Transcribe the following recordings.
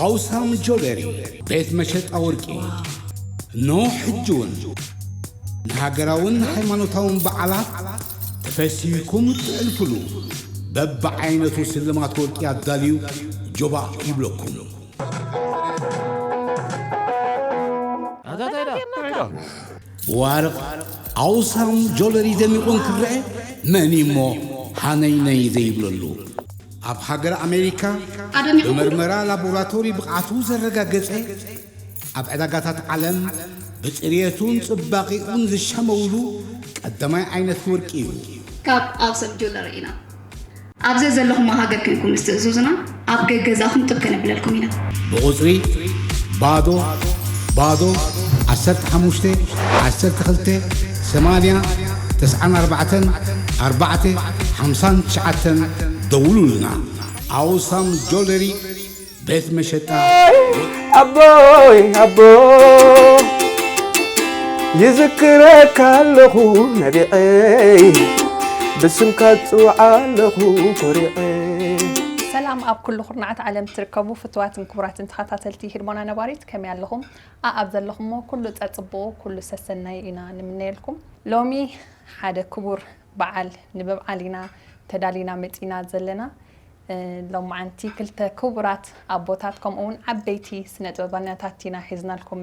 ኣውሳም ጆለሪ ቤት መሸጣ ወርቂ። ኖ ሕጂ እውን ንሃገራውን ሃይማኖታውን በዓላት ተፈሲህኩም እትዕልፍሉ በብዓይነቱ ስልማት ወርቂ ኣዳልዩ ጆባእ ይብለኩም። ብዋርቕ ኣውሳም ጆለሪ ደሚቑ እንክረአ መን እሞ ሃነይነይ ዘይብለሉ? ኣብ ሃገር ኣሜሪካ ኣደሚቑ ብመርመራ ላቦራቶሪ ብቕዓቱ ዘረጋገጸ፣ ኣብ ዕዳጋታት ዓለም ብጽርየቱን ጽባቐኡን ዝሻመውሉ ቀዳማይ ዓይነት ወርቂ እዩ። ካብ ኣውሳም ጆለሪ ኢና። ኣብ ዘዘለኹሞ ሃገር ኮንኩም ምስ ትእዝዙና ኣብ ገገዛኹም ጥብ ከነብለልኩም ኢና። ብቑጽሪ ባዶ ባዶ ዓሰርተ ሓሙሽተ ዓሰርተ ክልተ ሰማንያ ተስዓን ኣርባዕተን ኣርባዕተ ሓምሳን ትሽዓተን ደውሉልና። ኣውሳም ጆለሪ ቤት መሸጣ። ኣቦይ ኣቦ ይዝክረካ ኣለኹ ነቢዐይ፣ ብስምካ ጽውዓ ኣለኹ ኮሪዐ። ሰላም ኣብ ኩሉ ኩርናዓት ዓለም ትርከቡ ፍትዋትን ክቡራትን ተኸታተልቲ ህድሞና ነባሪት፣ ከመይ ኣለኹም? ኣኣብ ዘለኹሞ ኩሉ ጸጽቡቑ ኩሉ ሰሰናዩ ኢና ንምነየልኩም። ሎሚ ሓደ ክቡር በዓል ንብብዓል ኢና ተዳሊና መጺና ዘለና። እ፣ ሎማዓንቲ ክልተ ክቡራት ኣቦታት ከምኡ እውን ዓበይቲ ስነ ጥበባኛታት ኢና ሒዝናልኩም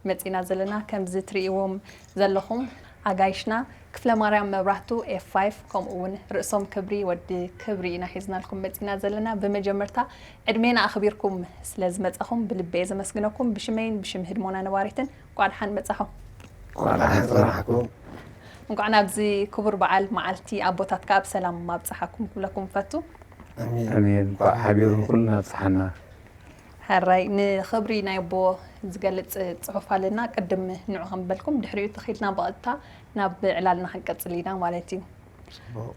መጺና ዘለና። ከምዚ ትርእይዎም ዘለኹም ኣጋይሽና ክፍለ ማርያም መብራህቱ ኤፍ ፋይቭ ከምኡ እውን ርእሶም ክብሪ ወዲ ክብሪ ኢና ሒዝናልኩም መጺና ዘለና። ብመጀመርታ ዕድሜና ኣኽቢርኩም ስለ ዝመጻኹም ብልቢ እየ ዘመስግነኩም። ብሽመይን ብሽም ህድሞና ነባሪትን እንቋዕ ደሓን መጻኹም። እንቋዕ ደሓን ጸናሕኩም። እንቋዕ ናብዚ ክቡር በዓል መዓልቲ ኣቦታት ከኣ ብሰላም ኣብጽሓኩም ክብለኩም እፈቱ። ኣሜን። ኣሜን። እንቋዕ ሓቢሩ ንኹልና ኣብጽሓና። ሕራይ፣ ንኽብሪ ናይ ኣቦ ዝገልጽ ጽሑፍ ኣለና። ቅድም ንዑ ከም በልኩም፣ ድሕሪኡ ተኺልና ብቐጥታ ናብ ዕላልና ክንቀጽል ኢና ማለት እዩ። ጽቡቕ።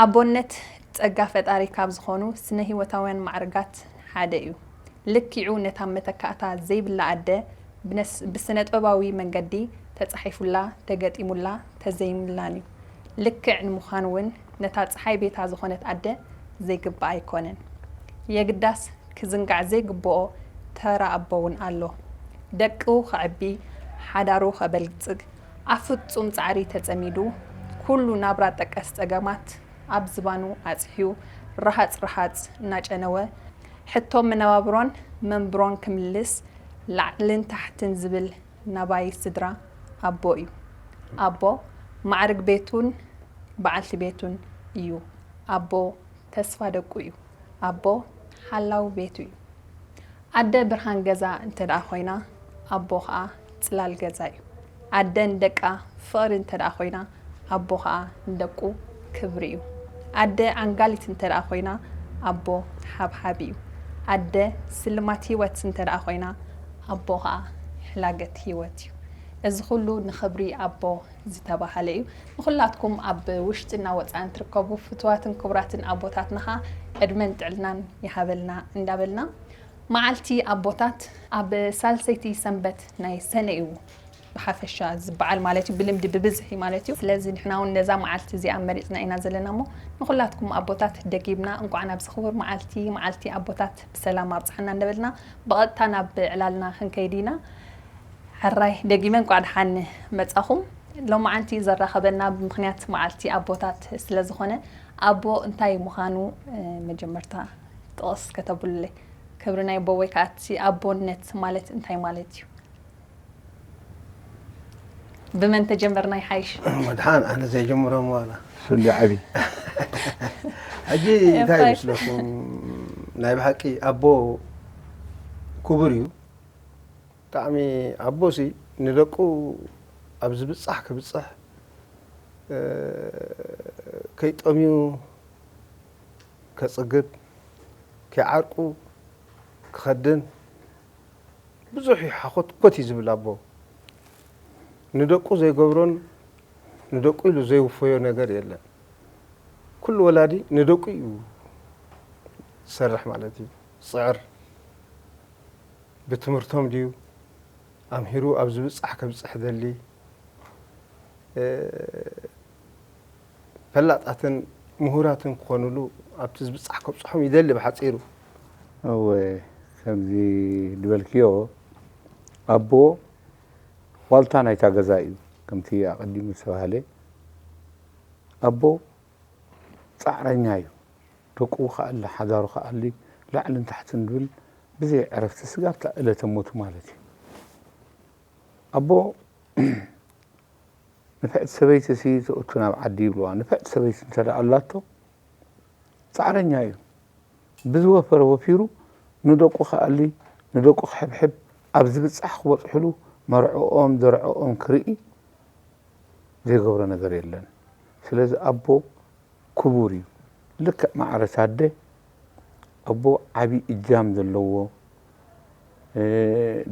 ኣቦነት ጸጋ ፈጣሪ ካብ ዝኾኑ ስነ ህይወታውያን ማዕርጋት ሓደ እዩ። ልኪዑ ነታ መተካእታ ዘይብላ ኣደ ብነስ-፣ ብስነ ጥበባዊ መንገዲ ተጻሒፉላ፣ ተገጢሙላ፣ ተዘይሙላን እዩ። ልክዕ ንምዃን እውን ነታ ጸሓይ ቤታ ዝኾነት ኣደ ዘይግብኣ ኣይኮነን። የግዳስ ክዝንጋዕ ዘይግብኦ ተራ ኣቦ እውን ኣሎ። ደቁ ከዕቢ፣ ሓዳሩ ከበልጽግ፣ ኣብ ፍጹም ጻዕሪ ተጸሚዱ፣ ኩሉ ናብራ ጠቀስ ጸገማት ኣብ ዝባኑ ኣጽሕዩ፣ ረሃጽ ረሃጽ እናጨነወ፣ ሕቶ መነባብሮን መንብሮን ክምልስ፣ ላዕልን ታሕትን ዝብል ናባይ ስድራ ኣቦ እዩ። ኣቦ ማዕርግ ቤቱን በዓልቲ ቤቱን እዩ። ኣቦ ተስፋ ደቁ እዩ። ኣቦ ሓላው ቤቱ እዩ። ኣደ ብርሃን ገዛ እንተ ደኣ ኮይና፣ ኣቦ ኸኣ ጽላል ገዛ እዩ። ኣደ ንደቃ ፍቕሪ እንተ ደኣ ኮይና፣ ኣቦ ኸኣ ንደቁ ክብሪ እዩ። ኣደ ዓንጋሊት እንተ ደኣ ኮይና፣ ኣቦ ሓብሓቢ እዩ። ኣደ ስልማት ህይወት እንተ ደኣ ኮይና፣ ኣቦ ኸኣ ሕላገት ህይወት እዩ። እዚ ኹሉ ንኽብሪ ኣቦ ዝተባህለ እዩ። ንኹላትኩም ኣብ ውሽጥና ወጻእን ትርከቡ ፍቱዋትን ክቡራትን ኣቦታትና ኸኣ ዕድመን ጥዕናን ይሃበልና እንዳበልና፣ መዓልቲ ኣቦታት ኣብ ሳልሰይቲ ሰንበት ናይ ሰነ እዩ ብሓፈሻ ዝበዓል ማለት እዩ፣ ብልምዲ ብብዝሒ ማለት እዩ። ስለዚ ንሕና እውን ነዛ መዓልቲ እዚኣ መሪጽና ኢና ዘለና እሞ፣ ንኹላትኩም ኣቦታት ደጊምና እንቋዕ ናብዚ ክቡር መዓልቲ፣ መዓልቲ ኣቦታት ብሰላም ኣብጽሓና እንዳበልና፣ ብቐጥታ ናብ ዕላልና ክንከይድ ኢና። ሕራይ፣ ደጊመ እንቋዕ ደሓን መጻኹም። ሎማዓንቲ ዘራኸበና ብምኽንያት መዓልቲ ኣቦታት ስለ ዝኾነ፣ ኣቦ እንታይ ምዃኑ፣ እ፣ መጀመርታ ጥቕስ ከተብሉለይ። ክብሪ ናይ ኣቦ ወይ ከዓ እቲ ኣቦነት ማለት እንታይ ማለት እዩ? ብመን ተጀመርና ይሓይሽ? መድሓን፣ ኣነ ዘይጀምሮ ዋላ። ፍሉይ ዓቢ። ሕጂ እንታይ ይመስለኩም? ናይ ብሓቂ ኣቦ ክቡር እዩ። ብጣዕሚ ኣቦሲ ንደቁ ኣብ ዝብጻሕ ክብጽሕ፣ እ፣ ከይጠምዩ ከጽግብ፣ ከይዓርቁ ክኸድን ብዙሕ እዩ ሓኾት ኮት እዩ ዝብል ኣቦ። ንደቁ ዘይገብሮን ንደቁ ኢሉ ዘይውፈዮ ነገር የለን። ኩሉ ወላዲ ንደቁ እዩ ዝሰርሕ ማለት እዩ። ዝጽዕር ብትምህርቶም ድዩ ኣምሂሩ ኣብ ዝብጻሕ ከብጽሕ ደሊ? እ፣ ፈላጣትን ምሁራትን ክኾኑሉ ኣብቲ ዝብጻሕ ከብጽሖም ይደሊ ብሓጺሩ። እወ። ከምዚ ዝበልክዮ ኣቦ ዋልታ ናይታ ገዛ እዩ። ከምቲ ኣቐዲሙ ዝተባህለ ኣቦ ጻዕረኛ እዩ። ደቁ ከኣሊ ሓዳሩ ከኣሊ ላዕልን ታሕትን ዝብል ብዘይ ዕረፍቲ ስጋብ እለተ ሞቱ ማለት እዩ። ኣቦ ንፍዕቲ ሰበይቲ ሲ ትእቱ ናብ ዓዲ ይብልዋ። ንፍዕቲ ሰበይቲ እንተ ደኣ ኣላቶ ጻዕረኛ እዩ። ብዝወፈረ ወፊሩ ንደቁ ክኣሊ ንደቁ ክሕብሕብ ኣብ ዝብጻሕ ክበጽሕሉ መርዕኦም ዘርዕኦም ክርኢ ዘይገብሮ ነገር የለን። ስለዚ ኣቦ ክቡር እዩ። ልክዕ ማዕረ ታደ ኣቦ ዓቢ እጃም ዘለዎ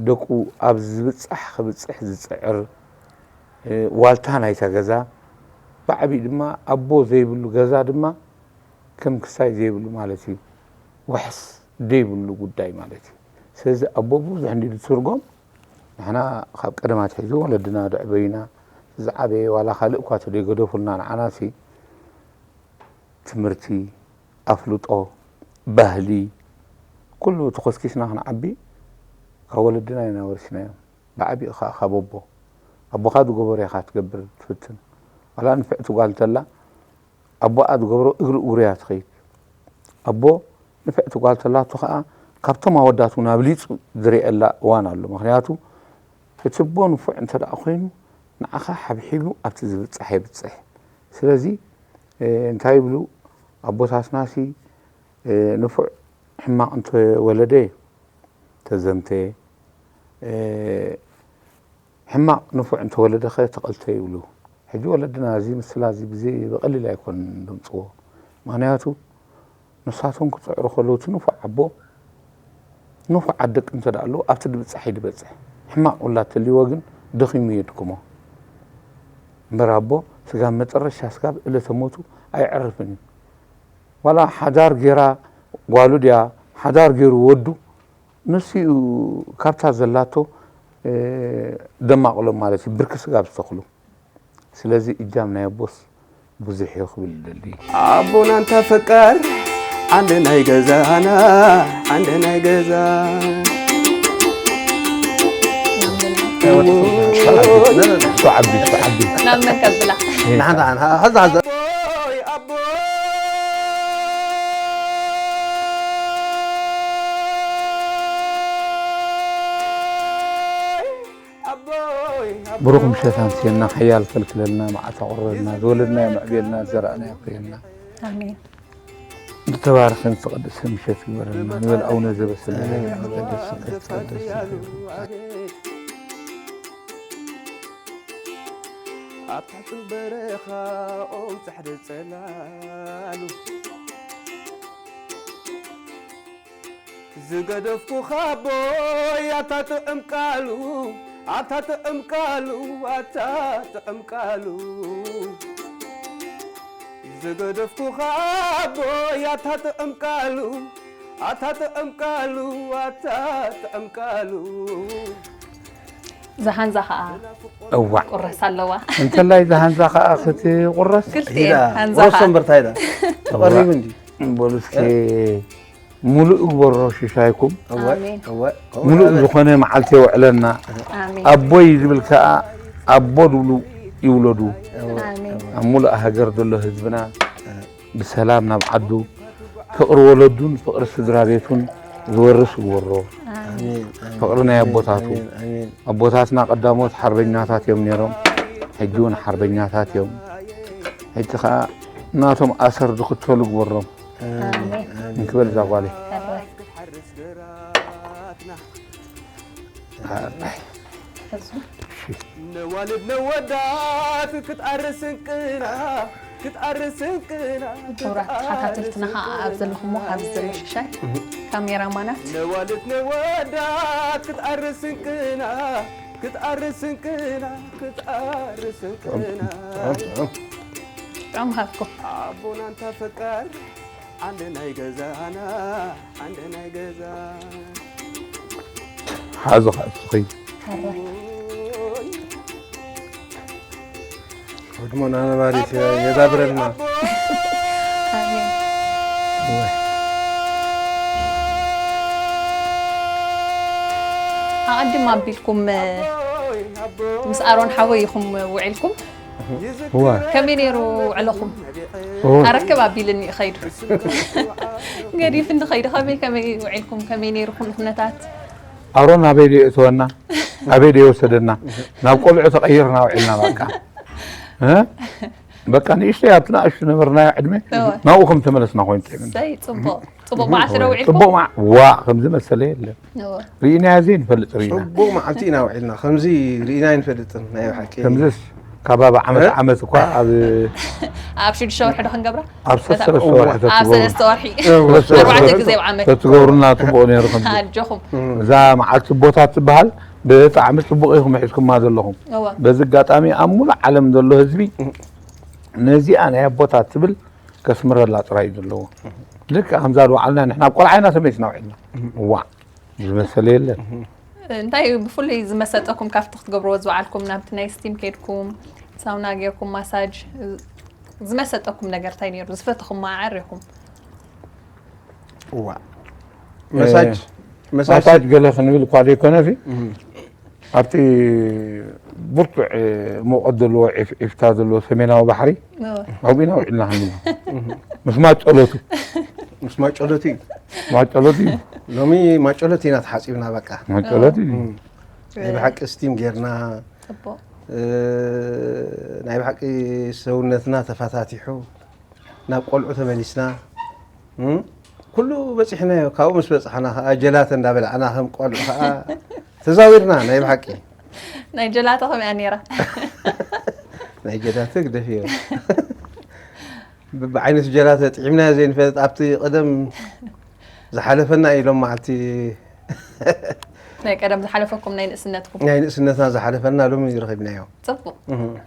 ደቁ ኣብ ዝብጻሕ ክብጽሕ ዝጽዕር ዋልታ ናይታ ገዛ ብዓቢኡ ድማ ኣቦ ዘይብሉ ገዛ ድማ ከም ክሳይ ዘይብሉ ማለት እዩ። ዋሕስ ዘይብሉ ጉዳይ ማለት እዩ። ስለዚ ኣቦ ብዙሕ እንዲ ዝትርጎም ንሕና ካብ ቀደማት ሒዙ ወለድና ደዕበዩና ዝዓበየ ዋላ ካልእ እኳ ተደይገደፉልና ንዓናሲ ትምህርቲ ኣፍልጦ ባህሊ ኩሉ ተኾስኪስና ክንዓቢ ካብ ወለድና ኢና ወርሲናዮም። ብዓቢኡ ኸዓ ካብ ኣቦ ኣቦኻ ዝገበሮ ኢኻ ትገብር ትፍትን ዋላ ንፍዕቲ ጓል እንተላ ኣቦኣ ዝገብሮ እግሪ እግሩ እያ ትኸይድ። ኣቦ ንፍዕቲ ጓል ተላቶ ኸዓ ካብቶም ኣወዳት እውን ኣብሊፁ ዝርእየላ እዋን ኣሎ። ምክንያቱ እቲ ኣቦ ንፉዕ እንተ ደኣ ኮይኑ ንዓኻ ሓብሒቡ ኣብቲ ዝብፃሕ የብፅሕ። ስለዚ እንታይ ይብሉ ኣቦታትናሲ ንፉዕ ሕማቕ እንተወለደ ተዘምተ ሕማቕ ንፉዕ እንተወለደኸ ተቐልተ ይብሉ። ሕጂ ወለድና እዚ ምስላ እዚ ብዚ ብቐሊል ኣይኮን ዘምፅዎ። ምክንያቱ ንሳቶም ክፅዕሩ ከለዉ እቲ ንፉዕ ኣቦ ንፉዓት ደቂ እንተ ደኣ ኣለዉ ኣብቲ ድብፃሕ እዩ ድበፅሕ። ሕማቕ ውላድ ተልይዎ ግን ደኺሙ እዩ ድክሞ። እምበር ኣቦ ስጋብ መጠረሻ ስጋብ እለተ ሞቱ ኣይዕርፍን እዩ። ዋላ ሓዳር ጌራ ጓሉ ድያ ሓዳር ጌሩ ወዱ ንሱ እዩ ካብታ ዘላቶ ደማቕሎም ማለት እዩ ብርኪ ስጋብ ዝተኽሉ። ስለዚ እጃም ናይ ኣቦስ ብዙሕ እዩ ክብል ደሊ። ኣቦና እንታ ፈቃር ዓንደ ናይ ገዛና ዓንደ ናይ ገዛ ዓቢ ዓቢ ናብ መን ከብላ ንሓንታ ሓንታ ሓዛ ሓዛ ብሩኽ ምሸት ኣምስየልና፣ ሓያል ከልክለልና፣ መዓልቲ ኣቑረልና፣ ዝወለድናዮ መዕቤልና፣ ዝዘራእናዮ ኣፍርየልና። ኣሜን። ዝተባረኸን ዝተቐደሰ ምሸት ይግበረልና። ንበል ኣቡነ ዘበሰማያት። ኣብ ትሕቲ በረኻ ኦም ጻሕዲ ጸላሉ ዝገደፍኩኻ ኣቦይ ኣታ ጥዕም ቃሉ ኣታ ጥዕም ቃሉ ኣታ ጥዕም ቃሉ ዝገደፍኩኻ ኣቦይ ኣታ ጥዕም ቃሉ ኣታ ጥዕም ቃሉ ኣታ ጥዕም ቃሉ ዝሃንዛ ከዓ እዋዕ ቁረስ ኣለዋ። እንተላይ ዝሃንዛ ከዓ ክትቁረስ ክልቲኤን ሃንዛ ቁረስ ከዓ እምበር እንታይ ኢላ ተቐሪቡ እንዲ በሉ እስኪ ሙሉእ ግበሮ ሽሻይኩም። እወ፣ ኣሜን። እወ፣ እወ፣ ሙሉእ እወ። ዝኾነ መዓልቲ የውዕለና። ኣሜን። ኣቦይ ዝብል ከኣ ኣቦ ዝብሉ ይውለዱ። ኣሜን። ኣብ ሙሉእ ሃገር ዘሎ ህዝብና ብሰላም ናብ ዓዱ ፍቕሪ ወለዱን ፍቕሪ ስድራ ቤቱን ዝወርስ ይግበሮ። ኣሜን። ኣሜን። ፍቕሪ ናይ ኣቦታቱ። ኣሜን። ኣሜን። ኣቦታትና ቀዳሞት ሓርበኛታት እዮም ነይሮም። ሕጂ እውን ሓርበኛታት እዮም። ሕጂ ከኣ ናቶም ኣሰር ዝኽተሉ ግበሮም። ኣሜን። ኣሜን። እንክበል እዛ ጓለይ። ሕራይ። ሕራይ። ሕራይ። ሕዙ። እሺ። ነዋልድ ነወዳት ክትኣርስ እንቅና ክትኣርስ እንቅና ክቡራት ተኸታተልትና ከዓ ኣብ ዘለኹሞ ኣብዚ ዘሎ ሽሻይ ካሜራ ማናት ነዋልድ ነወዳት ክትኣርስ እንቅና ክትኣርስ እንቅና ክትኣርስ እንቅና ጥዑም ሃብኩም ኣቦና እንታ ፈቃር ዓንደ ናይ ገዛና ዓንደ ናይ ገዛ ሓዚ ከዓ እስኺ ህድሞና ነባሪት የዳብረልና። ኣቐዲም ኣቢልኩም ምስ ኣሮን ሓወይ ኢኹም ውዒልኩም። እዋ ከመይ ነይሩ ውዕለኹም? እዋ ኣረክብ ኣቢልኒ እዩ ኸይዱ። ገዲፍኒ ኸይዱ። ከመይ ከመይ ውዒልኩም? ከመይ ነይሩ ኩሉ ኩነታት? ኣሮን ኣበይ ድዮ እተወና ኣበይ ድዮ ወሰደና? ናብ ቆልዑ ተቐይርና ውዒልና። በቃ እ? በቃ ንእሽተይ ኣብቲ ንኣሽቱ ነበርናዮ ዕድመ እወ። ናብኡ ከም ተመለስና ኮይኑ ጥዒምና። ሰይ ጽቡቕ ጽቡቕ መዓልቲ ዶ ውዒልኩም? ጽቡቕ ማ ዋ ከምዚ መሰለ የለን። እወ። ርኢናዮ ዘይንፈልጥ ርኢና። ጽቡቕ መዓልቲ ኢና ውዒልና። ከምዚ ርኢና ኣይንፈልጥን ናይ ብሓቂ። ከምዚስ ካብ ኣብ ዓመት እ? ዓመት እኳ ኣብ ኣብ ሽዱሽተ ወርሒ ዶ ክንገብራ? ኣብ ሰለስተ ወርሒ ኣብ ተትገብሩ ሰለስተ ወርሒ ሰለስተ ወርሒ ኣርባዕተ ተት- ግዜ ኣብ ዓመት። ተትገብሩና ጽቡቕ ነይሩ። ከምዚ ኣጆኹም። እዛ መዓልቲ ቦታትቲ ትበሃል ብጣዕሚ ጽቡቕ ኢኹም ሒዝኩማ ዘለኹም። እወ። በዚ ኣጋጣሚ ኣብ ሙሉእ ዓለም ዘሎ ህዝቢ ነዚኣ ናይ ኣቦታት ትብል ከስምረላ ጥራይ እዩ ዘለዎ። ልክዕ ከምዛ ዝወዓልና ንሕና ኣብ ቆልዓ ኢና ተመሊስና ውዒልና። እዋ ዝመሰለ የለን። እንታይ እዩ ብፍሉይ ዝመሰጠኩም ካብቲ ክትገብርዎ ዝወዓልኩም? ናብቲ ናይ ስቲም ከድኩም ሳውና ጌርኩም ማሳጅ ዝመሰጠኩም ነገር እንታይ ነይሩ? ዝፈተኹም መዓር ኢኹም? እዋ መሳጅ መሳጅ ማሳጅ ገለ ክንብል እኳ ዘይኮነሲ ኣብቲ ብርቱዕ ሙቐት ዘለዎ ዒፍ- ዒፍታ ዘለዎ ሰሜናዊ ባሕሪ ኣብኡ ኢና ውዒልና። ከም ምስ ማጨሎቱ ምስ ማጨሎቲ እዩ። ማጨሎቱ እዩ። ሎሚ ማጨሎቲ ኢና ተሓፂብና። በቃ ማጨሎቱ እዩ። ናይ ብሓቂ ስቲም ጌርና ጽቡቕ። እ፣ ናይ ብሓቂ ሰውነትና ተፈታቲሑ ናብ ቆልዑ ተመሊስና። እም፣ ኩሉ በፂሕናዮ። ካብኡ ምስ በፃሕና ከዓ ጀላተ እንዳበላዕና ከም ቆልዑ ከዓ ተዛዊርና። ናይ ብሓቂ ናይ ጀላተ ከምያ ነይራ። ናይ ጀላተ ግደፍዮ። ብዓይነቱ ጀላተ ጥዒምናዮ ዘይንፈልጥ ኣብቲ ቀደም ዝሓለፈና እዩ። ሎም መዓልቲ ናይ ቀደም ዝሓለፈኩም ናይ ንእስነትኩም። ናይ ንእስነትና ዝሓለፈና ሎሚ ረኺብናዮ። ጽቡቕ።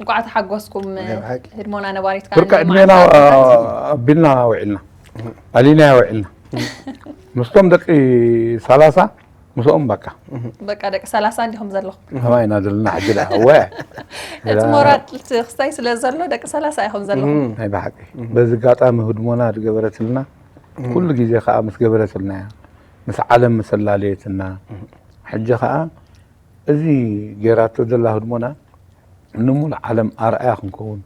እንኳዕ ተሓጎስኩም። ናይ ብሓቂ። ህድሞና ነባሪት ብርካ ዕድሜና ኣቢልና ውዒልና ኣሊና ውዒልና ምስቶም ደቂ ሰላሳ ምስኦም በቃ በቃ ደቂ ሰላሳ እንዲኹም ዘለኹም። ከማይ ኢና ዘለና ሕጂ ደኣ እወ እቲ ሞራል ክስታይ ስለ ዘሎ ደቂ ሰላሳ ኢኹም ዘለኹም። ናይ ብሓቂ በዚ ኣጋጣሚ ህድሞና ዝገበረትልና ኩሉ ግዜ ከዓ ምስ ገበረትልና እያ ምስ ዓለም ምስ ኣላለየትና ሕጂ ከዓ እዚ ገይራቶ ዘላ ህድሞና ንሙሉ ዓለም ኣርኣያ ክንከውን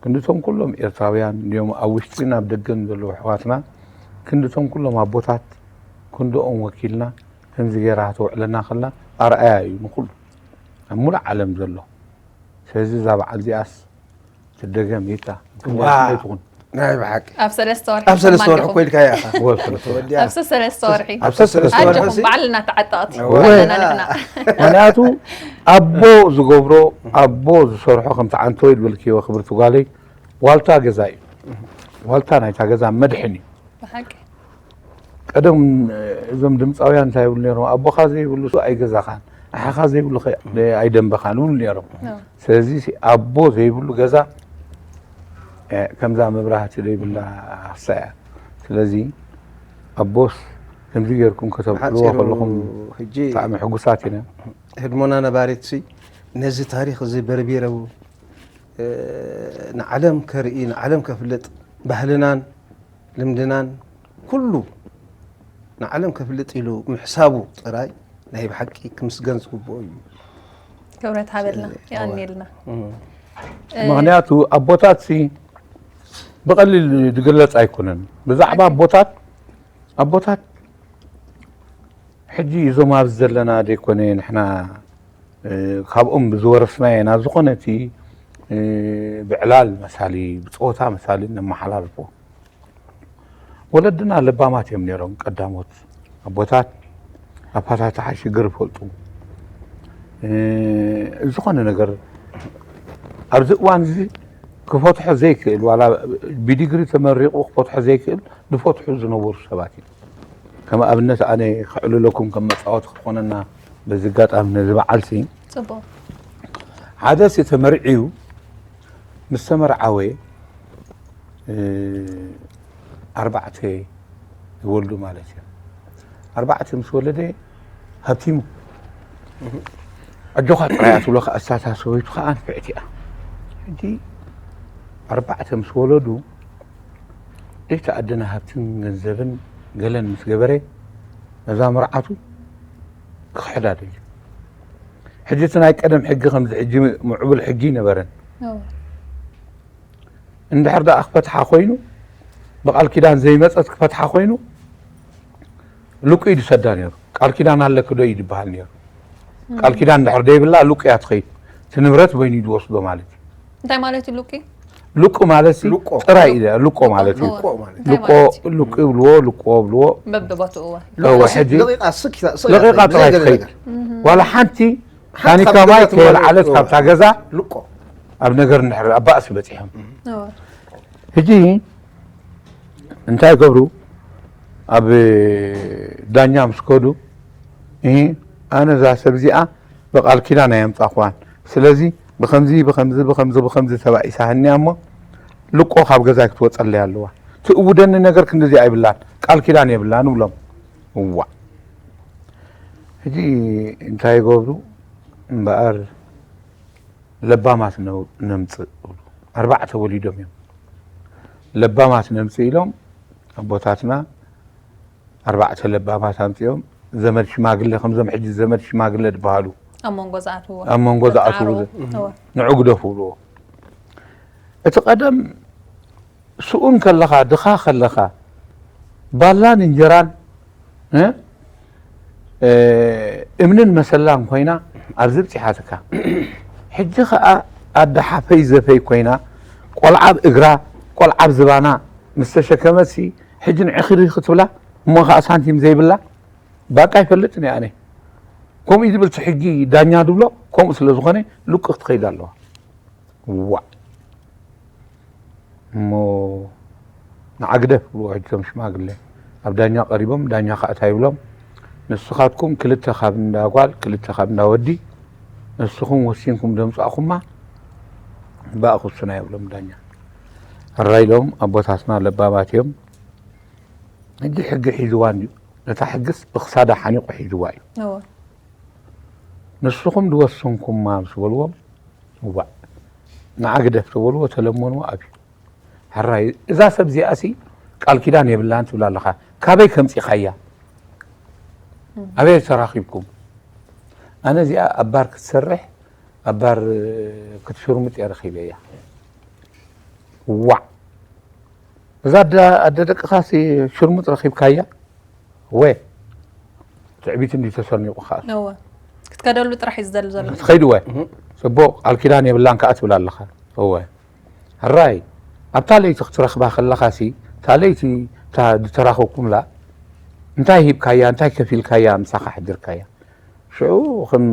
ክንድቶም ኩሎም ኤርትራውያን እንዲዮም ኣብ ውሽጥን ኣብ ደገን ዘለዉ ኣሕዋትና ክንድቶም ኩሎም ኣቦታት ክንድኦም ወኪልና ከምዚ ገይራ ተውዕለና ከላ ኣርኣያ እዩ ንኩሉ ኣብ ሙሉእ ዓለም ዘሎ። ስለዚ እዛ በዓል እዚኣስ ትደገም ይታ ዋ። ትኹን ናይ ብሓቂ ኣብ ሰለስተ ወርሒ ኣብ ሰለስተ ወርሒ ተማሊኹም። ኮይልካ ኢኻ። ወሰለስተ ወዲያ ኣብ ሰለስተ ወርሒ ኣብ ሰለስተ ወርሒ ኣጆኹም ሲ- ባዕልና ተዓጠቕቲ እወ። ዘለና ንሕና። ምክንያቱ ኣቦ ዝገብሮ ኣቦ ዝሰርሖ ከምቲ ዓንተወይ ዝበልክዮ ክብርቲ ጓለይ ዋልታ ገዛ እዩ። ዋልታ ናይታ ገዛ መድሕን እዩ። ብሓቂ ቀደም እዞም ድምፃውያን እንታይ ይብሉ ነይሮም? ኣቦኻ ዘይብሉ ሱ ኣይገዛኻን ኣሓኻ ዘይብሉ ኸ ኣይደንበኻን ይብሉ ነይሮም። ነው። ስለዚ ሲ ኣቦ ዘይብሉ ገዛ እ፣ ከምዛ መብራህቲ ዘይብላ ሃፍሳ እያ። ስለዚ ኣቦስ ከምዚ ጌርኩም ከተብዕልዎ ብሓፂሩ ከለኹም ሕጂ ብጣዕሚ ሕጉሳት ኢና። ህድሞና ነባሪት ሲ ነዚ ታሪክ እዚ በርቢረው እ፣ ንዓለም ከርኢ ንዓለም ከፍልጥ ባህልናን ልምድናን ኩሉ ንዓለም ከፍልጥ ኢሉ ምሕሳቡ ጥራይ ናይ ብሓቂ ክምስገን ዝግብኦ እዩ። ክብረት ሃበልና የቐንየልና። ምክንያቱ ኣቦታት ሲ ብቐሊል ዝግለፅ ኣይኮነን። ብዛዕባ ኣቦታት ኣቦታት ሕጂ እዞም ኣብዚ ዘለና ዘይኮነ ንሕና እ፣ ካብኦም ብዝወረስናዮ ናብ ዝኾነ እቲ እ፣ ብዕላል መሳሊ ብፀወታ መሳሊ ነመሓላልፎ። ወለድና ለባማት እዮም ነይሮም ቀዳሞት ኣቦታት ኣፋታትሓ ሽግር ይፈልጡ። እ፣ ዝኾነ ነገር ኣብዚ እዋን እዚ ክፈትሖ ዘይክእል ዋላ ብዲግሪ ተመሪቑ ክፈትሖ ዘይክእል ዝፈትሑ ዝነበሩ ሰባት እዮም። ከም ኣብነት ኣነ ክዕልለኩም ከም መፃወቲ ክትኾነና በዚ ኣጋጣሚ ነዚ በዓል ሲ ጽቡቕ። ሓደ ሲ ተመርዕዩ ምስ ተመርዓወ እ፣ ኣርባዕተ ይወልዱ ማለት እዩ። ኣርባዕተ ምስ ወለደ ሃብቲሙ ኣጆኻ ጥራይ እያ ትብሎ ከዓ እሳታ ሰበይቱ ከዓ ንፍዕቲ እያ። ሕጂ ኣርባዕተ ምስ ወለዱ እቲ ኣደና ሃብትን ገንዘብን ገለን ምስ ገበረ ነዛ መርዓቱ ክኽሕዳ ደልዩ። ሕጂ እቲ ናይ ቀደም ሕጊ ከምዚ ሕጂ ምዕቡል ሕጊ ይነበረን። እንድሕር ደኣ ክፈትሓ ኮይኑ፣ ብቃል ኪዳን ዘይመጸት ክፈትሓ ኮይኑ፣ ልቁ እዩ ዝሰዳ ነይሩ። ቃል ኪዳን ኣለኪ ዶ እዩ ዝበሃል ነይሩ። ቃል ኪዳን እንድሕር ደይብላ ልቁ እያ ትኸይድ። እቲ ንብረት በይኑ እዩ ዝወስዶ ማለት እዩ። እንታይ ማለት እዩ ልቁ? ልቁ ማለት ሲ ልቆ። ጥራይ እዩ ልቆ ማለት እዩ። ልቆ ማለት እዩ። ልቆ ልቁ ይብልዎ ልቆ ይብልዎ። በብቦትኡ እወ። እወ ሕጂ ለቂቃ ጥራይ ትኸይድ። ዋላ ሓንቲ ታኒካ ማይ ከየልዓለት ካብታ ገዛ ልቆ ኣብ ነገር እንድሕር ኣብ ባእሲ በፂሖም እወ። ሕጂ እንታይ ይገብሩ? ኣብ ዳኛ ምስ ከዱ፣ "እሂ፣ ኣነ እዛ ሰብ እዚኣ ብቓል ኪዳን ኣየምጻእኩዋን። ስለዚ ብኸምዚ፣ ብኸምዚ፣ ብኸምዚ፣ ብኸምዚ ተባኢሳ ሃኒያ እሞ ልቆ ካብ ገዛይ ክትወጸለይ ኣለዋ። ትእውደኒ ነገር ክንድዚ ኣይብላን፣ ቃል ኪዳን የብላን" ይብሎም። እዋእ። ሕጂ እንታይ ይገብሩ? እምበኣር ለባማት ነው-፣ ነምጽእ ይብሉ። ኣርባዕተ ወሊዶም እዮም። ለባማት ነምጽእ ኢሎም ኣቦታትና ኣርባዕተ ለባማት ኣምጺኦም ዘመድ ሽማግለ ከምዞም ሕጂ ዘመድ ሽማግለ ዝበሃሉ ኣብ መንጎ ዝኣትዎ ኣብ መንጎ ዝኣትዉ እወ። ንዑ ግደፉ ይብልዎ። እቲ ቀደም ስኡን ከለኻ ድኻ ከለኻ ባላን እንጀራን እ፣ እ፣ እምንን መሰላን ኮይና ኣብዚ ብፂሓትካ። ሕጂ ኸዓ ኣደ ሓፈይ ዘፈይ ኮይና ቆልዓ ኣብ እግራ ቆልዓ ኣብ ዝባና ምስ ተሸከመትሲ ሕጂ ንዕኺ ርኢኺ ትብላ እሞ ኸዓ ሳንቲም ዘይብላ ባቃ ይፈልጥን እየ ኣነ። ከምኡ እዩ ዝብል እቲ ሕጊ ዳኛ ዝብሎ ከምኡ ስለ ዝኾነ ልቁ ክትኸይድ ኣለዋ። ዋእ እሞ ንዓ ግደፍ ይብልዎ ሕጂ እቶም ሽማግለ ኣብ ዳኛ ቀሪቦም ዳኛ ከዓ እንታይ ይብሎም ንስኻትኩም ክልተ ካብ እንዳ ጓል ክልተ ካብ እንዳ ወዲ ንስኹም ወሲንኩም ደምፃእኹማ ብኣ ክውስና ይብሎም ዳኛ። ሕራይ ኢሎም ኣቦታትና ለባማት እዮም። ሕጂ ሕጊ ሒዝዋ እንድዩ ነታ ሕግስ ብክሳዳ ሓኒቑ ሒዝዋ እዩ። እወ። ንስኹም ዝወሰንኩማ ምስ በልዎም እዋእ ንዓ ግደፍ ተበልዎ ተለመንዎ ኣብዩ። ሕራይ እዛ ሰብ እዚኣሲ ቃል ኪዳን የብላን ትብል ኣለኻ ካበይ ከምፂኻያ ኣበይ ተራኺብኩም? ኣነ እዚኣ ኣብ ባር ክትሰርሕ ኣብ ባር ክትሽርሙጥ እየ ረኺበያ። ዋዕ እዛ ኣደ ኣደ ደቅኻሲ ሽርሙጥ ረኺብካያ ወ ትዕቢት እንዲ ተሰኒቑ ከዓ እወ ክትከደሉ ጥራሕ እዩ ዝደሊ ዘሎ ትኸይድ ወ ፅቡቕ ቃል ኪዳን የብላን ከዓ ትብል ኣለኻ እወ ሕራይ ኣብታ ለይቲ ክትረኽባ ከለኻሲ እታ ለይቲ እታ ዝተራኸብኩምላ እንታይ ሂብካያ እንታይ ከፊልካያ ምሳኻ ሕዲርካያ ሽዑ ከም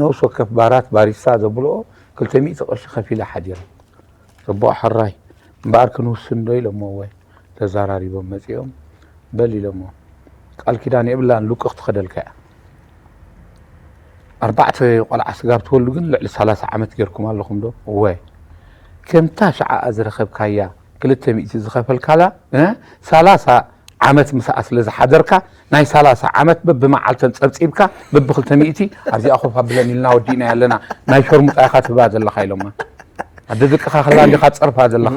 ነብሲ ወከፍ ባራት ባሪስታ ዘብልኦ ክልተ ሚእቲ ቅርሺ ከፊለ ሓዲረ። ጽቡቕ ሕራይ እምበኣር ክንውስን ዶ ኢሎሞ እወ ተዛራሪቦም መጺኦም በል ኢሎሞ ቃል ኪዳን የብላን ሉቂ ክትኸደልካ እያ። ኣርባዕተ ቆልዓ ስጋብ ትወልዱ ግን ልዕሊ ሰላሳ ዓመት ጌርኩም ኣለኹም ዶ? እወ ከምታ ሽዓኣ ዝረኸብካያ ክልተ ሚእቲ ዝኸፈልካላ እ ሰላሳ ዓመት ምስኣ ስለ ዝሓደርካ ናይ ሰላሳ ዓመት በብመዓልተን ጸብጺብካ በብክልተ ሚእቲ ኣብዚኣ ኮፍ ኣብለን ኢልና ወዲእና ኣለና ናይ ሸርሙጣ ኢኻ ትህባ ዘለኻ ኢሎማ ኣደ ደቅኻ ከላ እንዲኻ ትጸርፋ ዘለኻ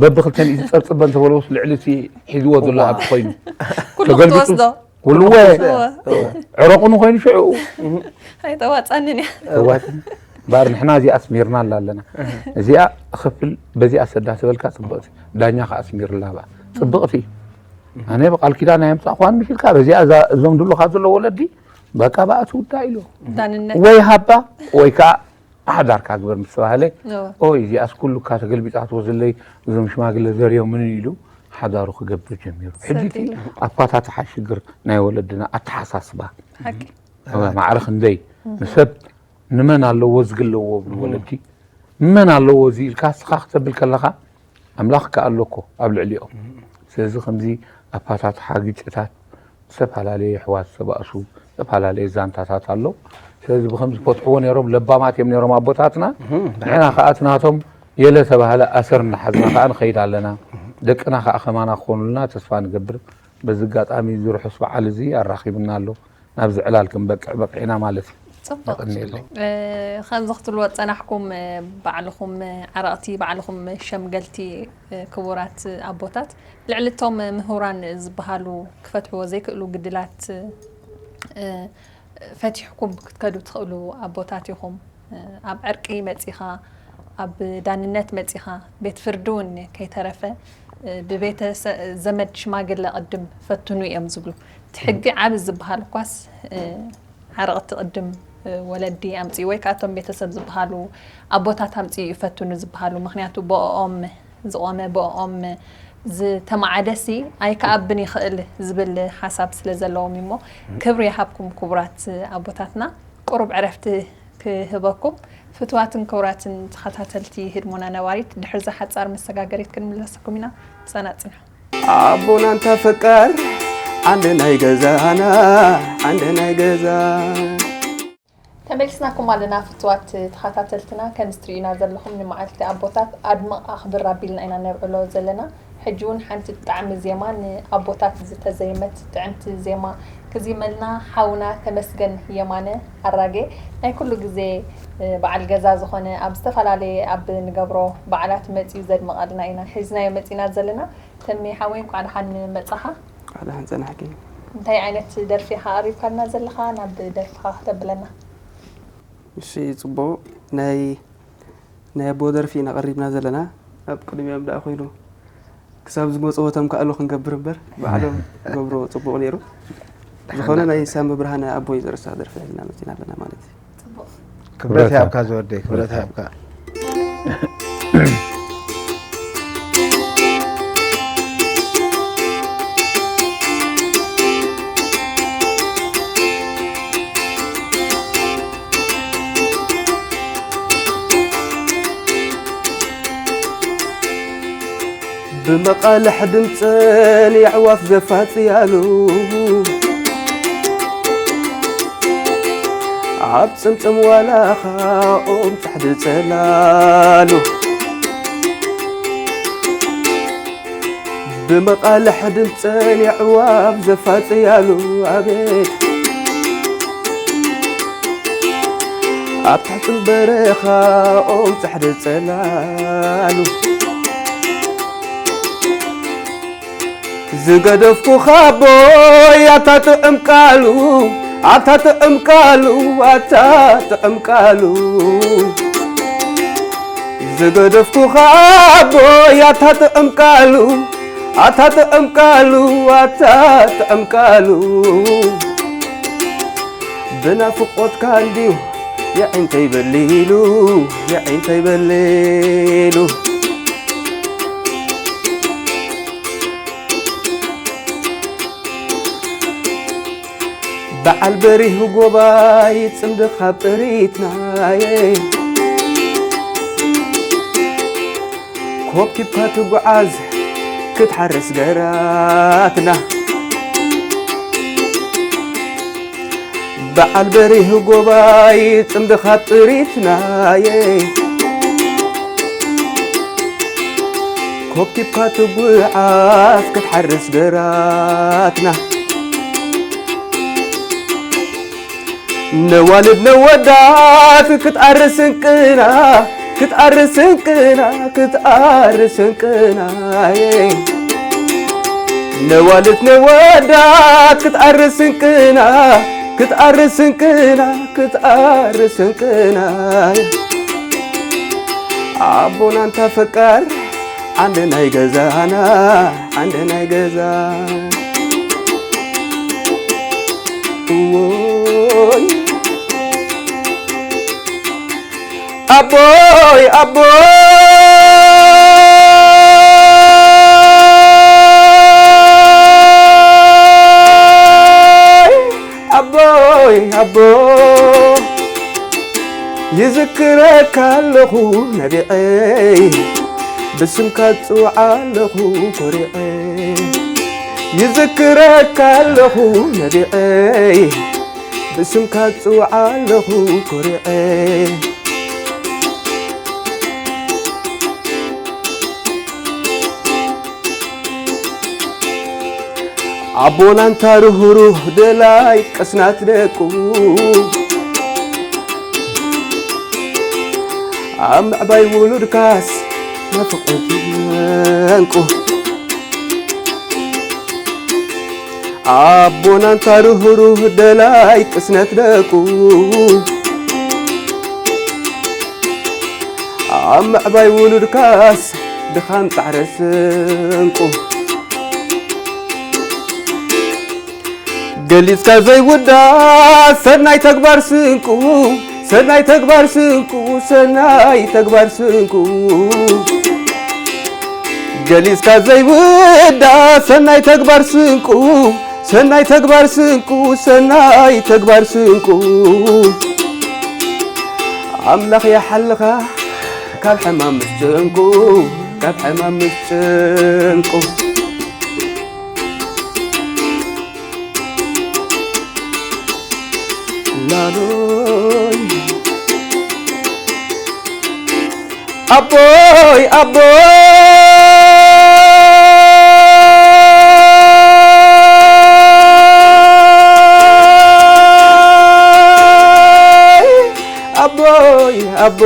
በብክልተ ሚእቲ ጸብጽበን ተበለውስ ልዕሊ እቲ ሒዝዎ ዘሎ ሃብቲ ኮይኑ ኩሉ ክትወስዶ ኩሉ ወ ዕረቑ ንኮይኑ ሽዑ ኣይተዋጻንን እያ ተዋት እምበኣር ንሕና እዚኣ ኣስሚርና ኣላ ኣለና እዚኣ እኸፍል በዚኣ ሰዳ ትበልካ ፅብቕቲ ዳኛ ከዓ ኣስሚርላ ብኣ ፅብቕቲ ኣነ ብቃል ኪዳን ኣየምፃእኳን ምሽልካ በዚኣ እዛ- እዞም ድሉካ ዘሎ ወለዲ በቃ ብኣ ትውዳእ ኢሉ ዳንነት ወይ ሃባ ወይ ከዓ ሓዳርካ ግበር ምስ ተባሃለ እወ። ኦይ እዚኣስ ኩሉ እካ ተገልቢጣትዎ ዘለይ እዞም ሽማግለ ዘርዮም ምን ኢሉ ሓዳሩ ክገብር ጀሚሩ ሕጂ እቲ ሰጢሉ። ኣፋታትሓ ሽግር ናይ ወለድና ኣተሓሳስባ ሓቂ ማዕረ ክንደይ ንሰብ ንመን ኣለዎ ዝግለዎ ብሉ ወለዲ መን ኣለዎ እዚ ኢልካ ስኻ ክተብል ከለኻ ኣምላኽ ከ ኣሎ እኮ ኣብ ልዕሊኦም ስለዚ ከምዚ ኣፋታትሓ ግጭታት ዝተፈላለየ ኣሕዋት ዝተባእሱ ዝተፈላለየ ዛንታታት ኣሎ ስለዚ ብከምዚ ፈትሕዎ ነይሮም ለባማት እዮም ነይሮም ኣቦታትና ንሕና ከዓ እቲ ናቶም የለ ተባህለ ኣሰር እናሓዝና ከዓ ንኸይድ ኣለና ደቅና ከዓ ከማና ክኾኑልና ተስፋ ንገብር በዚ ኣጋጣሚ እዚ ርሑስ በዓል እዚ ኣራኺብና ኣሎ ናብዚ ዕላል ክንበቅዕ በቂዕና ማለት እዩ ፅቡቅ የቐንየለይ እ፣ ከምዚ ክትብልዎ ዝፀናሕኩም እ፣ ባዕልኹም እ፣ ዓረቕቲ ባዕልኹም እ፣ ሸምገልቲ እ፣ ክቡራት እ፣ ኣቦታት ልዕሊ እቶም እ፣ ምሁራን እ፣ ዝበሃሉ ክፈትሕዎ ዘይክእሉ ግድላት እ፣ እ፣ ፈቲሕኩም ክትከዱ ትኽእሉ ኣቦታት ኢኹም። ኣብ ዕርቂ መጺኻ፣ ኣብ ዳንነት መጺኻ፣ ቤት ፍርዲ እውን ከይተረፈ ብቤተ ዘመድ ሽማግለ ቅድም ፈትኑ እዮም ዝብሉ። እቲ ሕጊ ዓቢ ዝበሃል እኳስ ዓረቕቲ ቅድም ወለዲ ኣምፅኡ ወይ ከዓ እቶም ቤተሰብ ዝበሃሉ ኣቦታት ኣምፅኡ ይፈትኑ ዝበሃሉ። ምክንያቱ ብኦም ዝቆመ ብኦም ዝተማዓደሲ ኣይከኣብን ይኽእል ዝብል ሓሳብ ስለ ዘለዎም እሞ፣ ክብሪ ይሃብኩም ክቡራት ኣቦታትና። ቁሩብ ዕረፍቲ ክህበኩም። ፍትዋትን ክቡራትን ተኸታተልቲ ህድሞና ነባሪት፣ ድሕሪ እዛ ሓጻር መሰጋገሪት ክንምለሰኩም ኢና። ምሳና ጽንሑ። ኣቦና እንታ ፈቃር ዓንደ ናይ ገዛና ዓንደ ናይ ገዛ። ተመሊስናኩም ኣለና ፍትዋት ተኸታተልትና። ከምዚ ትርእዩና ዘለኹም ንመዓልቲ ኣቦታት ኣድምቕ ኣኽብር ኣቢልና ኢና ነብዕሎ ዘለና። ሕጂ እውን ሓንቲ ብጣዕሚ ዜማ ንኣቦታት ዝተዘየመት ጥዕምቲ ዜማ ክዚመልና ሓውና ተመስገን የማነ ኣራጌ፣ ናይ ኩሉ ግዜ በዓል ገዛ ዝኾነ፣ ኣብ ዝተፈላለየ ኣብ ንገብሮ በዓላት መጺኡ ዘድምቐልና ኢና ሒዝናዮ መጺና ዘለና። ተሜ ሓወይ፣ እንኳዕ ደሓን መጻኻ። እንኳዕ ደሓን ጸናሕኪ። እንታይ ዓይነት ደርፊ ኢኻ ኣቕሪብካልና ዘለኻ? ናብ ደርፍኻ ክተብለና። እሺ፣ ጽቡቕ። ናይ ናይ ኣቦ ደርፊ ኢና ቀሪብና ዘለና። ኣብ ቅድሚኦም ደኣ ኮይኑ ክሳብ ዝመጽዎ ተምካእሉ ክንገብር እምበር፣ ባዕሎም ገብሮ ጽቡቕ ነይሩ። ዝኾነ ናይ ሳሚ ብርሃነ ኣቦይ ዝርሳ ደርፊ ሒዝና መጺና ኣለና ማለት እዩ። ጽቡቕ። ክብረት ይሃብካ ዝወደይ፣ ክብረት ይሃብካ። ብመቓልሕ ድምፀን የዕዋፍ ዘፋፅያሉ፣ ኣብ ፅምፅም ዋላኻ ኦም ፃሕዲ ፀላሉ። ብመቓልሕ ድምፀን የዕዋፍ ዘፋፅያሉ፣ ኣቤት ኣብ ትሕቲ በረኻ ኦም ፃሕዲ ፀላሉ። ዝገደፍኩኻ ኣቦይ ኣታ ጥዑም ቃሉ፣ ኣታ ጥዑም ቃሉ፣ ኣታ ጥዑም ቃሉ። ዝገደፍኩኻ ኣቦይ ኣታ ጥዑም ቃሉ፣ ኣታ ጥዑም ቃሉ፣ ኣታ ጥዑም ቃሉ። ብናፍቆትካ እንድዩ የዒንተይ በሊሉ፣ የዒንተይ በሊሉ። በዓል በሪሁ ጎባይ ጽምድኻ ጥሪትናየ፣ ኮብኪብካ ትጉዓዝ ክትሓርስ ገራትና። በዓል በሪሁ ጎባይ ጽምድኻ ጥሪትናየ፣ ኮብኪብካ ትጉዓዝ ክትሓርስ ገራትና። ነዋልድ ነወዳት ክትኣርስ እንቅና፣ ክትኣርስ እንቅና፣ ክትኣርስ እንቅና። ነዋልድ ነወዳት ክትኣርስ እንቅና፣ ክትኣርስ እንቅና፣ ክትኣርስ እንቅና። ኣቦና እንታ ፈቃር ዓንደ ናይ ገዛና፣ ዓንደ ናይ ገዛ። እዎይ ኣቦይ ኣቦይ ኣቦይ ኣቦ ይዝክረካ ኣለኹ ነቢዐይ፣ ብስምካ ጽውዓ ኣለኹ ኮሪዐይ። ይዝክረካ ኣለኹ ነቢዐይ፣ ብስምካ ጽውዓ ኣለኹ ኮሪዐይ። ኣቦና እንታ ርህሩህ ደላይ ቀስናት ደቁ፣ ኣብ ምዕባይ ውሉድካስ ናፍቖት ዕንቁ። ኣቦና ኣንታ ርህሩህ ደላይ ቅስነት ደቁ፣ ኣብ ምዕባይ ውሉድካስ ድኻም ጻዕረ ስንቁ። ገሊጽካ ዘይውዳእ ሰናይ ተግባር ስንቁ፣ ሰናይ ተግባር ስንቁ፣ ሰናይ ተግባር ስንቁ። ገሊጽካ ዘይውዳእ ሰናይ ተግባር ስንቁ፣ ሰናይ ተግባር ስንቁ፣ ሰናይ ተግባር ስንቁ። ኣምላኽ ይሓልኻ ካብ ሕማም ምስ ጭንቁ፣ ካብ ሕማም ምስ ጭንቁ። ላሎይ ኣቦይ ኣቦይ ኣቦይ ኣቦ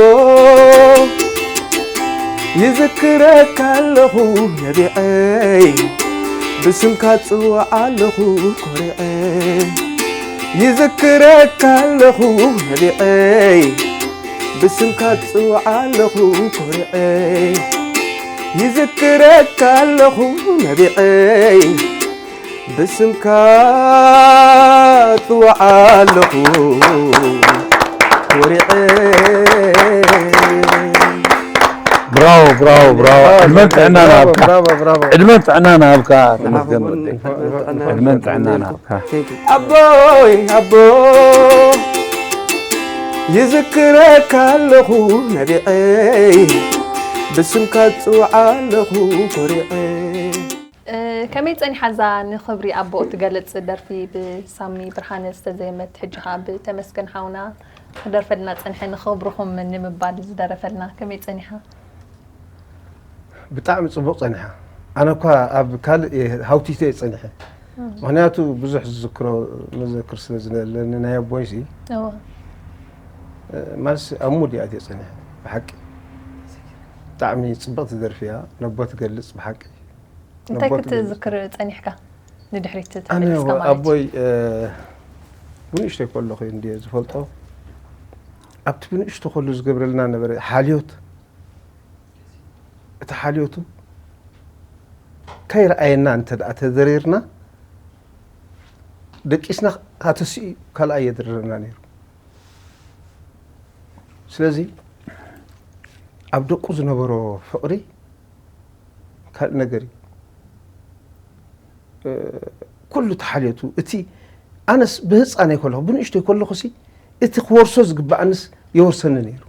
ይዝክረካ ኣለኹ ነቢዐይ፣ ብስምካ ጽውዓ ኣለኹ ኮሪዐ። ይዝክረካ ኣለኹ ነቢዐይ፣ ብስምካ ጽውዓ ኣለኹ ኮሪዐ። ይዝክረካ ኣለኹ ነቢዐይ፣ ብስምካ ጽውዓ ኣለኹ ኮሪዐ። ብራቮ ብራቮ ብራቮ። ዕድመን ጥዕናን ሃብካ። ዕድመን ጥዕናን ሃብካ። ተመስገን ወደይ። ዕድመን ጥዕናን ሃብካ። ኣቦይ ኣቦ ይዝክረካ ኣለኹ ነቢዐይ፣ ብስምካ ጽውዓ ኣለኹ ኮሪዐ። ከመይ ጸኒሓ እዛ ንኽብሪ ኣቦኡ ትገልጽ ደርፊ ብሳሚ ብርሃነ ዝተዘየመት፣ ሕጂ ኸኣ ብተመስገን ሓውና ክደርፈልና ጸንሐ፣ ንኽብርኹም ንምባል ዝደረፈልና ከመይ ጸኒሓ? ብጣዕሚ ጽቡቕ ጸኒሓ። ኣነ እኳ ኣብ ካልእ እየ ሃውቲተ እየ ጸኒሐ። ምኽንያቱ ብዙሕ ዝዝክሮ መዘክር ስለ ዝለኒ ናይ ኣቦይሲ እወ። ማለት ኣብ ሙድ እየ ኣትየ ጸኒሐ። ብሓቂ ብጣዕሚ ጽብቕቲ ደርፊ እያ። ነቦ ትገልጽ ብሓቂ። እንታይ ነቦ ክትዝክር ጸኒሕካ? ንድሕሪት ኣነ ተመሊስካ ማለት እዩ። ኣቦይ እ፣ ብንእሽተይ ከለኹ እንድየ ዝፈልጦ። ኣብቲ ብንእሽቶ ከሉ ዝገብረልና ነበረ ሓልዮት። እቲ ሓልዮቱ ከይረኣየና እንተ ደኣ ተደሪርና ደቂስና ካተሲኡ ካልኣ የድርረና ነይሩ። ስለዚ ኣብ ደቁ ዝነበሮ ፍቕሪ ካልእ ነገር እዩ። እ፣ ኩሉ ተሓልዮቱ እቲ ኣነስ ብህፃነይ ከለኹ ብንእሽቶይ ከለኹሲ እቲ ክወርሶ ዝግባኣንስ የወርሰኒ ነይሩ።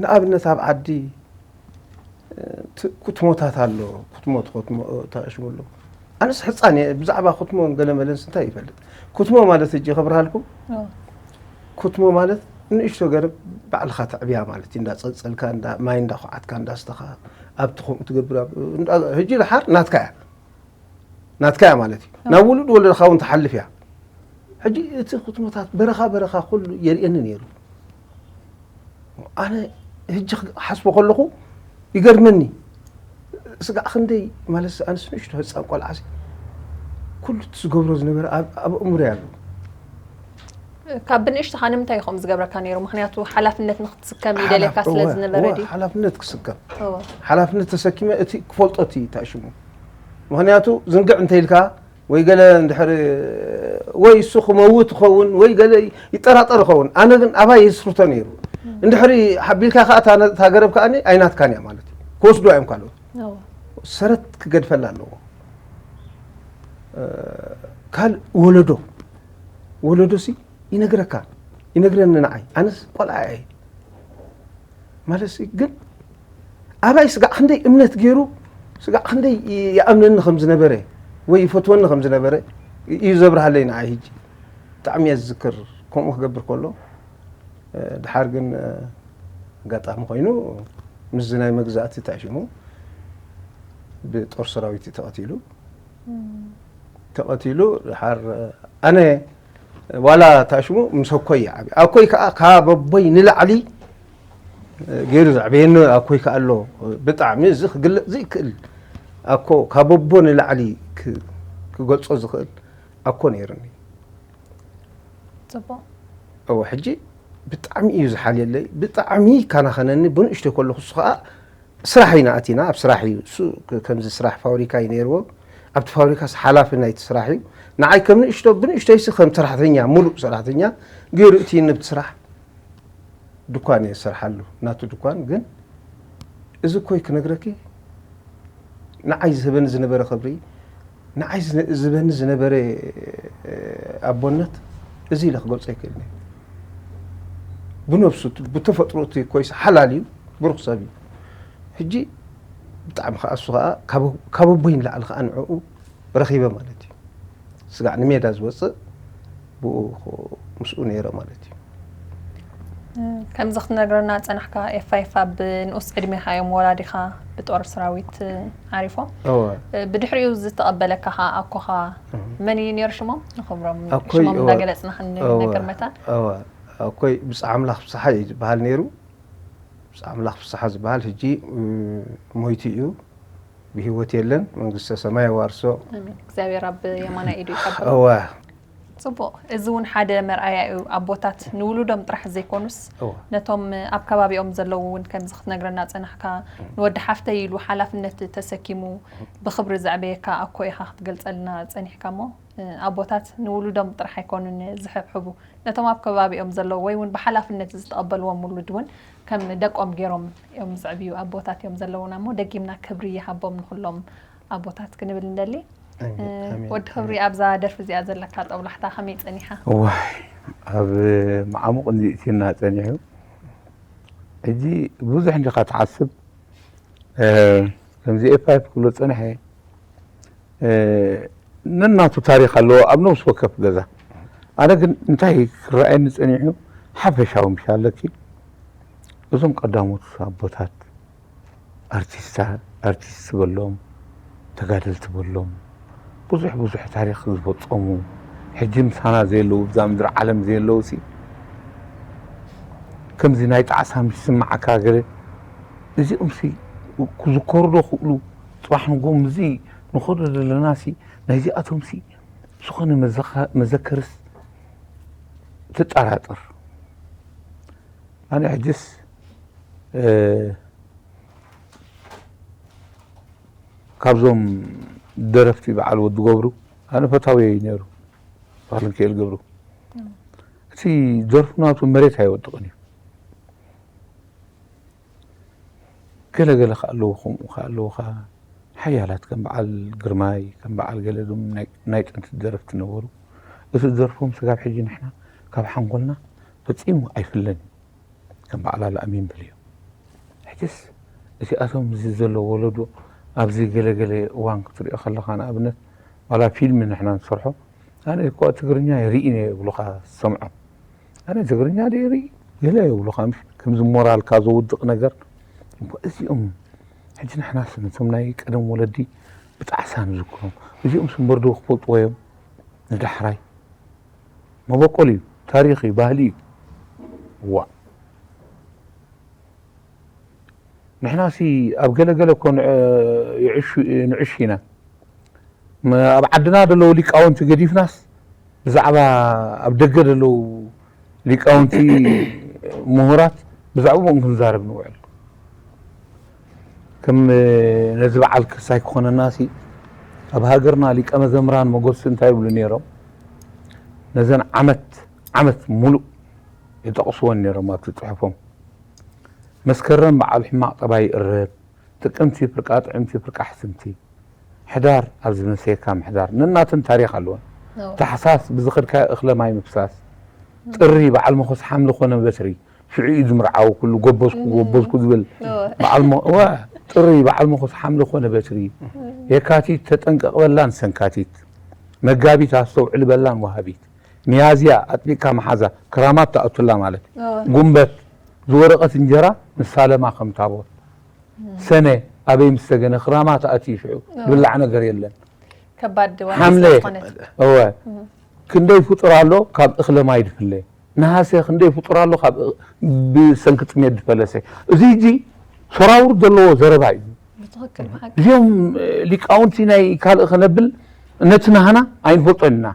ንኣብነት ኣብ ዓዲ እ፣ ት- ኩትሞታት ኣሎ። ኩትሞ ትኸትሞ ታሽሙ ኣሎ። ኣነስ ሕፃን እየ ብዛዕባ ኩትሞን ገለመለንስ እንታይ ይፈልጥ? ኩትሞ ማለት እጂ ከብርሃልኩም እወ። ኩትሞ ማለት ንእሽቶ ገረብ ባዕልኻ ተዕብያ ማለት እዩ። እንዳፀፀልካ እንዳ ማይ እንዳኳዓትካ እንዳስተኻ ኣብቲ ከምኡ ትገብር ኣብ- እንዳ- ሕጂ ድሓር ናትካ እያ ናትካ እያ ማለት እዩ። ናብ ውሉድ ወለድኻ እውን ትሓልፍ እያ። ሕጂ እቲ ኩትሞታት በረኻ በረኻ ኩሉ የርእየኒ ነይሩ። ኣነ ሕጂ ክሓስቦ ከለኹ ይገርመኒ። ስጋዕ ክንደይ ማለት ኣነስ ንእሽቶ ህፃን ቆልዓሲ ኩሉ እቲ ዝገብሮ ዝነበረ ኣብ ኣብ ኣእምሮይ ኣሎ። ካብ ብንእሽቶኻ ንምንታይ እዩ ከምኡ ዝገብረካ ነይሩ? ምኽንያቱ ሓላፍነት ንክትስከም ይደልየካ ሓላፍ- ስለ እወ፣ ዝነበረ እወ፣ ድዩ? ሓላፍነት ክስከም እወ። ሓላፍነት ተሰኪመ እቲ ክፈልጦ እቲ ታሽሙ። ምኽንያቱ ዝንግዕ እንተ ኢልካ ወይ ገለ እንድሕሪ ወይ እሱ ክመውት ይኸውን ወይ ገለ ይጠራጠር ይኸውን። ኣነ ግን ኣባይ የስርቶ ነይሩ። እንድሕሪ ሓቢልካ ከዓ እታ ነ- እታ ገረብ ከዓ ኣይናትካን እያ ማለት እዩ። ክወስዱ እዮም ካልኦት። እወ። ሰረት ክገድፈላ ኣለዎ። እ፣ ካልእ ወለዶ ወለዶ ሲ ይነግረካ ይነግረኒ ንዓይ ኣነስ ቆልዓ እየ ማለት ሲ ግን ኣባይ ስጋዕ ክንደይ እምነት ገይሩ ስጋዕ ክንደይ ይኣምነኒ ከም ዝነበረ ወይ ይፈትወኒ ከም ዝነበረ እዩ ዘብርሃለይ ንዓይ። ሕጂ ብጣዕሚ እየ ዝዝክር ከምኡ ክገብር ከሎ። እ፣ ድሓር ግን እ፣ ኣጋጣሚ ኮይኑ ምስዚ ናይ መግዛእቲ ታሽሙ ብጦር ሰራዊት እዩ ተቐቲሉ። ተቐቲሉ ድሓር ኣነ ዋላ ታሽሙ ምስ ኣኮይ ይዓቢ ኣኮይ ከዓ ካብ ኣቦይ ንላዕሊ ገይሩ ዘዕበየኒ ኣኮይ ከዓ ኣሎ። ብጣዕሚ እዚ ክግለፅ ዘይክእል ኣኮ ካብ ኣቦ ንላዕሊ ክ- ክገልጾ ዝኽእል ኣኮ ነይርኒ። ፅቡቅ እወ ሕጂ ብጣዕሚ እዩ ዝሓልየለይ፣ ብጣዕሚ ይከናኸነኒ። ብንእሽተይ ከለኹ እሱ ከዓ ስራሕ ኢና ኣቲና፣ ኣብ ስራሕ እዩ እሱ። ከ- ከምዚ ስራሕ ፋብሪካ እዩ ነይርዎ። ኣብቲ ፋብሪካስ ሓላፊ ናይቲ ስራሕ እዩ። ንዓይ ከም ንእሽቶ ብንእሽተይሲ ከም ሰራሕተኛ፣ ሙሉእ ሰራሕተኛ ገይሩ እቲ ንብቲ ስራሕ ድኳን እየ ዝሰርሓሉ፣ ናቱ ድኳን። ግን እዚ እኮይ ክነግረኪ ንዓይ ዝህበኒ ዝነበረ ክብሪ፣ ንዓይ ዝነ- ዝህበኒ ዝነበረ ኣቦነት እዚ ኢለ ክገልጾ ኣይክእልን እየ። ብነብሱ ብተፈጥሮ እቲ ኮይስ ሓላል እዩ፣ ብሩኽ ሰብ እዩ። ሕጂ ብጣዕሚ ከዓ እሱ ከዓ ካብ ኣቦይ ንላዕሊ ከዓ ንዕኡ ረኺበ ማለት እዩ። ስጋዕ ንሜዳ ዝወፅእ ብኡ ምስኡ ነይረ ማለት እዩ። ከምዚ ክትነግረና ፀናሕካ ኤፋ ኤፋ ብንኡስ ዕድሜኻ እዮም ወላዲኻ ብጦር ሰራዊት ዓሪፎም። እወ ብድሕሪኡ ዝተቐበለካ ኸዓ ኣኮኻ መን እዩ ነይሩ ሽሞም? ንኽብሮም ኣኮይ ሽሞም እወ። እንዳገለፅና እወ። ክንነግር መታን። እወ ኣኮይ ብፃ ኣምላኽ ፍስሓ እዩ ዝበሃል ነይሩ። ብፃ ኣምላኽ ፍስሓ ዝበሃል ሕጂ እ፣ ሞይቱ እዩ፣ ብህይወት የለን። መንግስተ ሰማይ የዋርሶ። ኣሜን። እግዚኣብሔር ኣብ የማናይ ኢዱ ይቀበሎ። እወ ፅቡቕ። እዚ እውን ሓደ መርኣያ እዩ። ኣቦታት ንውሉዶም ጥራሕ ዘይኮኑስ እወ ነቶም ኣብ ከባቢኦም ዘለዉ እውን ከምዚ ክትነግረና ፀናሕካ። ንወዲ ሓፍተይ ኢሉ ሓላፍነት ተሰኪሙ ብኽብሪ ዘዕበየካ ኣኮ ኢኻ ክትገልፀልና ፀኒሕካ እሞ ኣቦታት ንውሉዶም ጥራሕ ኣይኮኑን ዝሕብሕቡ፣ ነቶም ኣብ ከባቢኦም ዘለዉ ወይ እውን ብሓላፍነት ዝተቐበልዎም ውሉድ እውን ከም ደቆም ገይሮም እዮም ዘዕብዩ ኣቦታት እዮም ዘለዉና እሞ ደጊምና ክብሪ ይሃቦም ንኹሎም ኣቦታት ክንብል ንደሊ። ኣሜን፣ ኣሜን፣ ወዲ ክብሪ ኣሜን። ኣብዛ ደርፊ እዚኣ ዘለካ ጠብላሕታ ከመይ ፀኒሓ? ዋይ ኣብ መዓሙቕ እንዲእቲና ፀኒሑ። ሕጂ ብዙሕ እንዲኻ ትሓስብ። እ፣ ከምዚ ኤፋይፍ ክብሎ ፀንሐ፣ እ፣ ነናቱ ታሪክ ኣለዎ ኣብ ነብሲ ወከፍ ገዛ። ኣነ ግን እንታይ ክረኣየኒ ፀኒሑ፣ ሓፈሻዊ ምሽ ኣለኪ እዞም ቀዳሞት ኣቦታት ኣርቲስታ ኣርቲስት በሎም፣ ተጋደልቲ በሎም፣ ብዙሕ ብዙሕ ታሪክ ዝፈፀሙ፣ ሕጂ ምሳና ዘየለዉ፣ ብዛ ምድሪ ዓለም ዘየለዉ ሲ ከምዚ ናይ ጣዕሳ ምስ ዝስምዓካ ገለ፣ እዚኦም ሲ ክዝከሩ ዶ ክእሉ? ፅባሕ ንጎም እዚ ንኸዶ ዘለና ሲ ናይዚኣቶም ሲ ዝኾነ መዘኸ- መዘከርስ ትጠራጠር። ኣነ ሕጅስ እ፣ ካብዞም ደረፍቲ በዓል ወዲ ገብሩ ኣነ ፈታዊ ነይሩ። በዓል ሚካኤል ገብሩ እቲ ደርፉ ናቱ መሬት ኣይወድቕን እዩ። ገለ ገለ ከ ኣለዉ፣ ከምኡ ከ ኣለዉ ከ ሓያላት ከም በዓል ግርማይ፣ ከም በዓል ገለ ዞም ናይ ናይ ጥንቲ ደረፍቲ ነበሩ። እቲ ደርፎም ስጋብ ሕጂ ንሕና ካብ ሓንጎልና ፈጺሙ ኣይፍለን እዩ። ከም በዓል ኣልኣሚን በልዮ። ሕጅስ እዚኣቶም እዚ ዘሎ ወለዶ ኣብዚ ገለ ገለ እዋን ክትሪኦ ከለኻ ንኣብነት ዋላ ፊልም ንሕና ንሰርሖ ኣነ እኮ ትግርኛ ይርኢ እየ ይብሉኻ ዝሰምዖ። ኣነ ትግርኛ ድየ ይርኢ ገለ ይብሉኻ ምሽ ከምዚ ሞራልካ ዘውድቕ ነገር። እሞ እዚኦም ሕጂ ንሕናስ ነቶም ናይ ቀደም ወለዲ ብጣዕሳ ንዝክሮም። እዚኦም ስምበር ዶ ክፈልጥዎ እዮም ንዳሕራይ? መበቆል እዩ፣ ታሪኽ እዩ፣ ባህሊ እዩ። ዋ ንሕናሲ ኣብ ገለገለ እኮ ንዕሽ ኢና። ኣብ ዓድና ዘለዉ ሊቃውንቲ ገዲፍናስ ብዛዕባ ኣብ ደገ ዘለዉ ሊቃውንቲ ምሁራት ብዛዕባኦም ክንዛረብ ንውዕል። ከም ነዚ በዓል ክሳይ ክኾነናሲ ኣብ ሃገርና ሊቀ መዘምራን መጎስ እንታይ ይብሉ ነይሮም? ነዘን ዓመት ዓመት ሙሉእ ይጠቕስወን ነይሮም ኣብቲ ጽሑፎም። መስከረም በዓል ሕማቕ ጠባይ ይእረብ፣ ጥቅምቲ ፍርቃ ጥዕምቲ ፍርቃ ሕስምቲ፣ ሕዳር ኣብ ዝመሰየካ ምሕዳር ነናተን ታሪኽ ኣለወን። ታሕሳስ ብዝኸድካዮ እኽለ ማይ ምፍሳስ፣ ጥሪ በዓል መኾስ ሓምሊ ኮነ በትሪ፣ ሽዑ እዩ ዝምርዓው ኩሉ ጎበዝኩ ጎበዝኩ ዝብል በዓል መ- እወ፣ ጥሪ በዓል መኾስ ሓምሊ ኮነ በትሪ፣ የካቲት ተጠንቀቕ በላን ሰንካቲት፣ መጋቢት ኣስተውዕል በላን ወሃቢት፣ ሚያዝያ ኣጥቢቕካ መሓዛ ክራማት ተኣቱላ ማለት እዩ። ጉንበት ዝወረቐት እንጀራ ንሳለማ ከም ታቦት፣ ሰነ ኣበይ ምስ ተገነ ክራማት ኣትዩ ሽዑ ዝብላዕ ነገር የለን። ከባድ ዋጋ ሓምለ ስለዝኾነት። እወ ክንደይ ፍጡር ኣሎ ካብ እኽለ ማይ ድፍለ፣ ነሃሰ ክንደይ ፍጡር ኣሎ ካብ እ- ብሰንኪ ጥሜት ዝፈለሰ። እዚ ሕጂ ሰራውር ዘለዎ ዘረባ እዩ። ብትኽክል ብሓቂ እዚኦም እ፣ ሊቃውንቲ ናይ ካልእ ከነብል ነቲ ናህና ኣይንፈልጦን ኢና።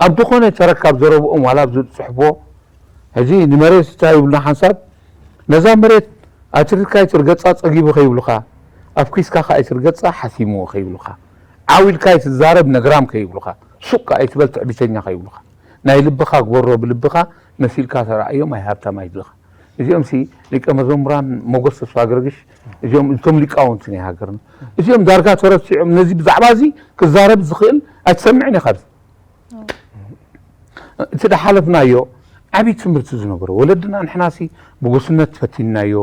ኣብ ዝኾነ ተረካብ ዘረብኦም ዋላ ኣብዚ ዝጽሕፍዎ፣ ሕዚ ንመሬት እንታይ ይብሉና ሓንሳብ፣ ነዛ መሬት ኣትሪርካ ኣይትርገጻ ጸጊቡ ከይብሉኻ፣ ኣፍኲስካ ከኣ ኣይትርገጻ ሓሲምዎ ከይብሉኻ፣ ዓው ኢልካ ኣይትዛረብ ነግራም ከይብሉኻ፣ ሱቕ ከኣ ኣይትበል ትዕቢተኛ ከይብሉኻ፣ ናይ ልብኻ ግበሮ ብልብኻ መሲልካ ተራእዮም ኣይሃብታም ኣይድልኻ። እዚኦም ሲ ሊቀ መዘሙራን ሞገስ ተስፋ ገርግሽ እዚኦም እቶም ሊቃውንቲ ናይ ሃገርና እዚኦም ዳርጋ ተረሲዖም ነዚ ብዛዕባ እዚ ክዛረብ ዝኽእል ኣይትሰምዕን ኢኻ። እቲ ዝሓለፍናዮ ዓብዪ ትምህርቲ ዝነበሮ ወለድና ንሕናሲ ብጉስነት ፈቲንናዮ።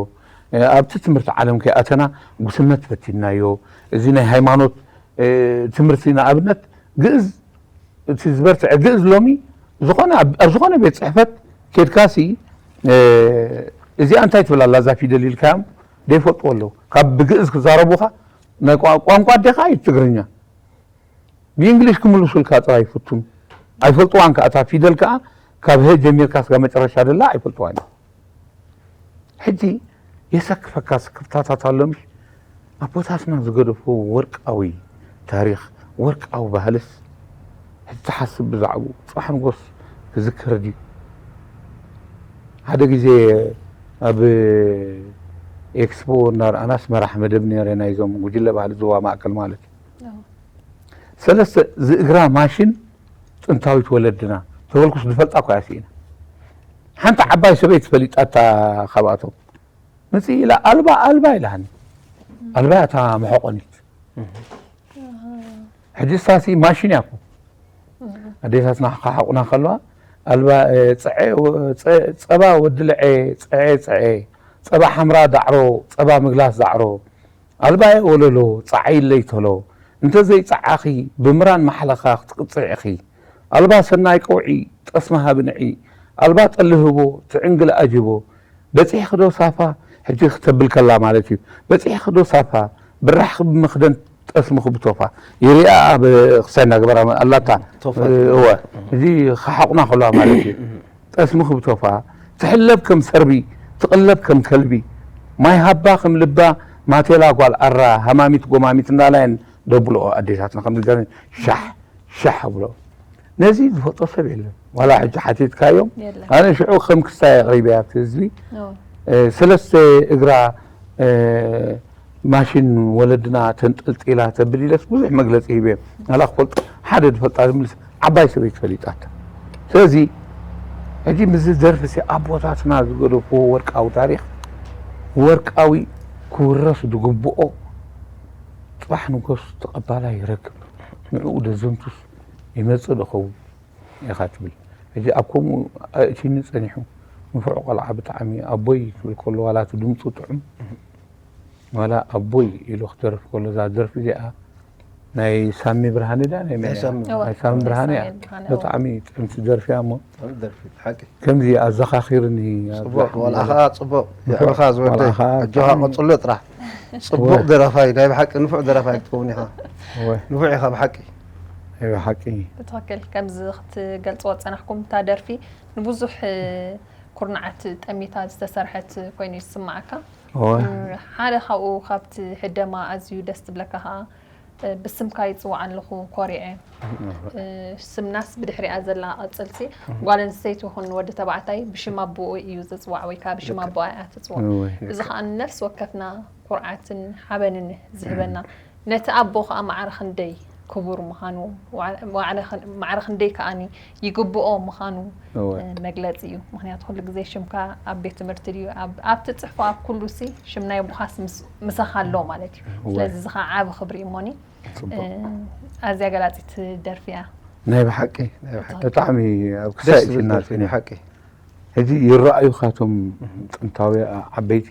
ኣብቲ ትምህርቲ ዓለም ከይኣተና ጉስነት ፈቲንናዮ። እዚ ናይ ሃይማኖት ትምህርቲ ንኣብነት ግእዝ እቲ ዝበርትዐ ግእዝ ሎሚ ዝኾነ ኣብ ዝኾነ ቤት ፅሕፈት ኬድካሲ እዚኣ እንታይ ትብል ኣላ እዛ ፊደል ኢልካዮም ዘይፈልጥዎ ኣለዉ። ካብ ብግእዝ ክዛረቡኻ ናይ ቋንቋ ኣዴኻ እዩ ትግርኛ ብእንግሊሽ ክምልሱልካ ጥራይ ይፍቱን ኣይፈልጥዋን ከዓ እታ ፊደል ከዓ ካብ ሀ ጀሚርካ ስጋ መጨረሻ ደላ ኣይፈልጥዋን እዮም። ሕጂ የሰክፈካ ስክፍታታት ኣሎ ምሽ ኣቦታትና ዝገደፎ ወርቃዊ ታሪኽ ወርቃዊ ባህልስ ሕጂ ትሓስብ ብዛዕባኡ ፅባሕ ንጎስ ክዝከር ድዩ? ሓደ ግዜ ኣብ ኤክስፖ እናረኣናስ መራሕ መደብ ነረ ናይዞም ጉጅለ ባህሊ ዝዋ ማእከል ማለት እዩ ሰለስተ ዝእግራ ማሽን ጥንታዊት ወለድና ተበልኩስ ዝፈልጣ እኳ እያ ስኢና። ሓንቲ ዓባይ ሰበይቲ ፈሊጣታ ካብኣቶም ምፅእ ኢላ ኣልባ ኣልባ ኢላሃኒ። ኣልባ እያ እታ መሐቆኒት። ሕጂ እሳሲ ማሽን እያ እኮ ኣዴታትና ክሓቁና ከለዋ ኣልባ ፀባ ወዲ ልዐ ፀዐ ፀዐ ፀባ ሓምራ ዳዕሮ ፀባ ምግላስ ዳዕሮ ኣልባየ ወለሎ ጸዓይለይ ተሎ እንተዘይጸዓኺ ብምራን ማሕለኻ ክትቅጽዒ ኢኺ። ኣልባ ሰናይ ቀውዒ ጠስሚ ሃቢ ንዒ ኣልባ ጠሊ ህቦ ትዕንግል ኣጅቦ በጺሕኺ ዶ ሳፋ ሕጂ ክተብል ከላ ማለት እዩ በጺሕኺ ዶ ሳፋ ብራሕኺ ብመኽደን ጠስምኺ ብቶፋ ይሪኣ ኣብ ክሳይ እናገበራ ኣላታ እወ እዚ ክሓቑና ከለዋ ማለት እዩ ጠስምኺ ብቶፋ ትሕለብ ከም ሰርቢ ትቕለብ ከም ከልቢ ማይ ሃባ ከም ልባ ማቴላ ጓል ኣራ ሃማሚት ጎማሚት እንዳላየን ደብልኦ ኣዴታትና ከም ዝገርም ሻሕ ሻሕ ብሎ ነዚ ዝፈልጦ ሰብ የለን ዋላ ሕጂ ሓቲትካዮም ኣነ ሽዑ ከም ክስታይ ኣቕሪበ ኣብቲ ህዝቢ ሰለስተ እግራ ማሽን ወለድና ተንጠልጢላ ተብል ኢለስ ብዙሕ መግለፂ ሂበ ኣላ ክፈልጦ ሓደ ዝፈልጣ ዝምልስ ዓባይ ሰበይቲ ፈሊጣታ ስለዚ ሕጂ ምዚ ደርፊ ሲ ኣቦታትና ዝገደፍዎ ወርቃዊ ታሪክ ወርቃዊ ክውረስ ዝግብኦ ፅባሕ ንጎስ ተቐባላይ ይረክብ ንዕኡ ደዘንቱስ ይመፅእ ዶ ኸውን ኢኻ ትብል ሕጂ ኣብ ከምኡ ኣእቲኒ ፀኒሑ ንፉዕ ቆልዓ ብጣዕሚ ኣቦይ ክብል ከሎ ዋላ እቲ ድምፁ ጥዑም ዋላ ኣቦይ ኢሉ ክደርፍ ከሎ እዛ ደርፊ እዚኣ ናይ ሳሚ ብርሃነ ዳ ናይ መን ናይ ሳሚ ብርሃነ እያ ብጣዕሚ ጥዕምቲ ደርፊ እያ እሞ ከምዚ ኣዘኻኺርኒ ጽቡቕ ወላ ኸዓ ጽቡቕ የዕብኻ ዝወደይ ኣጆኻ ቀጽሎ ጥራሕ ጽቡቕ ደራፋይ ናይ ብሓቂ ንፉዕ ደራፋይ ክትከውን ኢኻ ንፉዕ ኢኻ ብሓቂ ናይ ብሓቂ ብትኽክል ከምዚ ክትገልጽዎ ዝጸናሕኩም እታ ደርፊ ንብዙሕ ኩርናዓት ጠሚታ ዝተሰርሐት ኮይኑ ይስማዓካ ሓደ ካብኡ ካብቲ ህደማ ኣዝዩ ደስ ትብለካ ከዓ ብስምካ ይፅዋዕ ኣለኹ ኮሪዐ ስምናስ ብድሕሪኣ ዘላ ቀፅልሲ ጓል ኣንስተይቲ ይኹን ወዲ ተባዕታይ ብሽም ኣቦኡ እዩ ዝፅዋዕ ወይ ከዓ ብሽም ኣቦኣ እያ ትፅዋዕ እዚ ከዓ ነፍሲ ወከፍና ኩርዓትን ሓበንን ዝህበና ነቲ ኣቦ ከዓ ማዕረ ክንደይ ክቡር ምዃኑ ማዕረ ክንደይ ከዓ ይግብኦ ምዃኑ መግለፂ እዩ ምክንያቱ ኩሉ ግዜ ሽምካ ኣብ ቤት ትምህርቲ ድዩ ኣብቲ ፅሕፎ ኣብ ኩሉ ሲ ሽም ናይ ኣቦኻስ ምሳኻ ኣሎ ማለት እዩ ስለዚ እዚ ከዓ ዓብ ክብሪ እሞኒ ኣዝያ ገላፂት ደርፊ እያ ናይ ብሓቂ ብጣዕሚ ኣብ ክሳይ ሽና ሓቂ ሕጂ ይረኣዩ ካቶም ጥንታዊ ዓበይቲ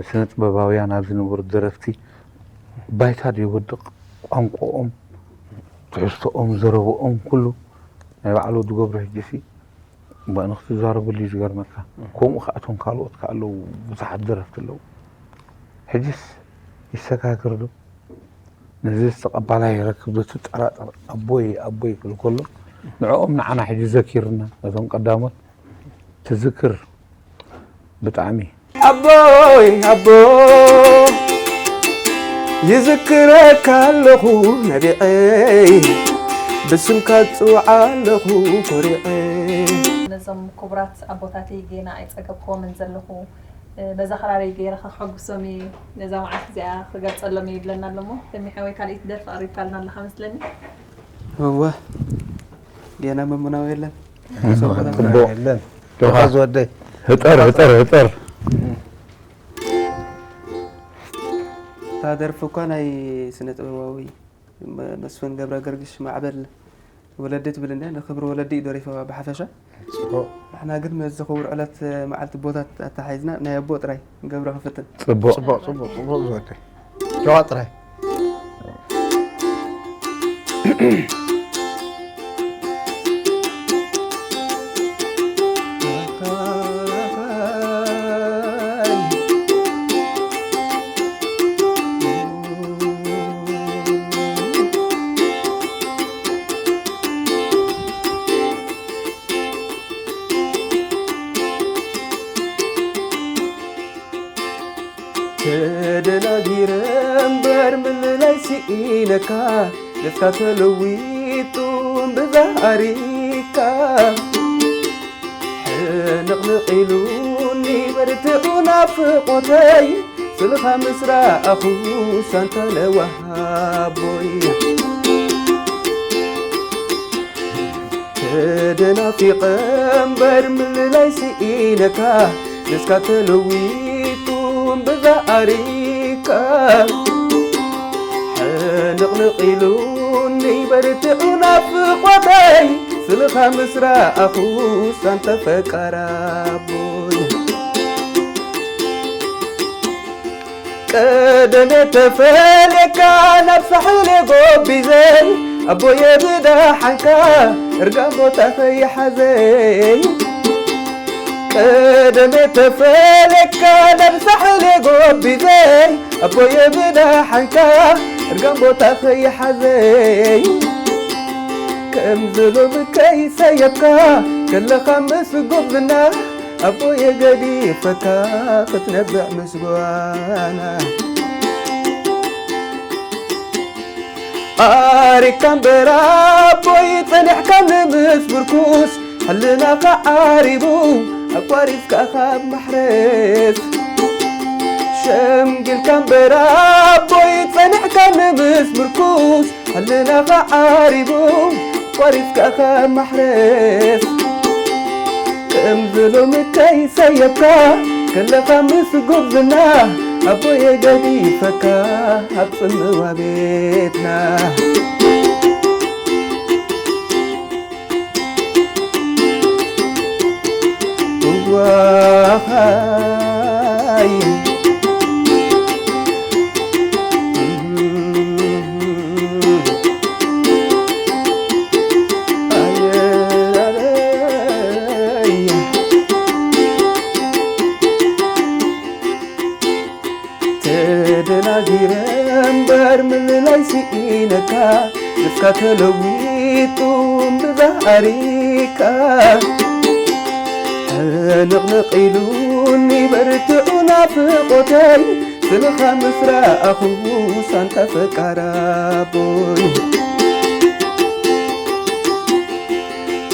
ስነ ጥበባውያን ኣብ ዝነበሩ ደረፍቲ ባይታ ዘይወድቕ ቋንቋኦም ትሕዝቶኦም ዘረብኦም ኩሉ ናይ ባዕሉ ዝገብሮ ሕጂ ሲ እምበኣር ንክትዛረበሉ እዩ ዝገርመካ ከምኡ ከዓ እቶም ካልኦት ከዓ ኣለዉ ብዙሓት ደረፍቲ ኣለዉ ሕጂስ ይሰጋገር ዶ ነዚ ተቐባላይ ይረክብ ዶ ትጠራጠር ኣቦይ ኣቦይ ክብል ከሎ ንዕኦም ንዓና ሕጂ ዘኪርና ነቶም ቀዳሞት ትዝክር ብጣዕሚ ኣቦይ ኣቦ ይዝክረካ ኣለኹ ነቢዐይ፣ ብስምካ ጽውዓ ኣለኹ ኮሪዐ። ነዞም ክቡራት ኣቦታተይ ጌና ኣይጸገብክዎምን ዘለኹ። ነዛ ክራረይ ገይረ ከሐጉሶም እየ፣ ነዛ መዓልቲ እዚኣ ክገልጸሎም እየ ይብለና ኣሎ እሞ፣ ተሚ ሓወይ ካልኣይቲ ደርፊ ኣቕሪብካልና ኣለኻ መስለኒ። እወ፣ ጌና መሙናዊ የለን። ጽቡቕ። የለን። ጆኻ። ጆኻ ዝወደይ። ህጠር፣ ህጠር፣ ህጠር። እታ ደርፊ እኳ ናይ ስነ ጥበባዊ መ-፣ መስፍን ገብረ ገርግሽ ማዕበል ወለዲ ትብል እንድያ፣ ንክብሪ ወለዲ እዩ ደሪፍዋ ብሓፈሻ። ጽቡቕ። ንሕና ግን ምስዚ ክቡር ዕለት መዓልቲ ኣቦታት ኣተሓሒዝና ናይ ኣቦ ጥራይ ንገብሮ ክንፍትን። ጽቡቕ። ጽቡቕ፣ ጽቡቕ፣ ጽቡቕ ዝወደይ። ጆኻ ጥራይ። ተደናጊረ እምበር ምልላይ ስኢነካ፣ ገጽካ ተለዊጡ እምብዛ ኣሪካ። ሕንቕንቕ ኢሉኒ በርትዑ ናፍቖተይ፣ ስልኻ ምስ ረኣኹ ሳንታ ለዋሃቦይ። ተደናፊቐ እምበር ምልላይ ስኢነካ፣ ገጽካ ተለዊጡ እምብዛ ኣሪካ። ሕንቕንቕ ኢሉኒ በርትዑ ናፍቖተይ፣ ስልኻ ምስ ረኣኹ ሳንታ ፈቃራቦይ። ቀደም ተፈልየካ ናብ ሳሕል ጎቢዘይ፣ ኣቦየ ብደሓንካ እርጋን ቦታ ከይሓዘይ። ቀደም ተፈልየካ ናብ ሳሕል ጎቢዘይ፣ ኣቦየ ብደሓንካ እርጋን ቦታ ከይሓዘይ። ከምዚ ሎሚ ከይሰየብካ ከለኻ ምስ ጉብዝና፣ ኣቦየ ገዲፈካ ክትነብዕ ምስ ጓና። ኣሪካ እምበር ኣቦይ ጸኒሕካ ንምስ ምርኩስ፣ ሕልናኻ ዓሪቡ ኣቋሪጽካ ካብ ማሕረስ። ሸምጊልካ እምበር ኣቦይ ጸኒሕካ ንምስ ምርኩስ፣ ሕልናኻ ዓሪቡ ኣቋሪጽካ ካብ ማሕረስ። ከምዚ ሎሚ ከይሰየብካ ከለኻ ምስ ጉብዝና፣ ኣቦየ ገዲፈካ ኣብ ጽምዋ ቤትና። እዋይ። ተደናጊረ እምበር ምልላይ ስኢነካ፣ ንስካ ተለዊጡ እምብዛ ኣሪካ። ሕንቕንቕ ኢሉኒ በርትዑ ናፍቖተይ፣ ስልኻ ምስ ረኣኹ ሳንታ ፈቃራቦይ።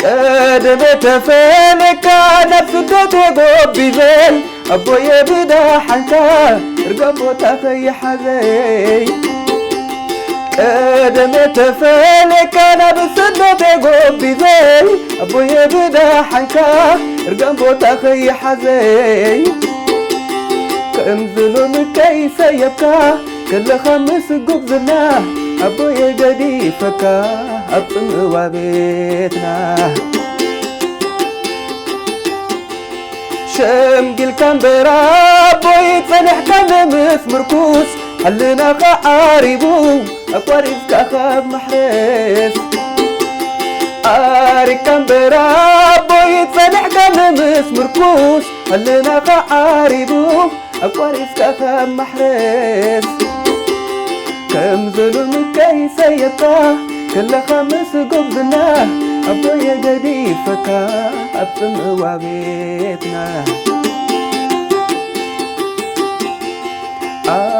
ቀደም ተፈለካ ናብ ስደት ጎቢዘይ፣ ኣቦየ ብደሓንካ እርጋን ቦታ ከይሓዘይ። ቀደም ተፈለካ ናብ ስደት ጎቢዘይ፣ ኣቦየ ብደሓንካ እርጋን ቦታ ከይሓዘይ። ከምዚ ሎሚ ከይሰየብካ ከለኻ ምስ ጉብዝና፣ ኣቦየ ገዲፈካ ኣብ ጽምዋ ቤትና። ሸምጊልካ እምበር ኣቦይ ጸኒሕካ ንምስ ምርኩስ፣ ሕልናኻ ዓሪቡ ኣቋሪጽካ ካብ ማሕረስ። ኣሪካ እምበር ኣቦይ ጸኒሕካ ንምስ ምርኩስ፣ ሕልናኻ ዓሪቡ ኣቋሪጽካ ካብ ማሕረስ። ከም ظلم ከይሰየካ ከለኻ ምስ ጉብዝና፣ ኣቦየ ገዲፈካ ኣብ ጽምዋ ቤትና።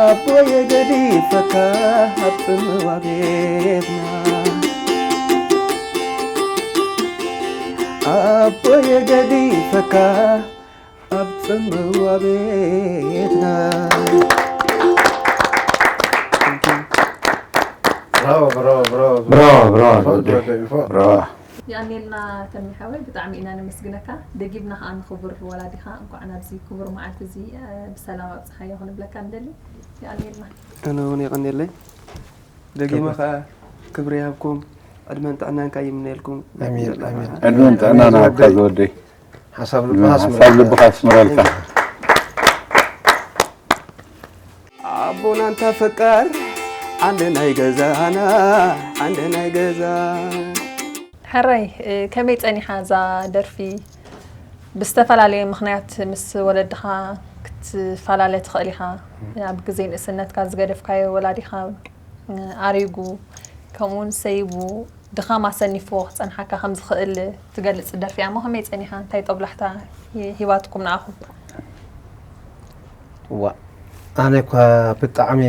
ኣቦየ ገዲፈካ ኣብ ጽምዋ ቤትና ኣቦየ ገዲፈካ ኣብ ጽምዋ ቤትና ብራቮ ብራቮ ብራቮ ብራዋ ብራዋ ፎቅ ወደይ ወደይ ፎቅ ብራዋ የቐንየልና ተሚ ሓወይ፣ ብጣዕሚ ኢና ነመስግነካ። ደጊምና ከዓ ንኽቡር ወላዲኻ እንኳዕ ናብዚ ክቡር መዓልቲ እዚ ብሰላም ኣብፅሓዮ ክንብለካ ንደሊ። የቐንየልና። ኣነ እውን የቐንየለይ። ደጊመ ከዓ ክብሪ ይሃብኩም፣ ዕድመን ጥዕናን ከዓ ይምነየልኩም። ኣሜን፣ ኣሜን። ዕድመን ጥዕናን ይሃብካ ዝወደይ። ሓሳብ ልብኻ ሓሳብ ልብኻ ኣስምረልካ። ኣቦና እንታ ፈቃር ዓንደ ናይ ገዛና ዓንደ ናይ ገዛ ሕራይ፣ ከመይ ፀኒሓ እዛ ደርፊ? ብዝተፈላለየ ምኽንያት ምስ ወለድኻ ክትፈላለ ትኽእል ኢኻ። ኣብ ግዜ ንእስነትካ ዝገደፍካዮ ወላዲኻ ኣሪጉ፣ ከምኡውን ሰይቡ፣ ድኻም ኣሰኒፍዎ ክፀንሓካ ከም ዝኽእል ትገልፅ ደርፊ እያ እሞ ከመይ ፀኒሓ? እንታይ ጦብላሕታ ሂባትኩም ንኣኹም? ዋ ኣነ እኳ ብጣዕሚ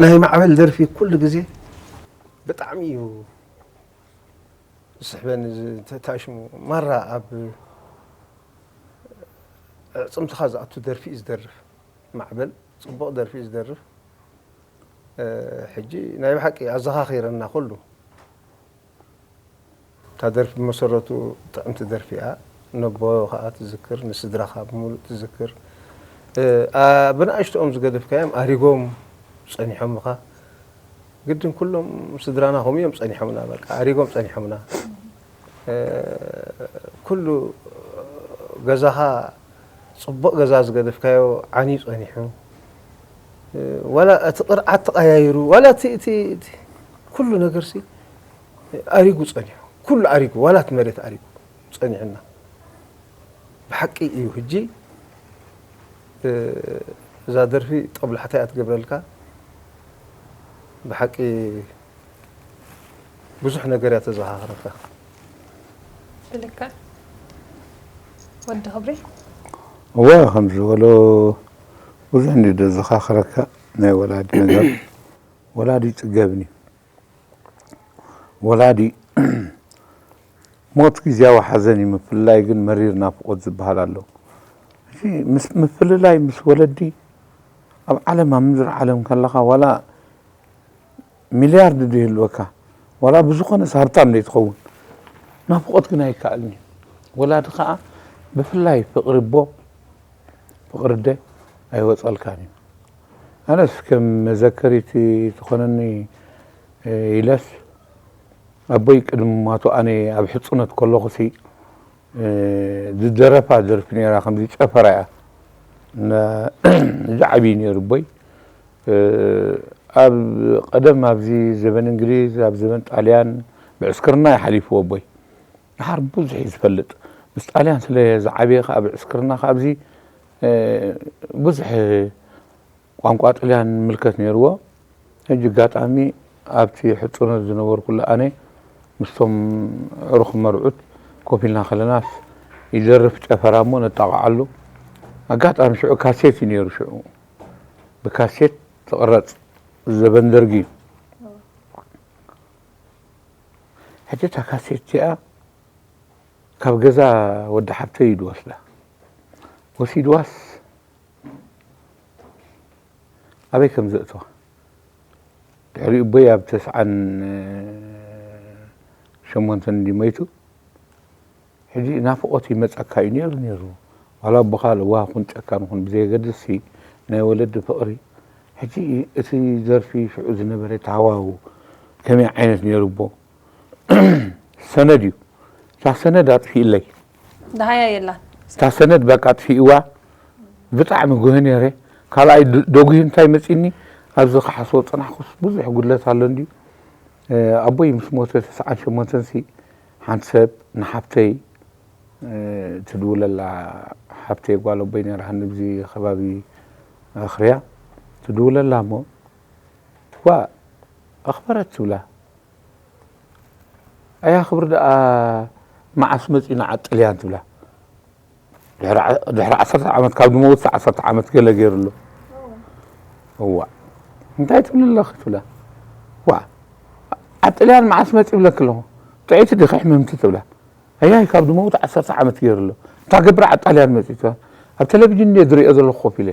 ናይ ማዕበል ደርፊ ኩሉ ግዜ ብጣዕሚ እዩ ዝስሕበኒ። ተሽሙ ማራ ኣብ ኣዕፅምትኻ ዝኣቱ ደርፊ እዩ ዝደርፍ። ማዕበል ፅቡቕ ደርፊ እዩ ዝደርፍ። ሕጂ ናይ ብሓቂ ኣዘኻኺረና ኩሉ። እታ ደርፊ ብመሰረቱ ጥዕምቲ ደርፊ እያ። ነቦ ከዓ ትዝክር፣ ንስድራኻ ብምሉእ ትዝክር። ብንኣሽትኦም ዝገደፍካዮም ኣሪጎም ፀኒሖምኻ። ግድን ኩሎም ስድራና ከምኡ እዮም ፀኒሖምና። በቃ ኣሪጎም ፀኒሖምና። ኩሉ ገዛኻ ፅቡቕ ገዛ ዝገደፍካዮ ዓንዩ ፀኒሑ። ዋላ እቲ ቅርዓት ተቐያይሩ፣ ዋላ እቲ እቲ እቲ ኩሉ ነገርሲ ኣሪጉ ፀኒሑ። ኩሉ ኣሪጉ፣ ዋላ እቲ መሬት ኣሪጉ ፀኒሑና። ብሓቂ እዩ። ሕጂ እዛ ደርፊ ጦብላሕታ እያ ትገብረልካ። ብሓቂ ብዙሕ ነገር እያ ተዘኻኽረካ። ብልክዕ ወዲ ክብሪ እወ ከም ዝበሎ ብዙሕ እንዲ ዘዘኻኽረካ ናይ ወላዲ ነገር። ወላዲ ይፅገብን እዩ። ወላዲ ሞት ግዜያዊ ሓዘን እዩ፣ ምፍልላይ ግን መሪር ናፍቆት ዝበሃል ኣሎ። እዚ ምስ ምፍልላይ ምስ ወለዲ ኣብ ዓለም ኣብ ምድሪ ዓለም ከለኻ ዋላ ሚልያርድ ዶ ይህልወካ ዋላ ብዝኾነስ ሃብታም ዶ ይትኸውን ናፍቆት ግን ኣይከኣልን እዩ። ወላዲ ከዓ ብፍላይ ፍቅሪ ኣቦ ፍቅሪ ኣደ ኣይወፀልካን እዩ። ኣነስ ከም መዘከሪቲ ትኾነኒ ኢለስ ኣቦይ ቅድሚ ማቱ ኣነ ኣብ ሕፁነት ከለኹሲ ዝደረፋ ደርፊ ነይራ ከምዚ ጨፈራ እያ። እዛ ዓብዪ ነይሩ ኣቦይ ኣብ ቀደም ኣብዚ ዘበን እንግሊዝ ኣብ ዘበን ጣልያን ብዕስክርና ይሓሊፍዎ ኣቦይ። ድሓር ብዙሕ እዩ ዝፈልጥ ምስ ጣልያን ስለ ዝዓበየ ከዓ ብዕስክርና ከዓ ኣብዚ ብዙሕ ቋንቋ ጥልያን ምልከት ነይርዎ። ሕጂ ኣጋጣሚ ኣብቲ ሕፁነት ዝነበርኩሉ ኣነ ምስቶም ዕሩኽ መርዑት ኮፍ ኢልና ከለናስ ይደርፍ ጨፈራ እሞ ነጣቕዓሉ። ኣጋጣሚ ሽዑ ካሴት እዩ ነይሩ። ሽዑ ብካሴት ትቕረፅ ዘበን ደርጊ እዩ። ሕጂ እታ ካሴት እቲኣ ካብ ገዛ ወዲ ሓብተይ እዩ ዝወስዳ። ወሲድዋስ ኣበይ ከም ዘእትዋ ድሕሪኡ ኣቦይ ኣብ ተስዓን ሸሞንተን እንዲ መይቱ። ሕጂ ናፍቆት ይመፀካ እዩ ነይሩ ነይሩ ዋላ ኣቦኻ ለዋህ ኩን ጨካን ኩን ብዘየገድስ ናይ ወለዲ ፍቅሪ። ሕጂ እቲ ደርፊ ሽዑ ዝነበረ ተሃዋሁ ከመይ ዓይነት ነይሩ ኣቦ ሰነድ እዩ። እታ ሰነድ ኣጥፊእለይ። ደሃያ የላን። እታ ሰነድ በቃ ኣጥፊእዋ። ብጣዕሚ ጉህ ነይረ። ካልኣይ ድ- ደጉሂ እንታይ መፂኒ ኣብዚ ክሓስቦ ፅናሕኩስ ብዙሕ ጉድለት ኣሎ እንድዩ። ኣቦይ ምስ ሞተ ተስዓን ሸሞንተን ሲ ሓንቲ ሰብ ንሓፍተይ ትድውለላ ሓፍተይ ጓል ኣቦይ ነይራ ንብዚ ከባቢ ኣኽርያ ትድውለላ እሞ ዋ ኣኽበረት ትብላ ኣያ ክብሪ ደኣ መዓስ መፂኡ ንዓዲ ጥልያን ትብላ። ድሕሪ ዓሰርተ ዓመት ካብ ድመውት ዓሰርተ ዓመት ገለ ገይሩ ኣሎ። እዋ እንታይ ትብል ኣለኺ ትብላ። ዋ ኣብ ጥልያን መዓስ መፂ ይብለኪ ኣለኹ። ጥዕይቲ ዲኺ ሕምምቲ ትብላ። ኣያይ ካብ ድመውት ዓሰርተ ዓመት ገይሩ ኣሎ። እንታይ ገብር ኣብ ጣልያን መፂ ትብላ። ኣብ ቴሌቪዥን እንደ ዝሪኦ ዘለኹ ኮፍ ኢለ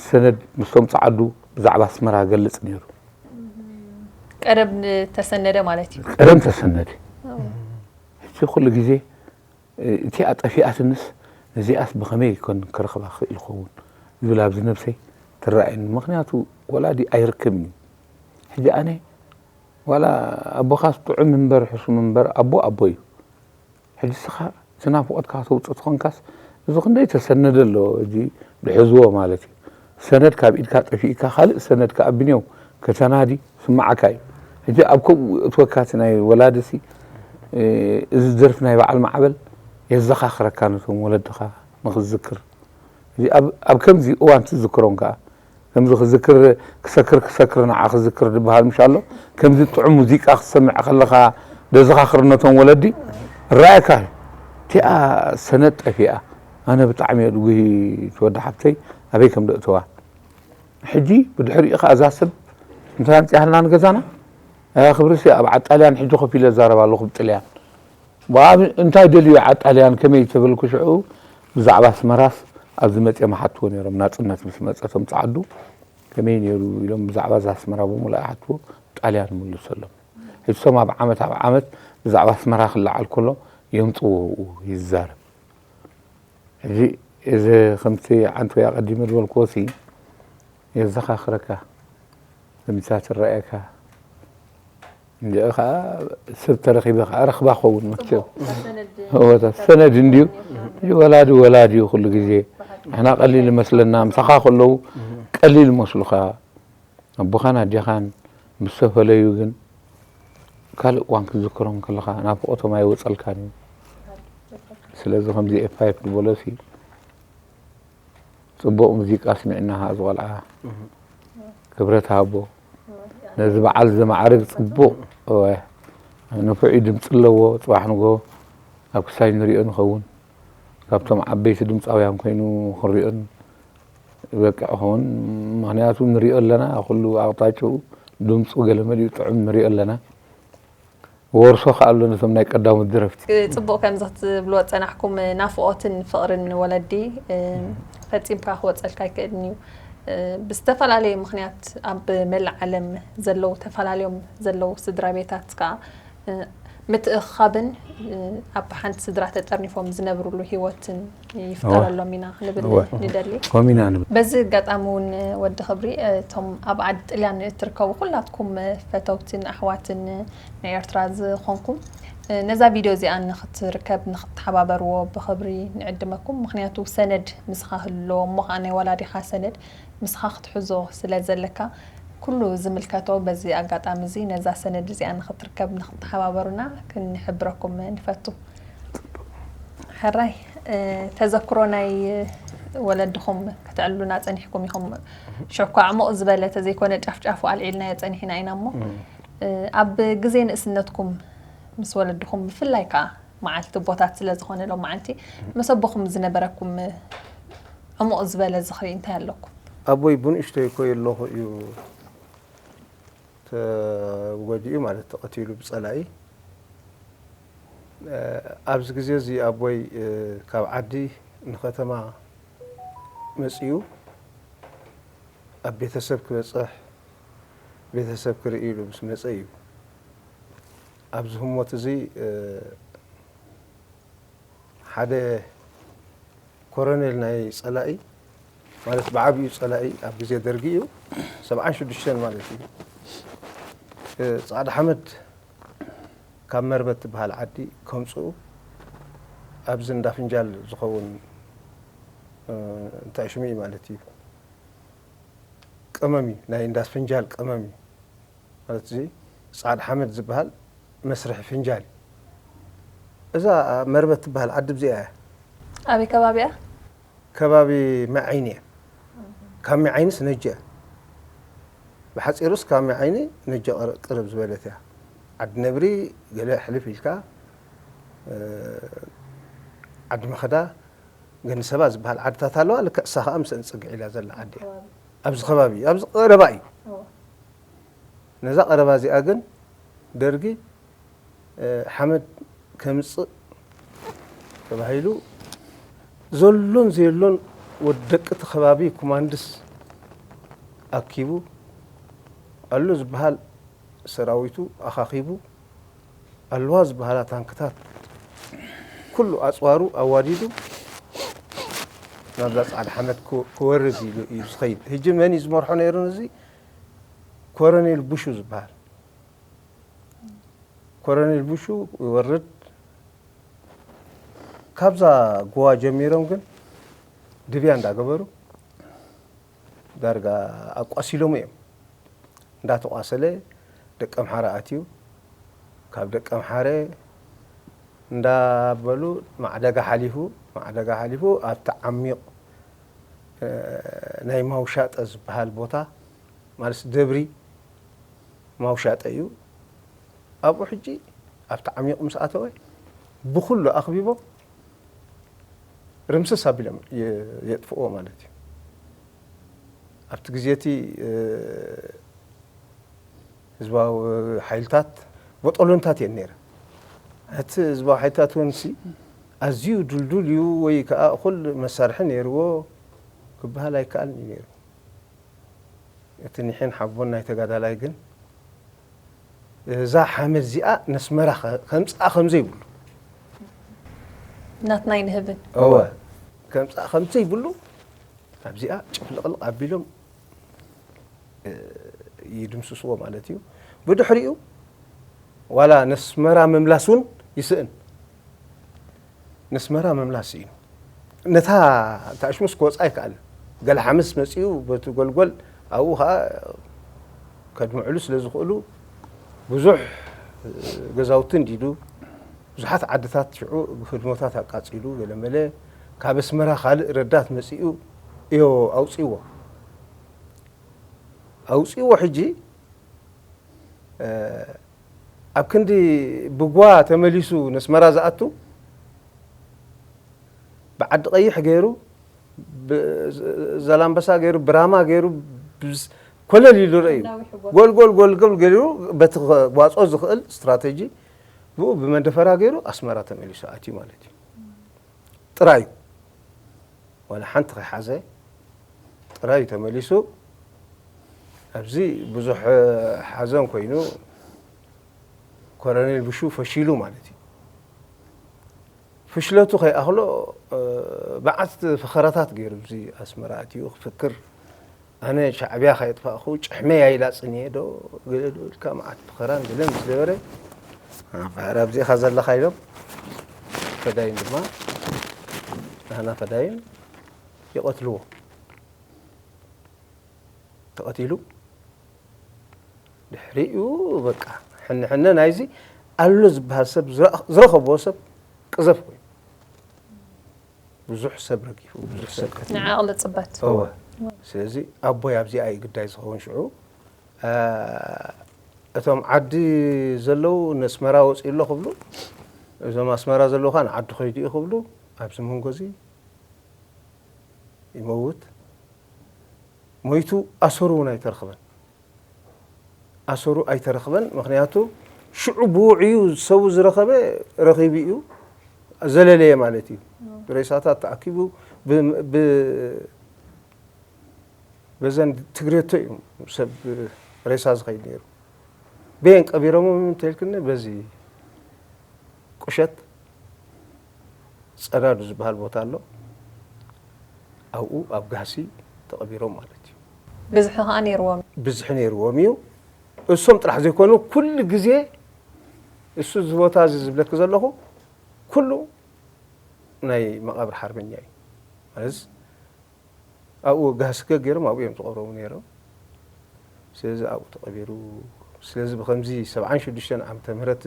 ሰነድ ምስቶም ፃዓዱ ብዛዕባ ኣስመራ ገልፅ ነይሩ። ቀደም ተሰነደ ማለት እዩ። ቀደም ተሰነደ። ሕጂ ኩሉ ግዜ እቲኣ ጠፊኣትንስ ነዚኣስ ብኸመይ ይኮን ክረኽባ ክኽእል ይኸውን ዝብል ኣብዚ ነብሰይ ትረኣየኒ። ምኽንያቱ ወላዲ ኣይርክብን እዩ። ሕጂ ኣነ ዋላ ኣቦኻስ ጥዑም እምበር ሕሱም እምበር ኣቦ ኣቦ እዩ። ሕጂ ስኻ እቲ ናፍቖትካ ከተውፅእ ትኾንካስ እዚ ክንደይ ተሰነደ ኣሎ ሕጂ ድሕዝዎ ማለት እዩ። ሰነድ ካብ ኢድካ ጠፊእካ ካልእ ሰነድ ከኣ ብኔው ከተናዲ ስማዓካ እዩ። ሕጂ ኣብ ከምኡ እትወካ እቲ ናይ ወላድሲ እዚ ደርፊ ናይ በዓል ማዕበል የዘኻኽረካ ነቶም ወለድኻ ንኽትዝክር። ኣብ ከምዚ እዋን ትዝክሮም ከኣ ከምዚ ክዝክር ክሰክር ክሰክር ንዓ ክዝክር ዝበሃል ምሽ ኣሎ። ከምዚ ጥዑም ሙዚቃ ክትሰምዕ ከለኻ ደዘኻኽር ነቶም ወለዲ ራእካ እቲኣ ሰነድ ጠፊኣ ኣነ ብጣዕሚ እየ ድጉሂ ትወዲ ሓብተይ ኣበይ ከም ደእተዋ ሕጂ ብድሕሪኡ ከኣ እዛ ሰብ እንታይ ኣምፅኣልና ንገዛና ክብርሲ ኣብ ዓጣልያን ሕጂ ኮፍ ኢለ ዛረብ ኣለኹ ብጥልያን እንታይ ደልዩ ዓጣልያን ከመይ ተበልኩ ሽዑ ብዛዕባ ኣስመራስ ኣብዚ መፅኦም ሓትዎ ነይሮም ናፅነት ምስ መፀ እቶም ፀዓዱ ከመይ ነይሩ ኢሎም ብዛዕባ እዛ ኣስመራ ብምሉእ ሓትዎ ጣልያን ምልሰሎም ሕሶም ኣብ ዓመት ኣብ ዓመት ብዛዕባ ኣስመራ ክለዓል ከሎ የምፅዎ ይዛረብ ሕጂ እዚ ከምቲ ዓንቱ ኣቀዲመ ዝበልክዎ ሲ የዘኻኽረካ ከምዚታት ይረኣየካ እንዲኡ ከዓ ሰብ ተረኺበ ከዓ ረኽባ ኸውን መቸም ሰነድ እንዲዩ ወላዲ ወላዲ እዩ ኩሉ ግዜ ንሕና ቀሊል ይመስለና ምሳኻ ከለዉ ቀሊል ይመስሉኻ ኣቦኻን ኣዴኻን ምስ ተፈለዩ ግን ካልእ እዋን ክትዝክሮም ከለኻ ናፍቆቶም ኣይወፀልካን እዩ ስለዚ ከምዚ ኤፋይፍ ዝበሎ ሲ ፅቡቕ ሙዚቃ ስሚዕና ከዓ ዝቆልዓ ክብረት ሃቦ ነዚ በዓል ዘማዕርግ ፅቡቕ ንፉዕ ድምፂ ኣለዎ ፅባሕ ንጎ ኣብ ክሳይ ንሪኦ ንኸውን ካብቶም ዓበይቲ ድምፃውያን ኮይኑ ክንሪኦን ይበቅዕ ኸውን ምክንያቱ ንሪኦ ኣለና ኩሉ ኣቕጣጭኡ ድምፁ ገለመሊኡ ጥዑም ንሪኦ ኣለና ወርሶ ከዓ ኣሎ ነቶም ናይ ቀዳሞት ደረፍቲ። ፅቡቕ ከምዚ ክትብልዎ ዝፀናሕኩም ናፍቖትን ፍቕርን ወለዲ ፈፂምካ ክወፀልካ ኣይክእልን እዩ። ብዝተፈላለየ ምኽንያት ኣብ መላእ ዓለም ዘለዉ ተፈላለዮም ዘለዉ ስድራ ቤታት ከዓ ምትእኽኻብን ኣብ ሓንቲ ስድራ ተጠርኒፎም ዝነብርሉ ህይወትን ይፍጠረሎም ኢና ክንብል ንደሊ። ከምኡ ኢና ንብል። በዚ ኣጋጣሚ እውን ወዲ ክብሪ እቶም ኣብ ዓዲ ጥልያን እትርከቡ ኩላትኩም ፈተውትን ኣሕዋትን ናይ ኤርትራ ዝኾንኩም ነዛ ቪድዮ እዚኣ ንኽትርከብ ንኽትተሓባበርዎ ብኽብሪ ንዕድመኩም። ምኽንያቱ ሰነድ ምስኻ ህልዎ እሞ ከዓ ናይ ወላዲኻ ሰነድ ምስኻ ክትሕዞ ስለ ዘለካ ኩሉ ዝምልከቶ በዚ ኣጋጣሚ እዚ ነዛ ሰነድ እዚኣ ንኽትርከብ ንኽትተሓባበሩና ክንሕብረኩም ንፈቱ። ሕራይ ተዘክሮ ናይ ወለድኹም ከተዕልሉና ፀኒሕኩም ኢኹም። ሽዑ እኳ ዕሙቕ ዝበለ ተዘይኮነ ጫፍጫፉ ኣልዒልናዮ ፀኒሕና ኢና እሞ ኣብ ግዜ ንእስነትኩም ምስ ወለድኹም ብፍላይ ከዓ መዓልቲ ኣቦታት ስለ ዝኾነ ሎም መዓልቲ ምስ ኣቦኹም ዝነበረኩም ዕሙቕ ዝበለ ዝኽሪ እንታይ ኣለኩም? ኣቦይ ብንእሽቶይ እኮ የለኹ እዩ ተጎዲኡ ማለት ተቐቲሉ ብፀላኢ። ኣብዚ ግዜ እዚ ኣቦይ ካብ ዓዲ ንከተማ መፂኡ ኣብ ቤተሰብ ክበፅሕ ቤተሰብ ክርኢ ኢሉ ምስ መፀ እዩ ኣብዚ ህሞት እዚ ሓደ ኮረኔል ናይ ፀላኢ ማለት ብዓብዩ ፀላኢ ኣብ ግዜ ደርጊ እዩ ሰብዓን ሽዱሽተን ማለት እዩ ፃዕዳ ሓመድ ካብ መርበት ትበሃል ዓዲ ከምፅኡ ኣብዚ እንዳ ፍንጃል ዝኸውን እንታይ ሽሙ እዩ ማለት እዩ ቅመም እዩ ናይ እንዳ ፍንጃል ቅመም እዩ ማለት እዚ ፃዕዳ ሓመድ ዝበሃል መስርሒ ፍንጃል እዩ እዛ መርበት ትበሃል ዓዲ ብዚኣ እያ ኣበይ ከባቢ እያ? ከባቢ ማይ ዓይኒ እያ ካብ ማይ ዓይንስ ነጀ እያ ብሓፂሩስ ካብ ማይ ዓይኒ ነጀ ቅርብ ዝበለት እያ ዓዲ ነብሪ ገለ ሕልፍ ኢልካ ዓዲ መኸዳ ገንሰባ ዝበሃል ዓድታት ኣለዋ ልክዕ እሳ ከዓ ምስአን ፅግዕ ኢላ ዘላ ዓዲ እያ ኣብዚ ከባቢ ኣብዚ ቀረባ እዩ። ነዛ ቀረባ እዚኣ ግን ደርጊ ሓመድ ከምፅእ ተባሂሉ ዘሎን ዘየሎን ወዲ ደቂ እቲ ከባቢ ኮማንድስ ኣኪቡ ኣሎ ዝበሃል ሰራዊቱ ኣኻኺቡ ኣለዋ ዝበሃላ ታንክታት ኩሉ ኣፅዋሩ ኣዋዲዱ ናብዛ ፃዕዳ ሓመድ ክወርድ ኢሉ እዩ ዝኸይድ። ሕጂ መን እዩ ዝመርሖ ነይሩ ነዚ? ኮረኔል ቡሹ ዝበሃል ኮረኔል ቡሹ ይወርድ። ካብዛ ጎዋ ጀሚሮም ግን ድብያ እንዳገበሩ ዳርጋ ኣቋሲሎሙ እዮም። እንዳተቋሰለ ደቀምሓረ ኣትዩ። ካብ ደቀምሓረ እንዳበሉ ማዕደጋ ሓሊፉ ማዕደጋ ሓሊፉ ኣብቲ ዓሚቕ ናይ ማውሻጠ ዝበሃል ቦታ ማለት ደብሪ ማውሻጠ እዩ። ኣብኡ ሕጂ ኣብቲ ዓሚቕ ምስ ኣተወ ብኹሉ ኣኽቢቦም ርምስስ ኣቢሎም የጥፍእዎ ማለት እዩ። ኣብቲ ግዜ እቲ ህዝባዊ ሓይልታት ቦጦሎንታት እየን ነይረ። እቲ ህዝባዊ ሓይልታት እውን ሲ ኣዝዩ ድልዱል እዩ ወይ ከዓ እኹል መሳርሒ ነይርዎ ክበሃል ኣይከኣልን እዩ ነይሩ። እቲ ኒሕን ሓቦን ናይ ተጋዳላይ ግን እዛ ሓመድ እዚኣ ነስመራ ከምፅኣ ከምዘይብሉ ናትና ይንህብን እወ ከምፅኣ ከምዘይብሉ ኣብዚኣ ጭፍልቕልቕ ኣቢሎም ይድምስስዎ ማለት እዩ። ብድሕሪኡ ዋላ ነስመራ ምምላስ እውን ይስእን። ነስመራ ምምላስ ስኢኑ ነታ ታሽሙስ ክወፅኣ ኣይከኣልን። ገለ ሓመስ መፂኡ በቲ ጎልጎል ኣብኡ ከዓ ከድምዕሉ ስለ ዝኽእሉ ብዙሕ ገዛውቲ እንዲዱ ብዙሓት ዓድታት ሽዑ ብህድሞታት ኣቃፂሉ ገለመለ ካብ ኣስመራ ካልእ ረዳት መፂኡ እዮ ኣውፅዎ ኣውፅዎ ሕጂ ኣብ ክንዲ ብጓ ተመሊሱ ነስመራ ዝኣቱ ብዓዲ ቀይሕ ገይሩ ዛላምበሳ ገይሩ ብራማ ገይሩ ኮለል ኢሉ ረእዩ ጎልጎል ጎልጎል ገይሩ በቲ ክዋፅኦ ዝኽእል ስትራተጂ ብኡ ብመደፈራ ገይሩ ኣስመራ ተመሊሱ ኣትዩ ማለት እዩ። ጥራዩ ዋላ ሓንቲ ከይሓዘ ጥራዩ ተመሊሱ ኣብዚ ብዙሕ ሓዘን ኮይኑ ኮረኔል ብሹ ፈሺሉ ማለት እዩ። ፍሽለቱ ከይኣኽሎ መዓት ፈኸራታት ገይሩ ኣብዚ ኣስመራ ኣትዩ ክፍክር ኣነ ሻዕብያ ከየጥፋእኹ ጭሕመይ ኣይላፅን እየ ዶ ገለ ዶ ኢልካ መዓት ፈኸራን ገለን ምስ ገበረ ኣብዚእኻ ዘለኻ ኢሎም ፈዳይን ድማ ናህና ፈዳይን ይቐትልዎ ተቐቲሉ ድሕሪኡ በቃ ሕነ ሕነ ናይዚ ኣሎ ዝበሃል ሰብ ዝረኸብዎ ሰብ ቅዘፍ ኮይኑ ብዙሕ ሰብ ረጊፉ ብዙሕ ሰብ ቀቲሉ ንዓቕሊ ፅበት እወ ስለዚ ኣቦይ ኣብዚኣ እዩ ግዳይ ዝኸውን ሽዑ እቶም ዓዲ ዘለዉ ነስመራ ወፂኡ ኣሎ ክብሉ እዞም ኣስመራ ዘለዉ ከዓ ንዓዲ ከይዱ እዩ ክብሉ ኣብዚ መንጎ እዚ ይመውት ሞይቱ ኣሰሩ እውን ኣይተረኽበን ኣሰሩ ኣይተረኽበን ምክንያቱ ሽዑ ብውዕዩ ሰቡ ዝረኸበ ረኺቡ እዩ ዘለለየ ማለት እዩ ሬሳታት ተኣኪቡ በዘን ትግሬቶ እዩ ሰብ ሬሳ ዝኸይድ ነይሩ በየን ቀቢሮሞ እንተልክኒ በዚ ቁሸት ጸዳዱ ዝበሃል ቦታ ኣሎ ኣብኡ ኣብ ጋህሲ ተቐቢሮም ማለት እዩ። ብዝሒ ከዓ ነይርዎም። ብዝሒ ነይርዎም እዩ። እሶም ጥራሕ ዘይኮኑ ኩሉ ግዜ እሱ እዚ ቦታ እዚ ዝብለኪ ዘለኹ ኩሉ ናይ መቓብር ሓርበኛ እዩ። ማለት ኣብኡ ጋህስገ ገይሮም ኣብኡ እዮም ዝቐብሮም ነይሮም። ስለዚ ኣብኡ ተቐቢሩ። ስለዚ ብኸምዚ ሰብዓን ሽዱሽተን ዓመተ ምህረት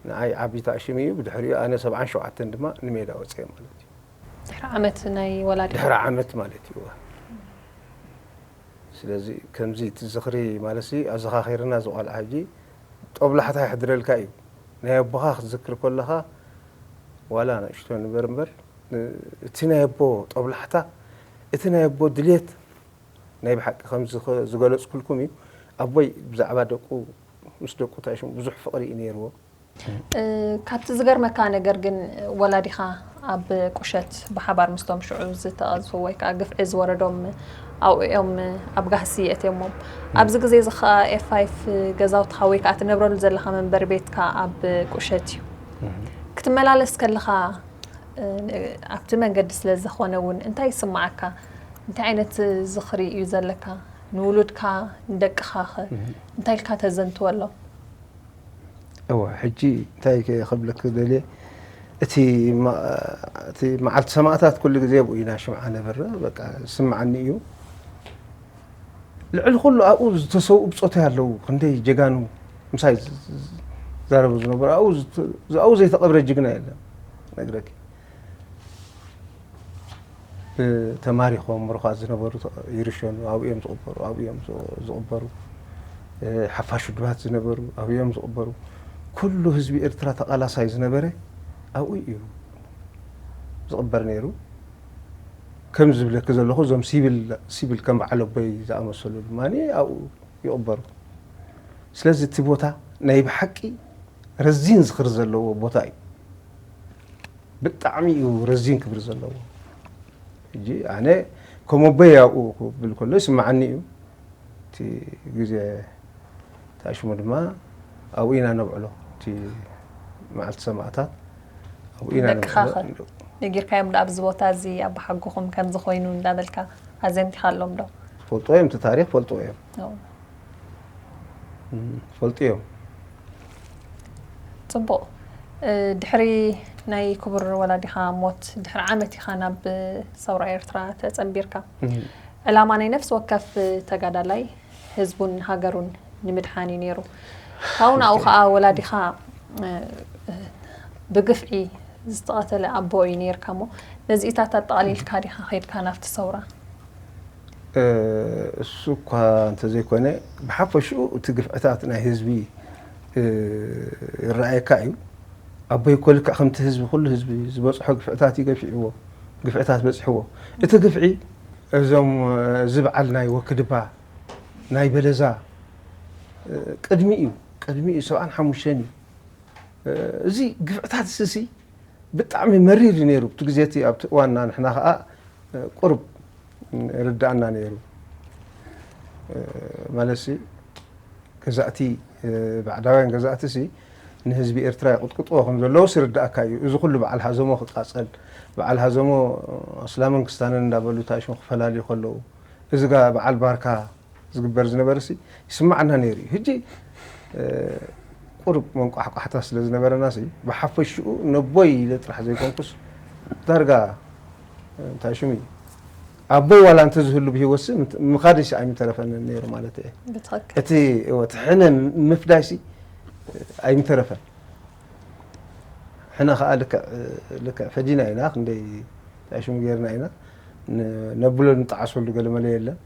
ንዓይ ዓቢ ታእሽም እዩ። ብድሕሪኡ ኣነ ሰብዓን ሸውዓተን ድማ ንሜዳ ወፅየ ማለት እዩ። ድሕሪ ዓመት ናይ ወላዲ ድሕሪ ዓመት ማለት እዩ። ስለዚ ከምዚ እቲ ዝኽሪ ማለትሲ ኣዘኻኺርና ዝቆልዓ ሕጂ ጦብላሕታ ይሕድረልካ እዩ። ናይ ኣቦኻ ክትዝክር ከለኻ ዋላ ንእሽቶ ንበር እምበር እቲ ናይ ኣቦ ጦብላሕታ እቲ ናይ ኣቦ ድሌት ናይ ብሓቂ ከምዚ ዝገለፅኩልኩም እዩ። ኣቦይ ብዛዕባ ደቁ ምስ ደቁ እንታይ ሽሙ ብዙሕ ፍቕሪ እዩ ነይርዎ። ካብቲ ዝገርመካ ነገር ግን ወላዲኻ ኣብ ቁሸት ብሓባር ምስቶም ሽዑ ዝተቐዝፉ ወይ ከዓ ግፍዒ ዝወረዶም ኣብኡ እዮም ኣብ ጋህሲ የእትዮሞም። ኣብዚ ግዜ እዚ ከዓ ኤፍ ፋይፍ ገዛውትኻ ወይ ከዓ ትነብረሉ ዘለኻ መንበሪ ቤትካ ኣብ ቁሸት እዩ። ክትመላለስ ከለኻ ኣብቲ መንገዲ ስለ ዝኾነ እውን እንታይ ይስምዓካ? እንታይ ዓይነት ዝኽሪ እዩ ዘለካ? ንውሉድካ ንደቅኻ ኸ እንታይ ኢልካ ተዘንትወሎም? እወ ሕጂ እንታይ ክብለክ ደልየ እቲ እቲ መዓልቲ ሰማእታት ኩሉ ግዜ ኣብኡ ኢና ሽምዓ ነብር በቃ ዝስምዓኒ እዩ። ልዕሊ ኩሉ ኣብኡ ዝተሰውኡ ብፆተይ ኣለዉ ክንደይ ጀጋኑ ምሳይ ዝዛረቡ ዝነበሩ ኣብኡ ዘይተቐብረ ጅግና የለን ነግረኪ። ተማሪኾም ምሩኻት ዝነበሩ ይርሸኑ ኣብኡ እዮም ዝቕበሩ ኣብኡ እዮም ዝቕበሩ። ሓፋሽ ውድባት ዝነበሩ ኣብኡ እዮም ዝቕበሩ። ኩሉ ህዝቢ ኤርትራ ተቓላሳይ ዝነበረ ኣብኡ እዩ ዝቕበር ነይሩ። ከም ዝብለኪ ዘለኹ እዞም ሲቪል ከም በዓል ኣቦይ ዝኣመሰሉ ድማ ኣብኡ ይቕበሩ። ስለዚ እቲ ቦታ ናይ ብሓቂ ረዚን ዝኽሪ ዘለዎ ቦታ እዩ። ብጣዕሚ እዩ ረዚን ክብሪ ዘለዎ። ሕጂ ኣነ ከም ኣቦይ ኣብኡ ክብል ከሎ ይስምዓኒ እዩ። እቲ ግዜ ተኣሽሙ ድማ ኣብኡ ኢና ነብዕሎ። እቲ መዓልቲ ሰማእታት ኣብኡ ኢና ደቅኻ ነጊርካዮም ዶ ኣብዚ ቦታ እዚ ኣባሓጎኹም ከምዚ ኮይኑ እንዳበልካ ኣዘንቲኻሎም ዶ? ፈልጦ እዮም፣ እቲ ታሪኽ ፈልጦ እዮም። ፈልጡ እዮም። ፅቡቕ። ድሕሪ ናይ ክቡር ወላዲኻ ሞት ድሕሪ ዓመት ኢኻ ናብ ሰውራ ኤርትራ ተፀንቢርካ። ዕላማ ናይ ነፍሲ ወከፍ ተጋዳላይ ህዝቡን ሃገሩን ንምድሓን እዩ ነይሩ። ካብኡ ናብኡ ከዓ ወላዲኻ ብግፍዒ ዝተቐተለ ኣቦ እዩ ነይርካ እሞ ነዚኢታት ኣጠቓሊልካ ዲኻ ከይድካ ናብቲ ሰውራ? እሱ እኳ እንተዘይኮነ ብሓፈሽኡ እቲ ግፍዕታት ናይ ህዝቢ ይረኣየካ እዩ። ኣቦይ እኮ ልክዕ ከምቲ ህዝቢ ኩሉ ህዝቢ ዝበፅሖ ግፍዕታት እዩ ገፊዕዎ፣ ግፍዕታት በፂሕዎ። እቲ ግፍዒ እዞም እዚ በዓል ናይ ወክድባ ናይ በለዛ ቅድሚ እዩ ቅድሚ እዩ ሰብዓን ሓሙሽተን እዩ። እዚ ግፍዕታት እዚ ብጣዕሚ መሪር እዩ ነይሩ ብቲ ግዜ እቲ ኣብቲ እዋንና ንሕና ከዓ ቁሩብ ይርድኣና ነይሩ። ማለትሲ ገዛእቲ ባዕዳውያን ገዛእቲ ሲ ንህዝቢ ኤርትራ ይቕጥቅጥዎ ከም ዘለውስ ይርድኣካ እዩ። እዚ ኩሉ በዓል ሃዘሞ ክቃጸል በዓል ሃዘሞ ኣስላምን ክስታንን እንዳበሉ ታሽሙ ክፈላልዩ ከለዉ እዚ ጋ በዓል ባርካ ዝግበር ዝነበረ ሲ ይስማዓና ነይሩ እዩ። ሕጂ ቁሩብ መንቋሕቋሕታ ስለ ዝነበረና ሲ ብሓፈሽኡ ነቦይ ኢለ ጥራሕ ዘይኮንኩስ ዳርጋ እንታይ ሽሙ እዩ ኣቦይ ዋላ እንተዝህሉ ብሂወት ሲ ምኻደይ ሲ ኣይምተረፈንን ነይሩ ማለት እየ። ብትኽክል። እቲ እወ፣ እቲ ሕነ ምፍዳይ ሲ ኣይምተረፈን። ሕነ ከዓ ልክዕ ልክዕ ፈዲና ኢና ክንደይ እንታይ ሽሙ ጌርና ኢና ን- ነብሎ ንጠዓሰሉ ገለመለ የለን።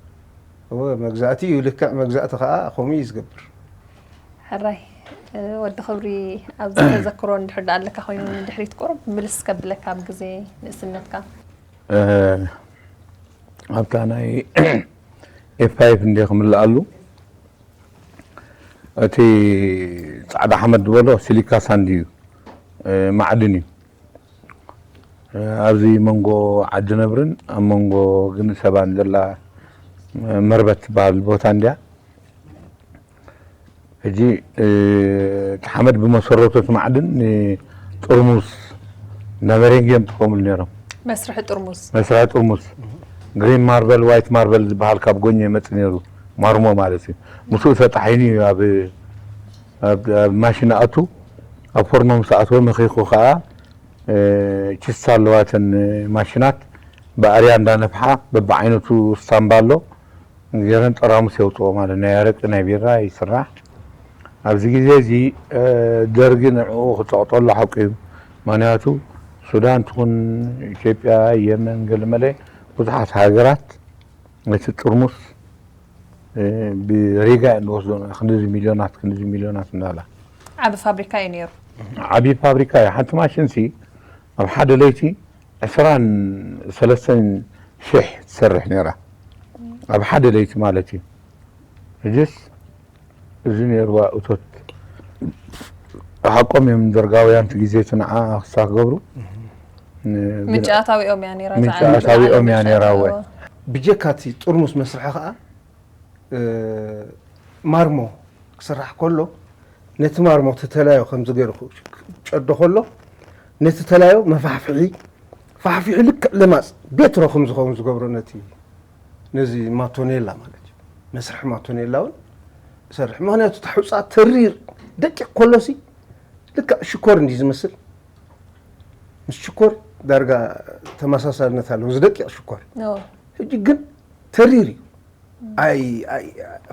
እወ መግዛእቲ እዩ ልክዕ መግዛእቲ ከዓ ከምኡ እዩ ዝገብር። ሕራይ ወዲ ክብሪ ኣብዚ ተዘክሮ እንድሕር ደኣ ኣለካ ኮይኑ ንድሕሪት ቁሩብ ምልስ ከብለካ ኣብ ግዜ ንእስነትካ። ኣብታ ናይ ኤፍ ፋይፍ እንደ ክምልኣሉ እቲ ፃዕዳ ሓመድ ዝበሎ ሲሊካ ሳንድ እዩ፣ ማዕድን እዩ። ኣብዚ መንጎ ዓዲ ነብርን ኣብ መንጎ ግኒ ሰባን ዘላ መርበት ትበሃል ቦታ እንድያ። ሕጂ እቲ ሓመድ ብመሰረቱ እቲ ማዕድን ንጥርሙስ እንዳ መሬንጌ ይጥቀምሉ ነይሮም። መስርሒ ጥርሙስ። መስርሒ ጥርሙስ ግሪን ማርበል ዋይት ማርበል ዝበሃል ካብ ጎኝ ይመጽእ ነይሩ፣ ማርሞ ማለት እዩ። ምስኡ ተጣሒኑ እዩ ኣብ ኣብ ማሽን ኣቱ ኣብ ፎርኖ ምስ ኣተወ መኺኹ ከዓ ችስታ ኣለዋ እተን ማሽናት ብኣርያ እንዳነፍሓ በብዓይነቱ ስታምባ ኣሎ ገይረን ጠራሙስ የውፅኦ ማለት ናይ ኣረቂ ናይ ቢራ ይስራሕ። ኣብዚ ግዜ እዚ ደርጊ ንዕኡ ክፀቕጠሉ ሓቂ እዩ። ምክንያቱ ሱዳን ትኹን ኢትዮጵያ፣ የመን፣ ገለመለ ብዙሓት ሃገራት ነቲ ጥርሙስ ብሪጋ እየን ዝወስዶ ክንድዚ ሚልዮናት ክንድዚ ሚልዮናት እንዳላ ዓቢ ፋብሪካ እዩ ነይሩ። ዓቢ ፋብሪካ እዩ። ሓንቲ ማሽን ሲ ኣብ ሓደ ለይቲ ዕስራን ሰለስተን ሽሕ ትሰርሕ ነይራ። ኣብ ሓደ ለይቲ ማለት እዩ። ሕጅስ እዚ ነይርዋ እቶት ሓቆም እዮም ደርጋውያን እቲ ግዜ እቲ ንዓ ክሳ ክገብሩ ን- ምንጪ ኣታዊኦም እያ ነይራ እዛ ምንጪ ዓዲ። ኣታዊኦም እያ ነይራ፣ እወ። ብጀካ እቲ ጥርሙስ መስርሒ ከዓ ማርሞ ክስራሕ ከሎ ነቲ ማርሞ ተተላዮ ከምዚ ገይሩ ጨዶ ከሎ ነቲ ተላዮ መፋሕፍሒ ፋሕፊሑ ልክዕ ለማፅ ቤትሮ ከም ዝኸውን ዝገብሮ ነቲ ነዚ ማቶኔላ ማለት እዩ። መስርሒ ማቶኔላ እውን ይሰርሕ። ምክንያቱ ታሑፃ ተሪር ደቂቕ ከሎሲ ልክዕ ሽኮር እንዲ ዝመስል ምስ ሽኮር ዳርጋ ተመሳሳልነት ኣለዎ። ዝደቂቕ ሽኮር ሕጂ ግን ተሪር እዩ። ኣይ ኣይ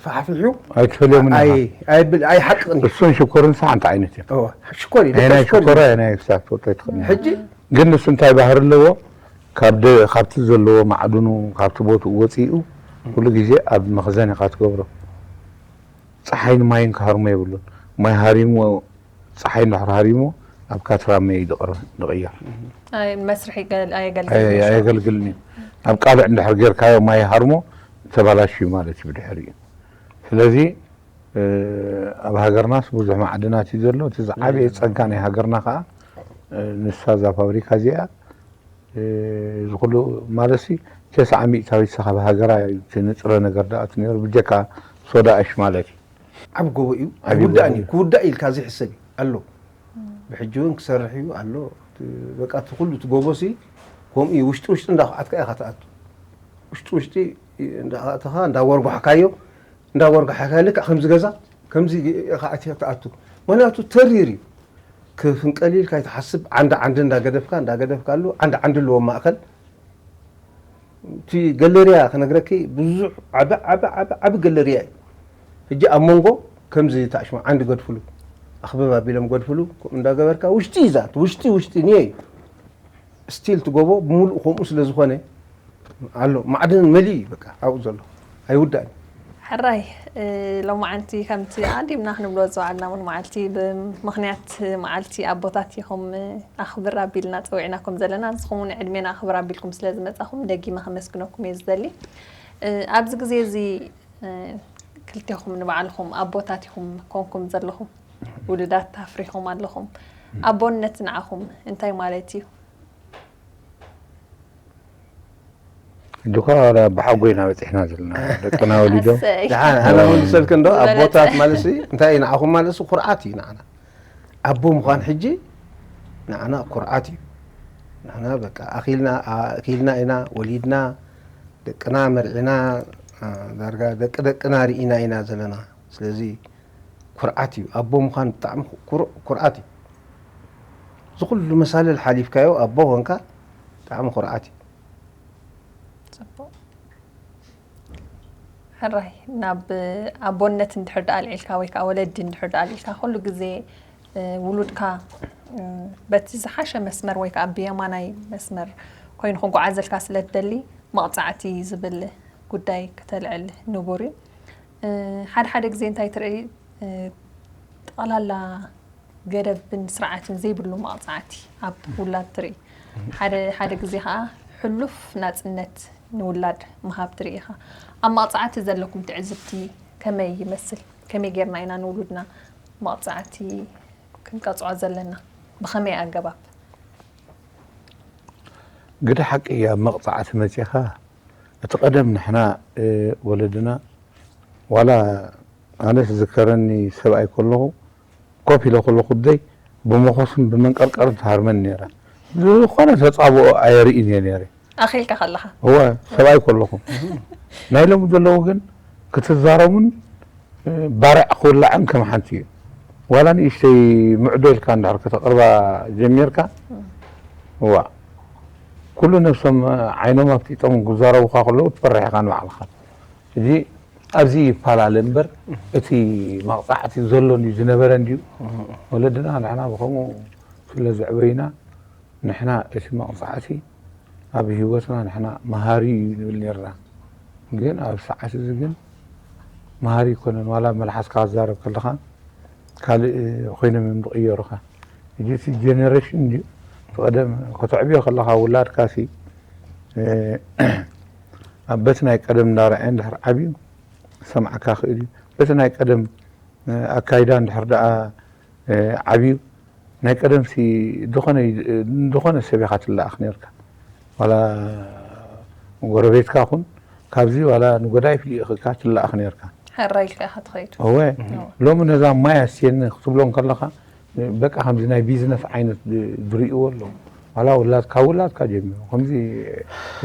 ፋሕፊሑ ኣይትፈልዮምን ኢኻ። ኣይ ኣይ ብል ኣይ ሓቅን እሱን ሽኮርን ሳዕ እንታይ ዓይነት እዮም? እወ ሽኮር እዩ። ናይ ናይ ሽኮር ሽኮራ እዩ። ናይ ክሳብ ትፈልጦ ኣይትኽእልን። ሕጂ ግን ንሱ እንታይ ባህሪ ኣለዎ? ካብ ደ- ካብቲ ዘለዎ ማዕድኑ ካብቲ ቦትኡ ወፂኡ ኩሉ ግዜ ኣብ መኽዘን ኢኻ ትገብሮ። ፀሓይን ማይን ክሃርሞ የብሉን። ማይ ሃሪሙ ፀሓይ እንድሕር ሃሪሞ ኣብ ካትራመ እዩ ዝቕር- ዝቕየር። ኣይ መስርሒ ገል- ኣየገልግልን ኣየ- እዩ። ኣየገልግልን እዩ። ኣብ ቃልዕ እንድሕር ጌርካዮ ማይ ሃርሞ ተባላሽ እዩ ማለት እዩ ብድሕሪኡ። ስለዚ ኣብ ሃገርናስ ብዙሕ ማዕድናት እዩ ዘሎ። እቲ ዝዓበየ ጸጋ ናይ ሃገርና ከዓ ንሳ እዛ ፋብሪካ እዚኣ እዚ ኩሉ ማለት ሲ ተስዓ ሚእታዊት ካብ ሃገራ እዩ እቲ ንጥረ ነገር ደኣ እቲ ነይሩ ብጀካ ሶዳ ኣሽ ማለት እዩ። ዓብ ጎቦ እዩ። ዓብ ኣይውዳእን እዩ። ጎቦ። ክውዳእ ኢልካ ዘይሕሰብ እዩ ኣሎ። ብሕጂ እውን ክሰርሕ እዩ ኣሎ። በቃ እቲ ኩሉ እቲ ጎቦ ሲ ከምኡ እዩ። ውሽጢ ውሽጢ እንዳኹዓትካ ኢኻ ትኣቱ። ውሽጢ ውሽጢ እንዳኣተኻ እንዳወርጓሕካዮ እንዳወርጓሕካ ልክዕ ከምዚ ገዛ ከምዚ ኢኻ ኣትያ ትኣቱ። ምክንያቱ ተሪር እዩ። ክፍንቀል ኢልካ ይትሓስብ። ዓንዲ ዓንዲ እንዳገደፍካ እንዳገደፍካ ኣሎ። ዓንዲ ዓንዲ ኣለዎ ማእከል። እቲ ገለርያ ክነግረኪ ብዙሕ ዓቢ ዓቢ ዓቢ ዓቢ ገለርያ እዩ። ሕጂ ኣብ መንጎ ከምዚ ታሽሙ ዓንዲ ገድፍሉ ኣኽብብ ኣቢሎም ገድፍሉ ከምኡ እንዳገበርካ ውሽጢ ይዛት ውሽጢ ውሽጢ ንየ እዩ። ስቲል ትጎቦ ብምሉእ ከምኡ ስለ ዝኾነ ኣሎ ማዕድን መሊኡ እዩ በቃ ኣብኡ ዘሎ ኣይውዳእን። ሕራይ ሎማዓንቲ ከምቲ ኣዲምና ክንብሎ ዝዋዓልና እውን መዓልቲ ብምኽንያት መዓልቲ ኣቦታት ኢኹም ኣኽብር ኣቢልና ፀዊዕናኩም ዘለና ንስኹም እውን ዕድሜና ኣኽብር ኣቢልኩም ስለ ዝመፃኹም ደጊመ ከመስግነኩም እየ ዝደሊ። ኣብዚ ግዜ እዚ ክልቴኹም ንባዕልኹም ኣቦታት ኢኹም ኮንኩም ዘለኹም ውሉዳት ኣፍሪኹም ኣለኹም። ኣቦነት ንዓኹም እንታይ ማለት እዩ? ሕጂ እኳ ዋላ ብሓጎ ኢና በፂሕና ዘለና ደቅና ወሊዶም ኣሰይ። ደሓን ኣነ ክምልሰልክ እንዶ ዝበለፀ። ኣቦታት ማለት ሲ እንታይ እዩ ንዓኹም ማለት ሲ ኩርዓት እዩ ንዓና ኣቦ ምዃን ሕጂ ንዓና ኩርዓት እዩ ንዓና በቃ ኣኺልና ኣኪልና ኢና ወሊድና ደቅና መርዒና ዳርጋ ደቂ ደቅና ርኢና ኢና ዘለና ስለዚ ኩርዓት እዩ ኣቦ ምዃን ብጣዕሚ ኩርዕ ኩርዓት እዩ እዚ ኩሉ መሳልል ሓሊፍካዮ ኣቦ ኮንካ ብጣዕሚ ኩርዓት እዩ። ፅቡቅ ሕራይ ናብ ኣቦነት እንድሕር ደኣ ኣልዒልካ ወይ ከዓ ወለዲ እንድሕር ደኣ ኣልዒልካ ኩሉ ግዜ ውሉድካ በቲ ዝሓሸ መስመር ወይ ከዓ ብየማናይ መስመር ኮይኑ ክጓዓዘልካ ስለ ትደሊ መቕፃዕቲ ዝብል ጉዳይ ክተልዕል ንቡር እዩ። ሓደ ሓደ ግዜ እንታይ ትርኢ ጠቕላላ ገደብን ስርዓትን ዘይብሉ መቕፃዕቲ ኣብ ውላድ ትርኢ። ሓደ ሓደ ግዜ ከዓ ሕሉፍ ናፅነት ንውላድ ምሃብ ትርኢ ኢኻ። ኣብ መቕፃዕቲ ዘለኩም ትዕዝብቲ ከመይ ይመስል? ከመይ ጌርና ኢና ንውሉድና መቕፃዕቲ ክንቀፅዖ ዘለና? ብኸመይ ኣገባብ? ግደ ሓቂ ኣብ መቕፃዕቲ መፂኻ እቲ ቀደም ንሕና ወለድና ዋላ ኣነስ ዝከረኒ ሰብኣይ ከለኹ ኮፍ ኢለ ከለኹ ደይ ብመኾስን ብመንቀርቀርን ትሃርመኒ ነይራ። ዝኾነ ተፃብኦ ኣየርእን እየ ነይረ። ኣኺልካ ከለኻ። እወ ሰብኣይ ከለኹ። ናይ ሎሚ ዘለዉ ግን ክትዛረቡን ባርዕ ክውላዕን ከም ሓንቲ እዩ። ዋላ ንእሽተይ ምዕዶ ኢልካ እንድሕር ከተቕርባ ጀሚርካ እዋ ኩሉ ነብሶም ዓይኖም ኣፍጢጦም ክዛረቡኻ ከለዉ ትፈርሕ ኢኻ ንባዕልኻ። ሕጂ ኣብዚ ይፈላለ እምበር እቲ መቕፃዕቲ ዘሎ እንድዩ ዝነበረ እንድዩ ወለድና ንሕና ብኸምኡ ስለ ዘዕበዩና ንሕና እቲ መቕፃዕቲ ኣብ ህይወትና ንሕና መሃሪ እዩ ንብል ነርና ግን ኣብ ሰዓት እዚ ግን መሃሪ ይኮነን ዋላ መልሓስካ ክዛረብ ከለኻ ካልእ ኮይኖም እዮም ዝቕየሩኻ ሕጂ እቲ ጀነሬሽን እንድዩ እቲ ቀደም ከተዕብዮ ከለኻ ውላድካ ሲ በቲ ናይ ቀደም እንዳረኣየ እንድሕር ዓብዩ ሰምዓካ ክእል እዩ። በቲ ናይ ቀደም ኣካይዳ እንድሕር ደኣ ዓብዩ ናይ ቀደምሲ ዝኾነ ዝኾነ ሰብ ኢኻ ትለኣኽ ነርካ። ዋላ ጎረቤትካ ኹን ካብዚ ዋላ ንጎዳይ ፍሊእኽካ ትለኣኽ ነርካ። ሕራይ ኢልካ ኢኻ ትኸይድ። እወ ሎሚ ነዛ ማይ ኣስየኒ ክትብሎ እንከለኻ በቃ ከምዚ ናይ ቢዝነስ ዓይነት ዝርእይዎ ኣለዉ። ዋላ ውላድ ካብ ውላድካ ጀሚሩ ከምዚ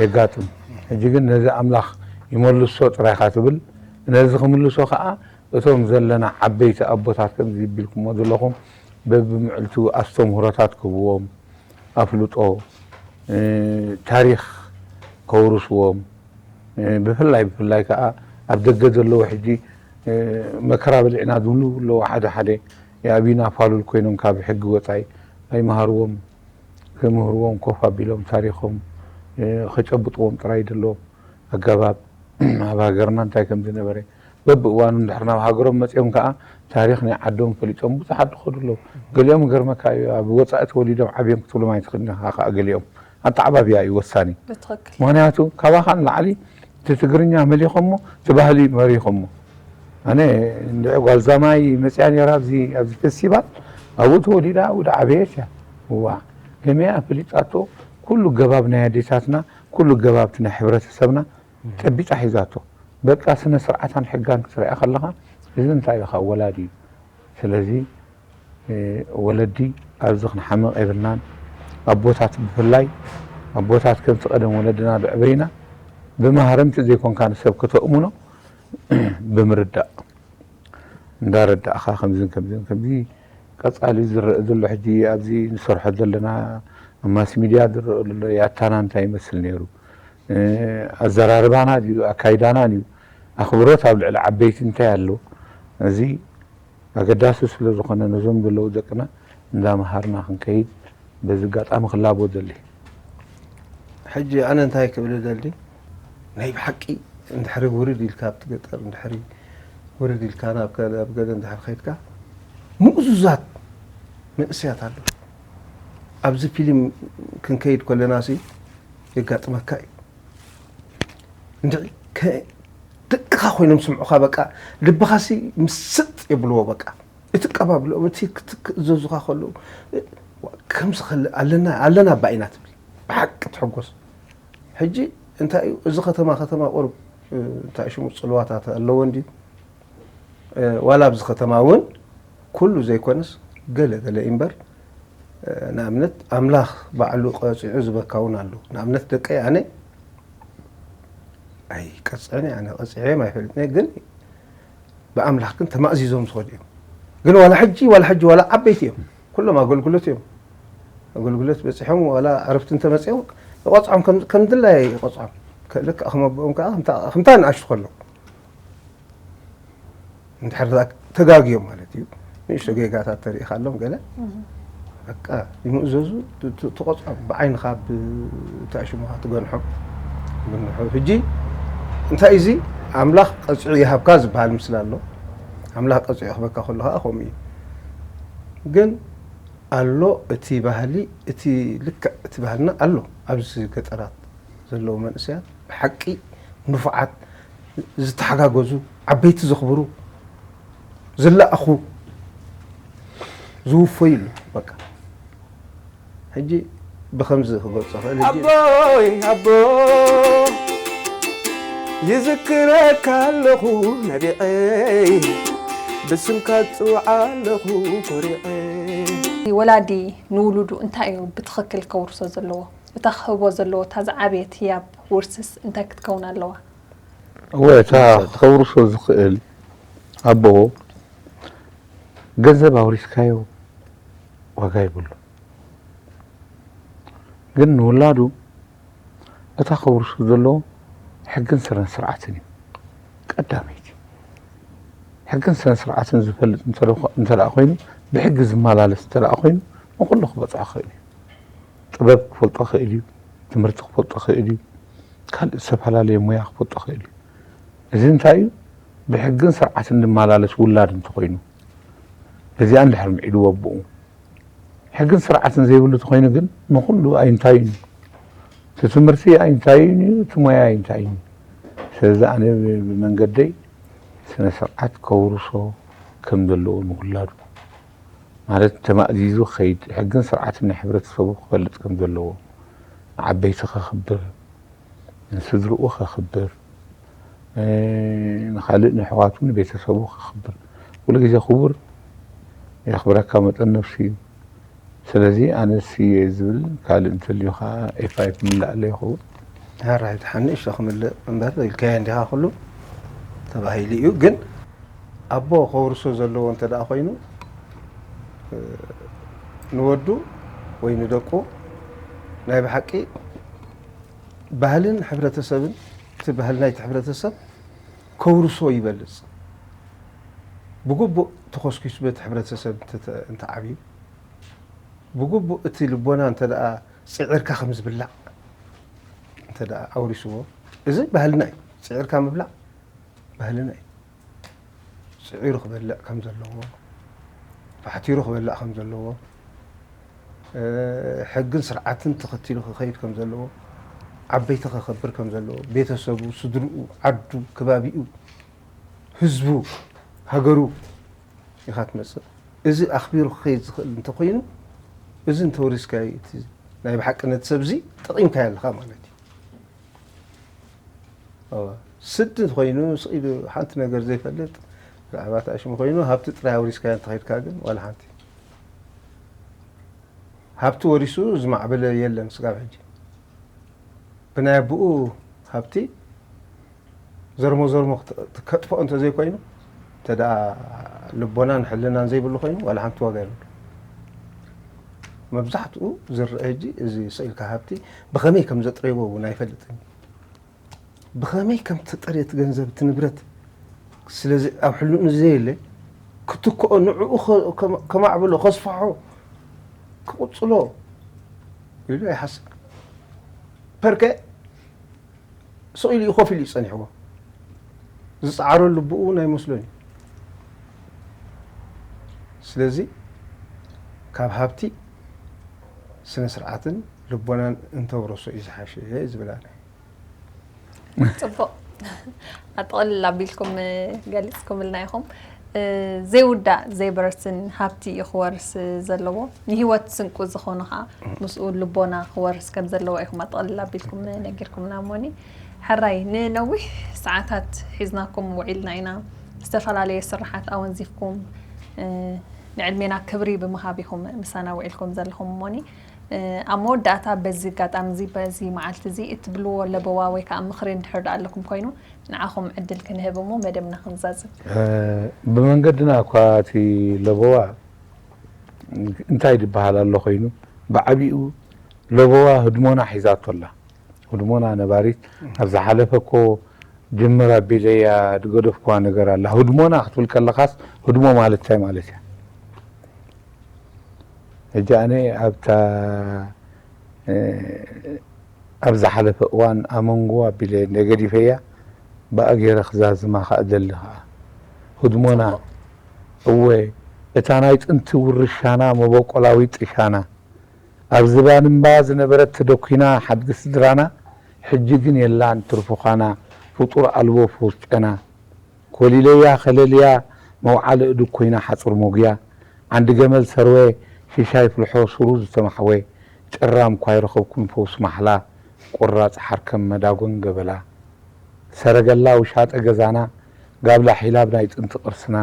የጋጥም። ሕጂ ግን ነዚ ኣምላኽ ይመልሶ ጥራይካ ትብል። ነዚ ክምልሶ ከዓ እቶም ዘለና ዓበይቲ ኣቦታት ከምዚ ቢልኩሞ ዘለኹም በብምዕልቱ ኣስተምህሮታት ክህብዎም ኣፍልጦ ታሪኽ ከውርስዎም ብፍላይ ብፍላይ ከዓ ኣብ ደገ ዘለዉ ሕጂ መከራ በሊዕና ዝብሉ ኣለዉ ሓደ ሓደ የኣብዩና ፋሉል ኮይኖም ካብ ሕጊ ወፃኢ ኣይመሃርዎም ክምህርዎም ኮፍ ኣቢሎም ታሪኾም ከጨብጥዎም ጥራይ ዘለዎም ኣገባብ ኣብ ሃገርና እንታይ ከም ዝነበረ በብእዋኑ እንድሕር ናብ ሃገሮም መፅኦም ከዓ ታሪኽ ናይ ዓዶም ፈሊጦም ብዙሓት ዝኸዱ ኣለዉ። ገሊኦም ገርመካ እዩ ኣብ ወፃኢ ተወሊዶም ዓብዮም ክትብሎም ኣይትኽእልን ኢኻ ከዓ ገሊኦም ኣተዓባብያ እዩ ወሳኒ። ብትኽክል። ምኽንያቱ ካባኻ ንላዕሊ እቲ ትግርኛ መሊኾሞ እቲ ባህሊ መሪኾሞ። ኣነ እንድዒ ጓል ዛማይ መፅያ ነይራ ኣብዚ ኣብዚ ፌስቲቫል ኣብኡ ተወሊዳ ኣብኡ ዓበየት እያ። እዋ ከመይ ኣፈሊጣቶ ኩሉ ገባብ ናይ ኣዴታትና ኩሉ ገባብቲ ናይ ሕብረተሰብና ጨቢጣ ሒዛቶ። በቃ ስነ ስርዓታን ሕጋን ክትሪኣ ከለኻ እዚ እንታይ እዩ ካብ ወላዲ እዩ። ስለዚ ወለዲ ኣብዚ ክንሓምቕ የብልናን። ኣቦታት ብፍላይ ኣቦታት ከምቲ ቀደም ወለድና ዘዕበዩና ብማህረምቲ ዘይኮንካ ንሰብ ከተእምኖ ብምርዳእ እንዳረዳእኻ ከምዝን ከምዝን ከምዚ ቀፃሊ ዝረአ ዘሎ ሕጂ ኣብዚ ንሰርሖ ዘለና ኣብ ማስ ሚድያ ዝረአ ዘሎ ያታና እንታይ ይመስል ነይሩ ኣዘራርባና ድዩ ኣካይዳና ድዩ ኣኽብሮት ኣብ ልዕሊ ዓበይቲ እንታይ ኣሎ እዚ ኣገዳሲ ስለ ዝኾነ ነዞም ዘለዉ ደቅና እንዳመሃርና ክንከይድ በዚ ኣጋጣሚ ክላቦ ደሊ። ሕጂ ኣነ እንታይ ክብል ደሊ ናይ ብሓቂ እንድሕሪ ውርድ ኢልካ ኣብቲ ገጠር እንድሕሪ ውርድ ኢልካ ናብ ገለ እንድሕሪ ከይድካ ምእዙዛት መንእሰያት ኣለዉ። ኣብዚ ፊልም ክንከይድ ከለና ሲ የጋጥመካ እዩ። እንድዒ ደቅኻ ኮይኖም ስምዑኻ በቃ ልብኻሲ ምስጥ የብልዎ በቃ እቲ ቀባብልኦም እቲ ክትእዘዙኻ ከለዉ ከምዚ ከለ ኣለና ኣለና ኣባ ኢና ትብል ብሓቂ ትሕጎስ። ሕጂ እንታይ እዩ እዚ ከተማ ከተማ ቁሩብ እንታይ ሽሙ ፅልዋታት ኣለዎ እንዲ ዋላ ኣብዚ ከተማ እውን ኩሉ ዘይኮነስ ገለ ገለ እምበር ንኣብነት ኣምላኽ ባዕሉ ቀፂዑ ዝበካ እውን ኣሎ። ንኣብነት ደቀይ ኣነ ኣይቀፅዕን እየ ኣነ ቀፂዐዮም ኣይፈልጥን እየ ግን ብኣምላኽ ግን ተማእዚዞም ዝኸዱ እዮም። ግን ዋላ ሕጂ ዋላ ሕጂ ዋላ ዓበይቲ እዮም ኩሎም ኣገልግሎት እዮም። ኣገልግሎት በፂሖም ዋላ ዕረፍቲ እንተመፅኦም ይቆፅዖም ከም ድላይ ይቆፅዖም። ልክዕ ከም ኣቦኦም ከዓ ከምታ ንኣሽቱ ከለዉ እንድሕር ተጋግዮም ማለት እዩ። ንእሽቶ ጌጋታት ተሪኢኻሎም ገለ በቃ ይምእዘዙ ትቆፅዖም ብዓይንኻ ብታሽሙኻ ትገንሖም። ግንሑ ሕጂ እንታይ እዚ ኣምላኽ ቀፂዑ ይሃብካ ዝበሃል ምስላ ኣሎ። ኣምላኽ ቀፂዑ ክበካ ከሎ ከዓ ከምኡ እዩ። ግን ኣሎ እቲ ባህሊ እቲ ልክዕ እቲ ባህልና ኣሎ ኣብዚ ገጠራት ዘለዉ መንእሰያት ብሓቂ ንፉዓት ዝተሓጋገዙ ዓበይቲ ዘኽብሩ ዝለኣኹ ዝውፈዩ ኣለዉ በቃ ሕጂ ብኸምዚ ክገልጾ ክእል ኣቦይ ኣቦ ይዝክረካ ኣለኹ ነቢዐይ ብስምካ ጽውዓ ኣለኹ ኮሪዐ ወላዲ ንውሉዱ እንታይ እዩ ብትኽክል ከውርሶ ዘለዎ? እታ ክህቦ ዘለዎ እታ ዝዓበየት ህያብ ውርስስ እንታይ ክትከውን ኣለዋ? እወ እታ ከውርሶ ዝኽእል ኣቦ ገንዘብ ኣውሪስካዮ ዋጋ ይብሉ። ግን ንውላዱ እታ ከውርሶ ዘለዎ ሕግን ስረን ስርዓትን እዩ። ቀዳመይቲ ሕግን ስረን ስርዓትን ዝፈልጥ እንተ ደኣ ኮይኑ ብሕጊ ዝመላለስ እንተ ደኣ ኮይኑ ንኹሉ ክበፅሖ ክእል እዩ። ጥበብ ክፈልጦ ክእል እዩ። ትምህርቲ ክፈልጦ ክእል እዩ። ካልእ ዝተፈላለየ ሞያ ክፈልጦ ክእል እዩ። እዚ እንታይ እዩ? ብሕግን ስርዓትን ዝመላለስ ውላድ እንተኾይኑ በዚኣ እንድሕር ምዒድዎ ኣቦኡ ሕግን ስርዓትን ዘይብሉ ተኾይኑ ግን ንኹሉ ኣይንታዩን እዩ። እቲ ትምህርቲ ኣይንታዩን እዩ፣ እቲ ሞያ ኣይንታዩን እዩ። ስለዚ ኣነ ብመንገደይ ስነ ስርዓት ከውርሶ ከም ዘለዎ ምውላዱ፣ ማለት ተማእዚዙ ክኸይድ፣ ሕግን ስርዓትን ናይ ሕብረተሰቡ ክፈልጥ ከም ዘለዎ፣ ንዓበይቲ ከኽብር፣ ንስድርኡ ከኽብር፣ ንኻልእ ንኣሕዋቱ ንቤተሰቡ ከኽብር፣ ኩሉ ግዜ ክቡር የኽብረካ መጠን ነብሱ እዩ። ስለዚ ኣነስ እየ ዝብል፣ ካልእ እንተልዩ ከዓ ኤፋይ ክምልኣለ ይኸውን። ሕራይ፣ ደሓን ንእሽቶ ክምልእ እምበር ኢልካዮ እንዲኻ፣ ኩሉ ተባሂሉ እዩ። ግን ኣቦ ከውርሶ ዘለዎ እንተ ደኣ ኮይኑ፣ ንወዱ ወይ ንደቁ ናይ ብሓቂ ባህልን ሕብረተሰብን፣ እቲ ባህሊ ናይቲ ሕብረተሰብ ከውርሶ ይበልጽ። ብግቡእ ተኾስኪሱ በቲ ሕብረተሰብ እንተ-፣ እንተዓብዩ፣ ብግቡእ እቲ ልቦና እንተ ደኣ ጽዒርካ ከም ዝብላዕ እንተ ደኣ ኣውሪስዎ፣ እዚ ባህልና እዩ። ጽዒርካ ምብላዕ ባህልና እዩ። ጽዒሩ ክበልዕ ከም ዘለዎ፣ ፋሕቲሩ ክበልዕ ከም ዘለዎ፣ እ፣ ሕግን ስርዓትን ተኸቲሉ ክኸይድ ከም ዘለዎ፣ ዓበይቲ ከኸብር ከም ዘለዎ፣ ቤተሰቡ፣ ስድርኡ፣ ዓዱ፣ ከባቢኡ፣ ህዝቡ፣ ሃገሩ ኢኻ ትመጽእ። እዚ ኣኽቢሩ ክኸይድ ዝኽእል እንተኾይኑ፣ እዚ እንተወሪስካዮ፣ እቲ ናይ ብሓቂ ነቲ ሰብ እዚ ጠቒምካዮ ኣለኻ ማለት እዩ። እወ። ስዲ ኮይኑ ስቕ ኢሉ ሓንቲ ነገር ዘይፈልጥ፣ ብዛዕባ እቲ ኣሽሙ ኮይኑ ሃብቲ ጥራይ ኣውሪስካዮ እንተኸይድካ ግን ዋላ ሓንቲ። ሃብቲ ወሪሱ ዝማዕበለ የለን ስጋብ ሕጂ። ብናይ ኣቦኡ ሃብቲ ዘርሞ ዘርሞ ክት-፣ ከጥፍኦ እንተዘይኮይኑ፣ እንተ ደኣ ልቦናን ሕልናን ዘይብሉ ኮይኑ ዋላ ሓንቲ ዋጋ የብሉ። መብዛሕትኡ ዝረአ ሕጂ እዚ ስቕ ኢልካ ሃብቲ ብኸመይ ከም ዘጥረይዎ እውን ኣይፈልጥን። ብኸመይ ከም ትጠርየ እቲ ገንዘብ፣ እቲ ንብረት፣ ስለዚ ኣብ ሕልንኡ ዘየለ ክትክኦ፣ ንዕኡ ከ-፣ ከማ-፣ ከማዕብሎ፣ ከስፍሖ፣ ክቕጽሎ ኢሉ ኣይሓስብ። ፐርከ ስቕ ኢሉ እዩ ኮፍ ኢሉ እዩ ጸኒሕዎ። ዝጸዓረሉ ልብኡ እውን ኣይመስሎን እዩ። ስለዚ ካብ ሃብቲ ስነ ስርዓትን ልቦናን እንተውረሶ እዩ ዝሓሸ ዝብል ኣነ። ጽቡቕ። ኣጠቕልል ኣቢልኩም ገሊጽኩምልና ኢኹም። ዘይውዳእ ዘይበርስን ሃብቲ እዩ ክወርስ ዘለዎ። ንህይወት ስንቁ ዝኾኑ ኸዓ ምስኡ ልቦና ክወርስ ከም ዘለዎ ኢኹም ኣጠቕልል ኣቢልኩም ነጊርኩምና እሞኒ። ሕራይ ንነዊሕ ሰዓታት ሒዝናኩም ውዒልና ኢና። ዝተፈላለየ ስርሓት ኣወንዚፍኩም ንዕድሜና ክብሪ ብምሃብ ኢኹም ምሳና ውዒልኩም ዘለኹም እሞኒ። ኣብ መወዳእታ በዚ ኣጋጣሚ እዚ በዚ መዓልቲ እዚ እትብልዎ ለበዋ ወይ ከዓ ምኽሪ እንድሕር ደኣ ኣለኩም ኮይኑ ንዓኹም ዕድል ክንህብ እሞ መደብና ክንዛዝም። ብመንገድና እኳ እቲ ለበዋ እንታይ ዝበሃል ኣሎ ኮይኑ ብዓቢኡ ለበዋ ህድሞና ሒዛቶ ኣላ። ህድሞና ነባሪት ኣብ ዝሓለፈ እኮ ጅምር ኣቢለያ ዝገደፍኩዋ ነገር ኣላ። ህድሞና ክትብል ከለኻስ ህድሞ ማለት እንታይ ማለት እያ? ሕጂ ኣነ ኣብታ ኣብ ዝሓለፈ እዋን ኣመንጎ ኣቢለ እንደ ገዲፈያ ብኣ ገይረ ክዛዝማ ከኣ እደሊ ከኣ። ህድሞና እወ እታ ናይ ጥንቲ ውርሻና መበቆላዊ ጥሻና ኣብ ዝባን እምባ ዝነበረት ተደኲና ሓድጊ ስድራና ሕጂ ግን የላን ትርፉ ዃና ፍጡር ኣልቦ ፈውስ ጨና። ኮሊለያ ከለልያ መውዓሊ እዱግ ኮይና ሓጹር መጉያ ዓንዲ ገመል ሰርወ ሽሻይ ፍልሖ ሱሩ ዝተማሕወ ጭራም እኳ ኣይረኸብኩን ፈውሲ ማሕላ ቁራጽ ሓርከም መዳጎን ገበላ ሰረገላ ውሻጠ ገዛና ጋብላ ሒላብ ናይ ጥንቲ ቅርስና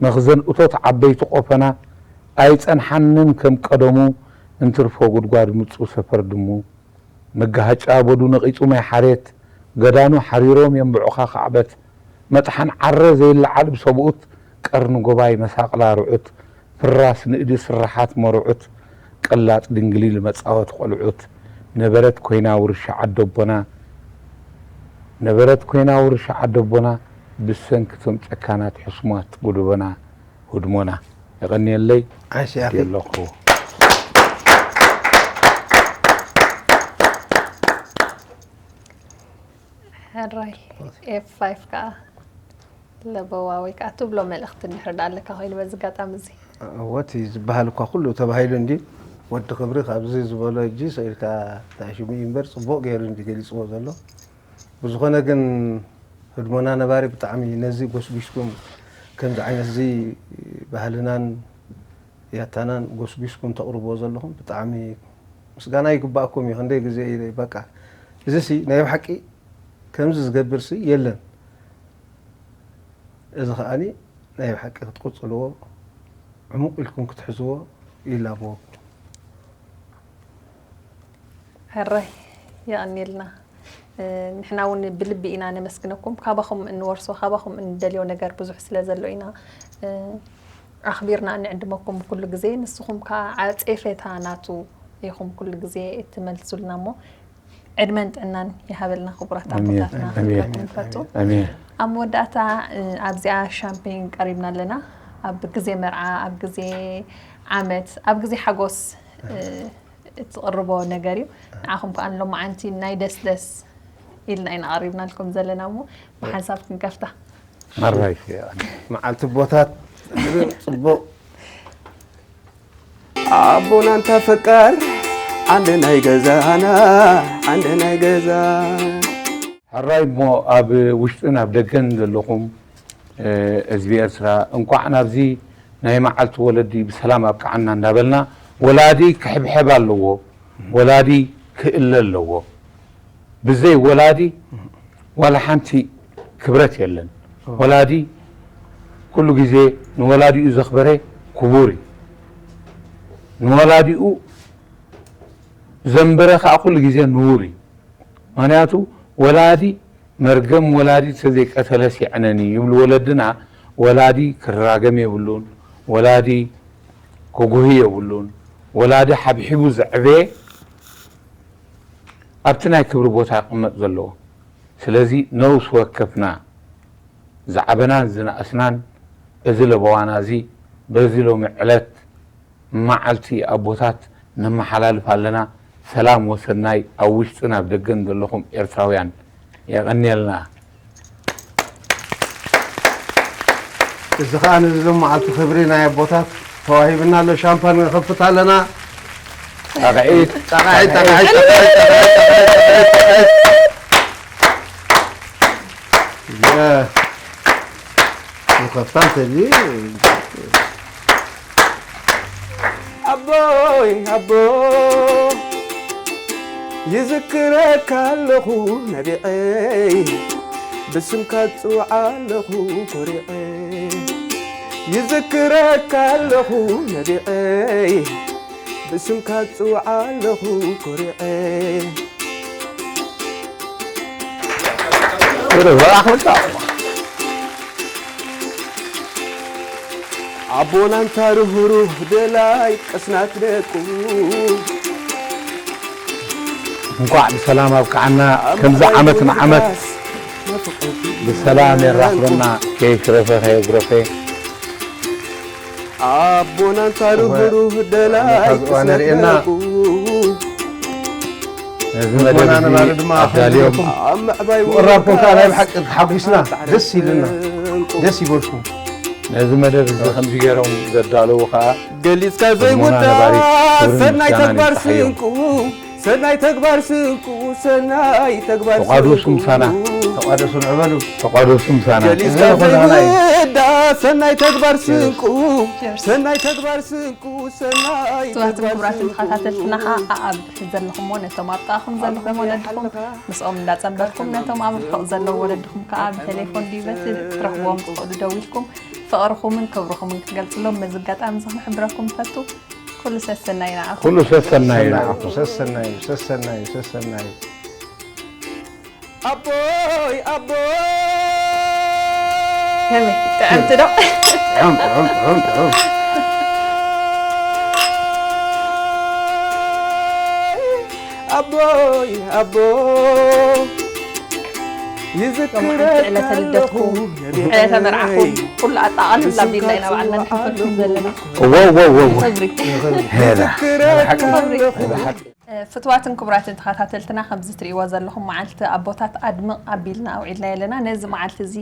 መኽዘን እቶት ዓበይቲ ቆፈና ኣይጸንሓንን ከም ቀደሙ እንትርፎ ጉድጓድ ምጹ ሰፈር ድሙ መጋሃጫ በዱ ነቒጹ ማይ ሓሬት ገዳኑ ሓሪሮም የንብዑኻ ካዕበት መጥሓን ዓረ ዘይለዓል ብሰብኡት ቀርኒ ጎባይ መሳቕላ ርዑት ፍራስ ንእዲ ስርሓት መርዑት ቀላጥ ድንግሊል መጻወቲ ቆልዑት ነበረት ኮይና ውርሻ ዓደቦና ነበረት ኮይና ውርሻ ዓደቦና ብሰንኪ ቶም ጨካናት ሕሱማት ጎደቦና ህድሞና የቐንየለይ ዓሽ ኣኺ ኣለኹ። ሕራይ ኤፍ ፋይፍ ከዓ ለበዋ ወይ ከዓ ትብሎ መልእኽቲ እንድሕር ዳ ኣለካ ኮይኑ በዚ ኣጋጣሚ እዚ እወ እቲ ዝበሃል እኳ ኩሉ ተባሂሉ እንዲ ወዲ ክብሪ ካብዚ ዝበሎ እጂ ሰኢልካ ታሽሙ እዩ እምበር ፅቡቕ ገይሩ እንዲ ገሊፅዎ ዘሎ ብዝኾነ ግን ህድሞና ነባሪ ብጣዕሚ ነዚ ጎስጒስኩም፣ ከምዚ ዓይነት እዚ ባህልናን ያታናን ጎስጒስኩም ተቕርብዎ ዘለኹም ብጣዕሚ ምስጋና ይግባኣኩም እዩ። ክንደይ ግዜ ኢለ በቃ እዚሲ ናይ ብሓቂ ከምዚ ዝገብርሲ የለን። እዚ ከኣኒ ናይ ብሓቂ ክትቅጽልዎ፣ ዕሙቕ ኢልኩም ክትሕዝዎ ይላበወኩም። ሕራይ የቐንየልና። ንሕና እውን ብልቢ ኢና ነመስግነኩም። ካባኹም እንወርሶ፣ ካባኹም እንደልዮ ነገር ብዙሕ ስለ ዘሎ ኢና ኣኽቢርና እንዕድመኩም ኩሉ ግዜ። ንስኹም ከዓ ዓጼፈታ ናቱ ኢኹም ኩሉ ግዜ እትመልሱልና እሞ ዕድመን ጥዕናን ይሃበልና ክቡራት ኣቦታትና ክንብለኩም ንፈቱ። ኣብ መወዳእታ ኣብዚኣ ሻምፔን ቀሪብና ኣለና። ኣብ ግዜ መርዓ፣ ኣብ ግዜ ዓመት፣ ኣብ ግዜ ሓጎስ እትቕርቦ ነገር እዩ። ንዓኹም ከዓ ሎማዓንቲ ናይ ደስደስ ኢልና ኢና ቀሪብናልኩም ዘለና እሞ ብሓንሳብ ክንከፍታ። ማራይ መዓልቲ ቦታት ጽቡቕ ኣቦና እንታ ፈቃር ዓንደ ናይ ገዛና ዓንደ ናይ ገዛ ሕራይ እሞ ኣብ ውሽጥን ኣብ ደገን ዘለኹም ህዝቢ ኤርትራ እንኳዕ ናብዚ ናይ መዓልቲ ወለዲ ብሰላም ኣብቅዓና እንዳበልና ወላዲ ክሕብሐብ ኣለዎ፣ ወላዲ ክእለ ኣለዎ። ብዘይ ወላዲ ዋላ ሓንቲ ክብረት የለን። ወላዲ ኩሉ ግዜ ንወላዲኡ ዘኽበረ ክቡር እዩ። ንወላዲኡ ዘንበረ ከዓ ኩሉ ግዜ ንቡር እዩ። ምክንያቱ ወላዲ መርገም ወላዲ ተዘይቀተለስ የዕነኒ ይብሉ ወለድና። ወላዲ ክራገም የብሉን፣ ወላዲ ክጉሂ የብሉን። ወላዲ ሓብሒቡ ዘዕበየ ኣብቲ ናይ ክብሪ ቦታ ይቕመጥ ዘለዎ። ስለዚ ነውስ ወከፍና ዝዓበናን ዝነኣስናን እዚ ለበዋና እዚ በዚ ሎሚ ዕለት መዓልቲ ኣቦታት ነመሓላልፍ ኣለና። ሰላም ወሰናይ ኣብ ውሽጥን ኣብ ደገን ዘለኹም ኤርትራውያን የቐንየልና። እዚ ከዓ ነዚ ሎም መዓልቲ ክብሪ ናይ ኣቦታት ተዋሂብና ኣሎ። ሻምፓን ንኸፍት ኣለና። ጣቕዒት ጣቕዒት ጣቕዒት ጣቕዒት ጣቕዒት ጣቕዒት ንኸፍታ እንተዚ ኣቦይ ኣቦ ይዝክረካ ኣለኹ ነቢዐይ ብስምካ ጽውዓ ኣለኹ ኮሪዐ ይዝክረካ ኣለኹ ነቢዐይ ብስምካ ጽውዓ ኣለኹ ኮሪዐ ኣቦና እንታ ርህሩህ ደላይ ቀስናት ደቁ እንኳዕ ብሰላም ኣብቅዓና። ከምዚ ዓመት ንዓመት ብሰላም የራኽበና። ከይሽረፈ ከየጉረፈ ኣቦና እንታ ርህሩህ ደላይ ቀስናት ደቁ ነዚ መደብ እዚ ኣዳልዮም ኣብ ምዕባይ ምቕራብኩም ከዓ ናይ ብሓቂ ተሓጒስና ደስ ኢሉና ደስ ይበልኩም። ነዚ መደብ እዚ ከምዚ ገይሮም ዘዳለዉ ከዓ ገሊጽካ ዘይውዳ ሰናይ ተግባር ስንቁ ሰናይ ተግባር ስንቁ ሰናይ ተግባር ተቋደሱ ምሳና ተቋደሱ ንዕበሉ ተቋደሱ ምሳና ገሊጽካ ዘይውዳ ሰናይ ተግባር ስንቁ ሰናይ ተግባር ስንቁ ሰናይ ክቡራትን ክቡራትን ተኸታተልትና ከዓ ኣብ ዘለኹሞ ነቶም ኣብ ጥቓኹም ዘለኹም ወለድኹም ምስኦም እንዳጸንበርኩም ነቶም ኣብ ርሑቕ ዘለዉ ወለድኹም ከዓ ብቴሌፎን ድዩ በቲ ክትረኽብዎም ትኽእሉ ደዊልኩም ፍቕርኹምን ክብርኹምን ክትገልጽሎም በዚ ኣጋጣሚ እዚ ክንሕብረኩም ንፈቱ። ኩሉ ሰሰናይ ንዓኹም። ኩሉ ሰሰናይ ንዓኹም። ሰሰናይ ሰሰናይ ሰሰናይ ኣቦይ ኣቦይ ከመይ ጥዕምቲ ዶ? ጥዑም ጥዑም ጥዑም ጥዑም ኣቦይ ኣቦ ይዝክረካ ኣለኹ ነቢዐይ ዕለተ መርዓኹም ኩሉ ኣጠቓሊልና ቢልና ኢና ባዕልና ንሕፈኩም ዘለና ወወወወ ክብሪ ሄዳ ይዝክረካ ኣለኹ ፍትዋትን ክቡራትን ተኸታተልትና ከምዚ ትርእይዎ ዘለኹም መዓልቲ ኣቦታት ኣድምቕ ኣቢልና ኣውዒልናዮ ኣለና። ነዚ መዓልቲ እዚ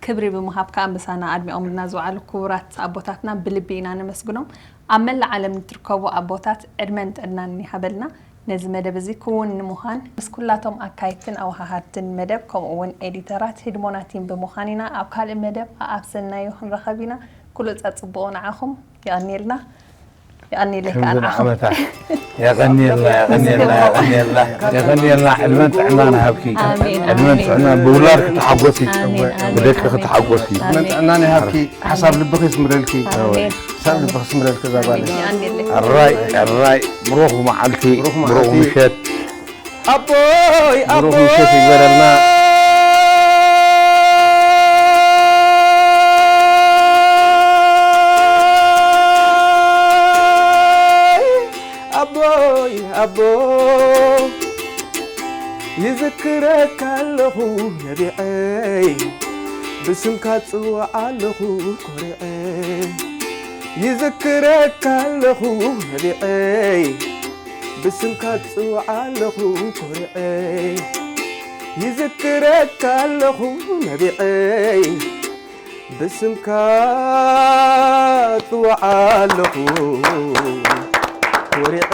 ክብሪ ብምሃብ ከዓ ምሳና ኣድሚቖምልና ዝወዓሉ ክቡራት ኣቦታትና ብልቢ ኢና ነመስግኖም። ኣብ መላእ ዓለም ንትርከቡ ኣቦታት ዕድመን ጥዕናን ይሃበልና። ነዚ መደብ እዚ ክውን ንምዃን ምስ ኩላቶም ኣካይድትን ኣወሃሃድትን መደብ ከምኡ እውን ኤዲተራት ህድሞና ቲም ብምዃን ኢና። ኣብ ካልእ መደብ ኣኣብ ሰናዩ ክንረኸብ ኢና። ኩሉ ጸጽብቑ ንዓኹም። የቐንየልና። የቐንየለይ ከዓ ከምዚ ንዓኹም። ንዓመታ። የቐንየልና፣ የቐንየልና፣ የቐንየልና። የቐንየልና። ዕድመን ጥዕናን ሃብኪ። ኣሜን፣ ዕድመን ኣሜን። ጥዕናን ብውላድ ክትሓጎሲ፣ ኣሜን፣ ኣሜን፣ ብደቂ ኣሜን። ክትሓጎሲ። ኣሜን። ዕድመን ጥዕናን ይሃብኪ። ሓሳብ ልብኺ ይስምረልኪ። ኣሜን። ሓሳብ ልብኺ ይስምረልኪ እዛ ጓለይ። ኣሜን፣ የቐንየለይ። ሕራይ፣ ሕራይ፣ ብሩኽ መዓልቲ፣ ብሩኽ ብሩኽ መዓልቲ። ምሸት። ኣቦይ፣ ብሩኽ ኣቦይ። ምሸት ይግበረልና። ኣቦይ፣ ኣቦ፣ ይዝክረካ ኣለኹ ነቢዐይ፣ ብስምካ ጽውዓ ኣለኹ ኮሪዐ። ይዝክረካ ኣለኹ ነቢዐይ፣ ብስምካ ጽውዓ ኣለኹ ኮሪዐ። ይዝክረካ ኣለኹ ነቢዐይ፣ ብስምካ ጽውዓ ኣለኹ ኮሪዐ።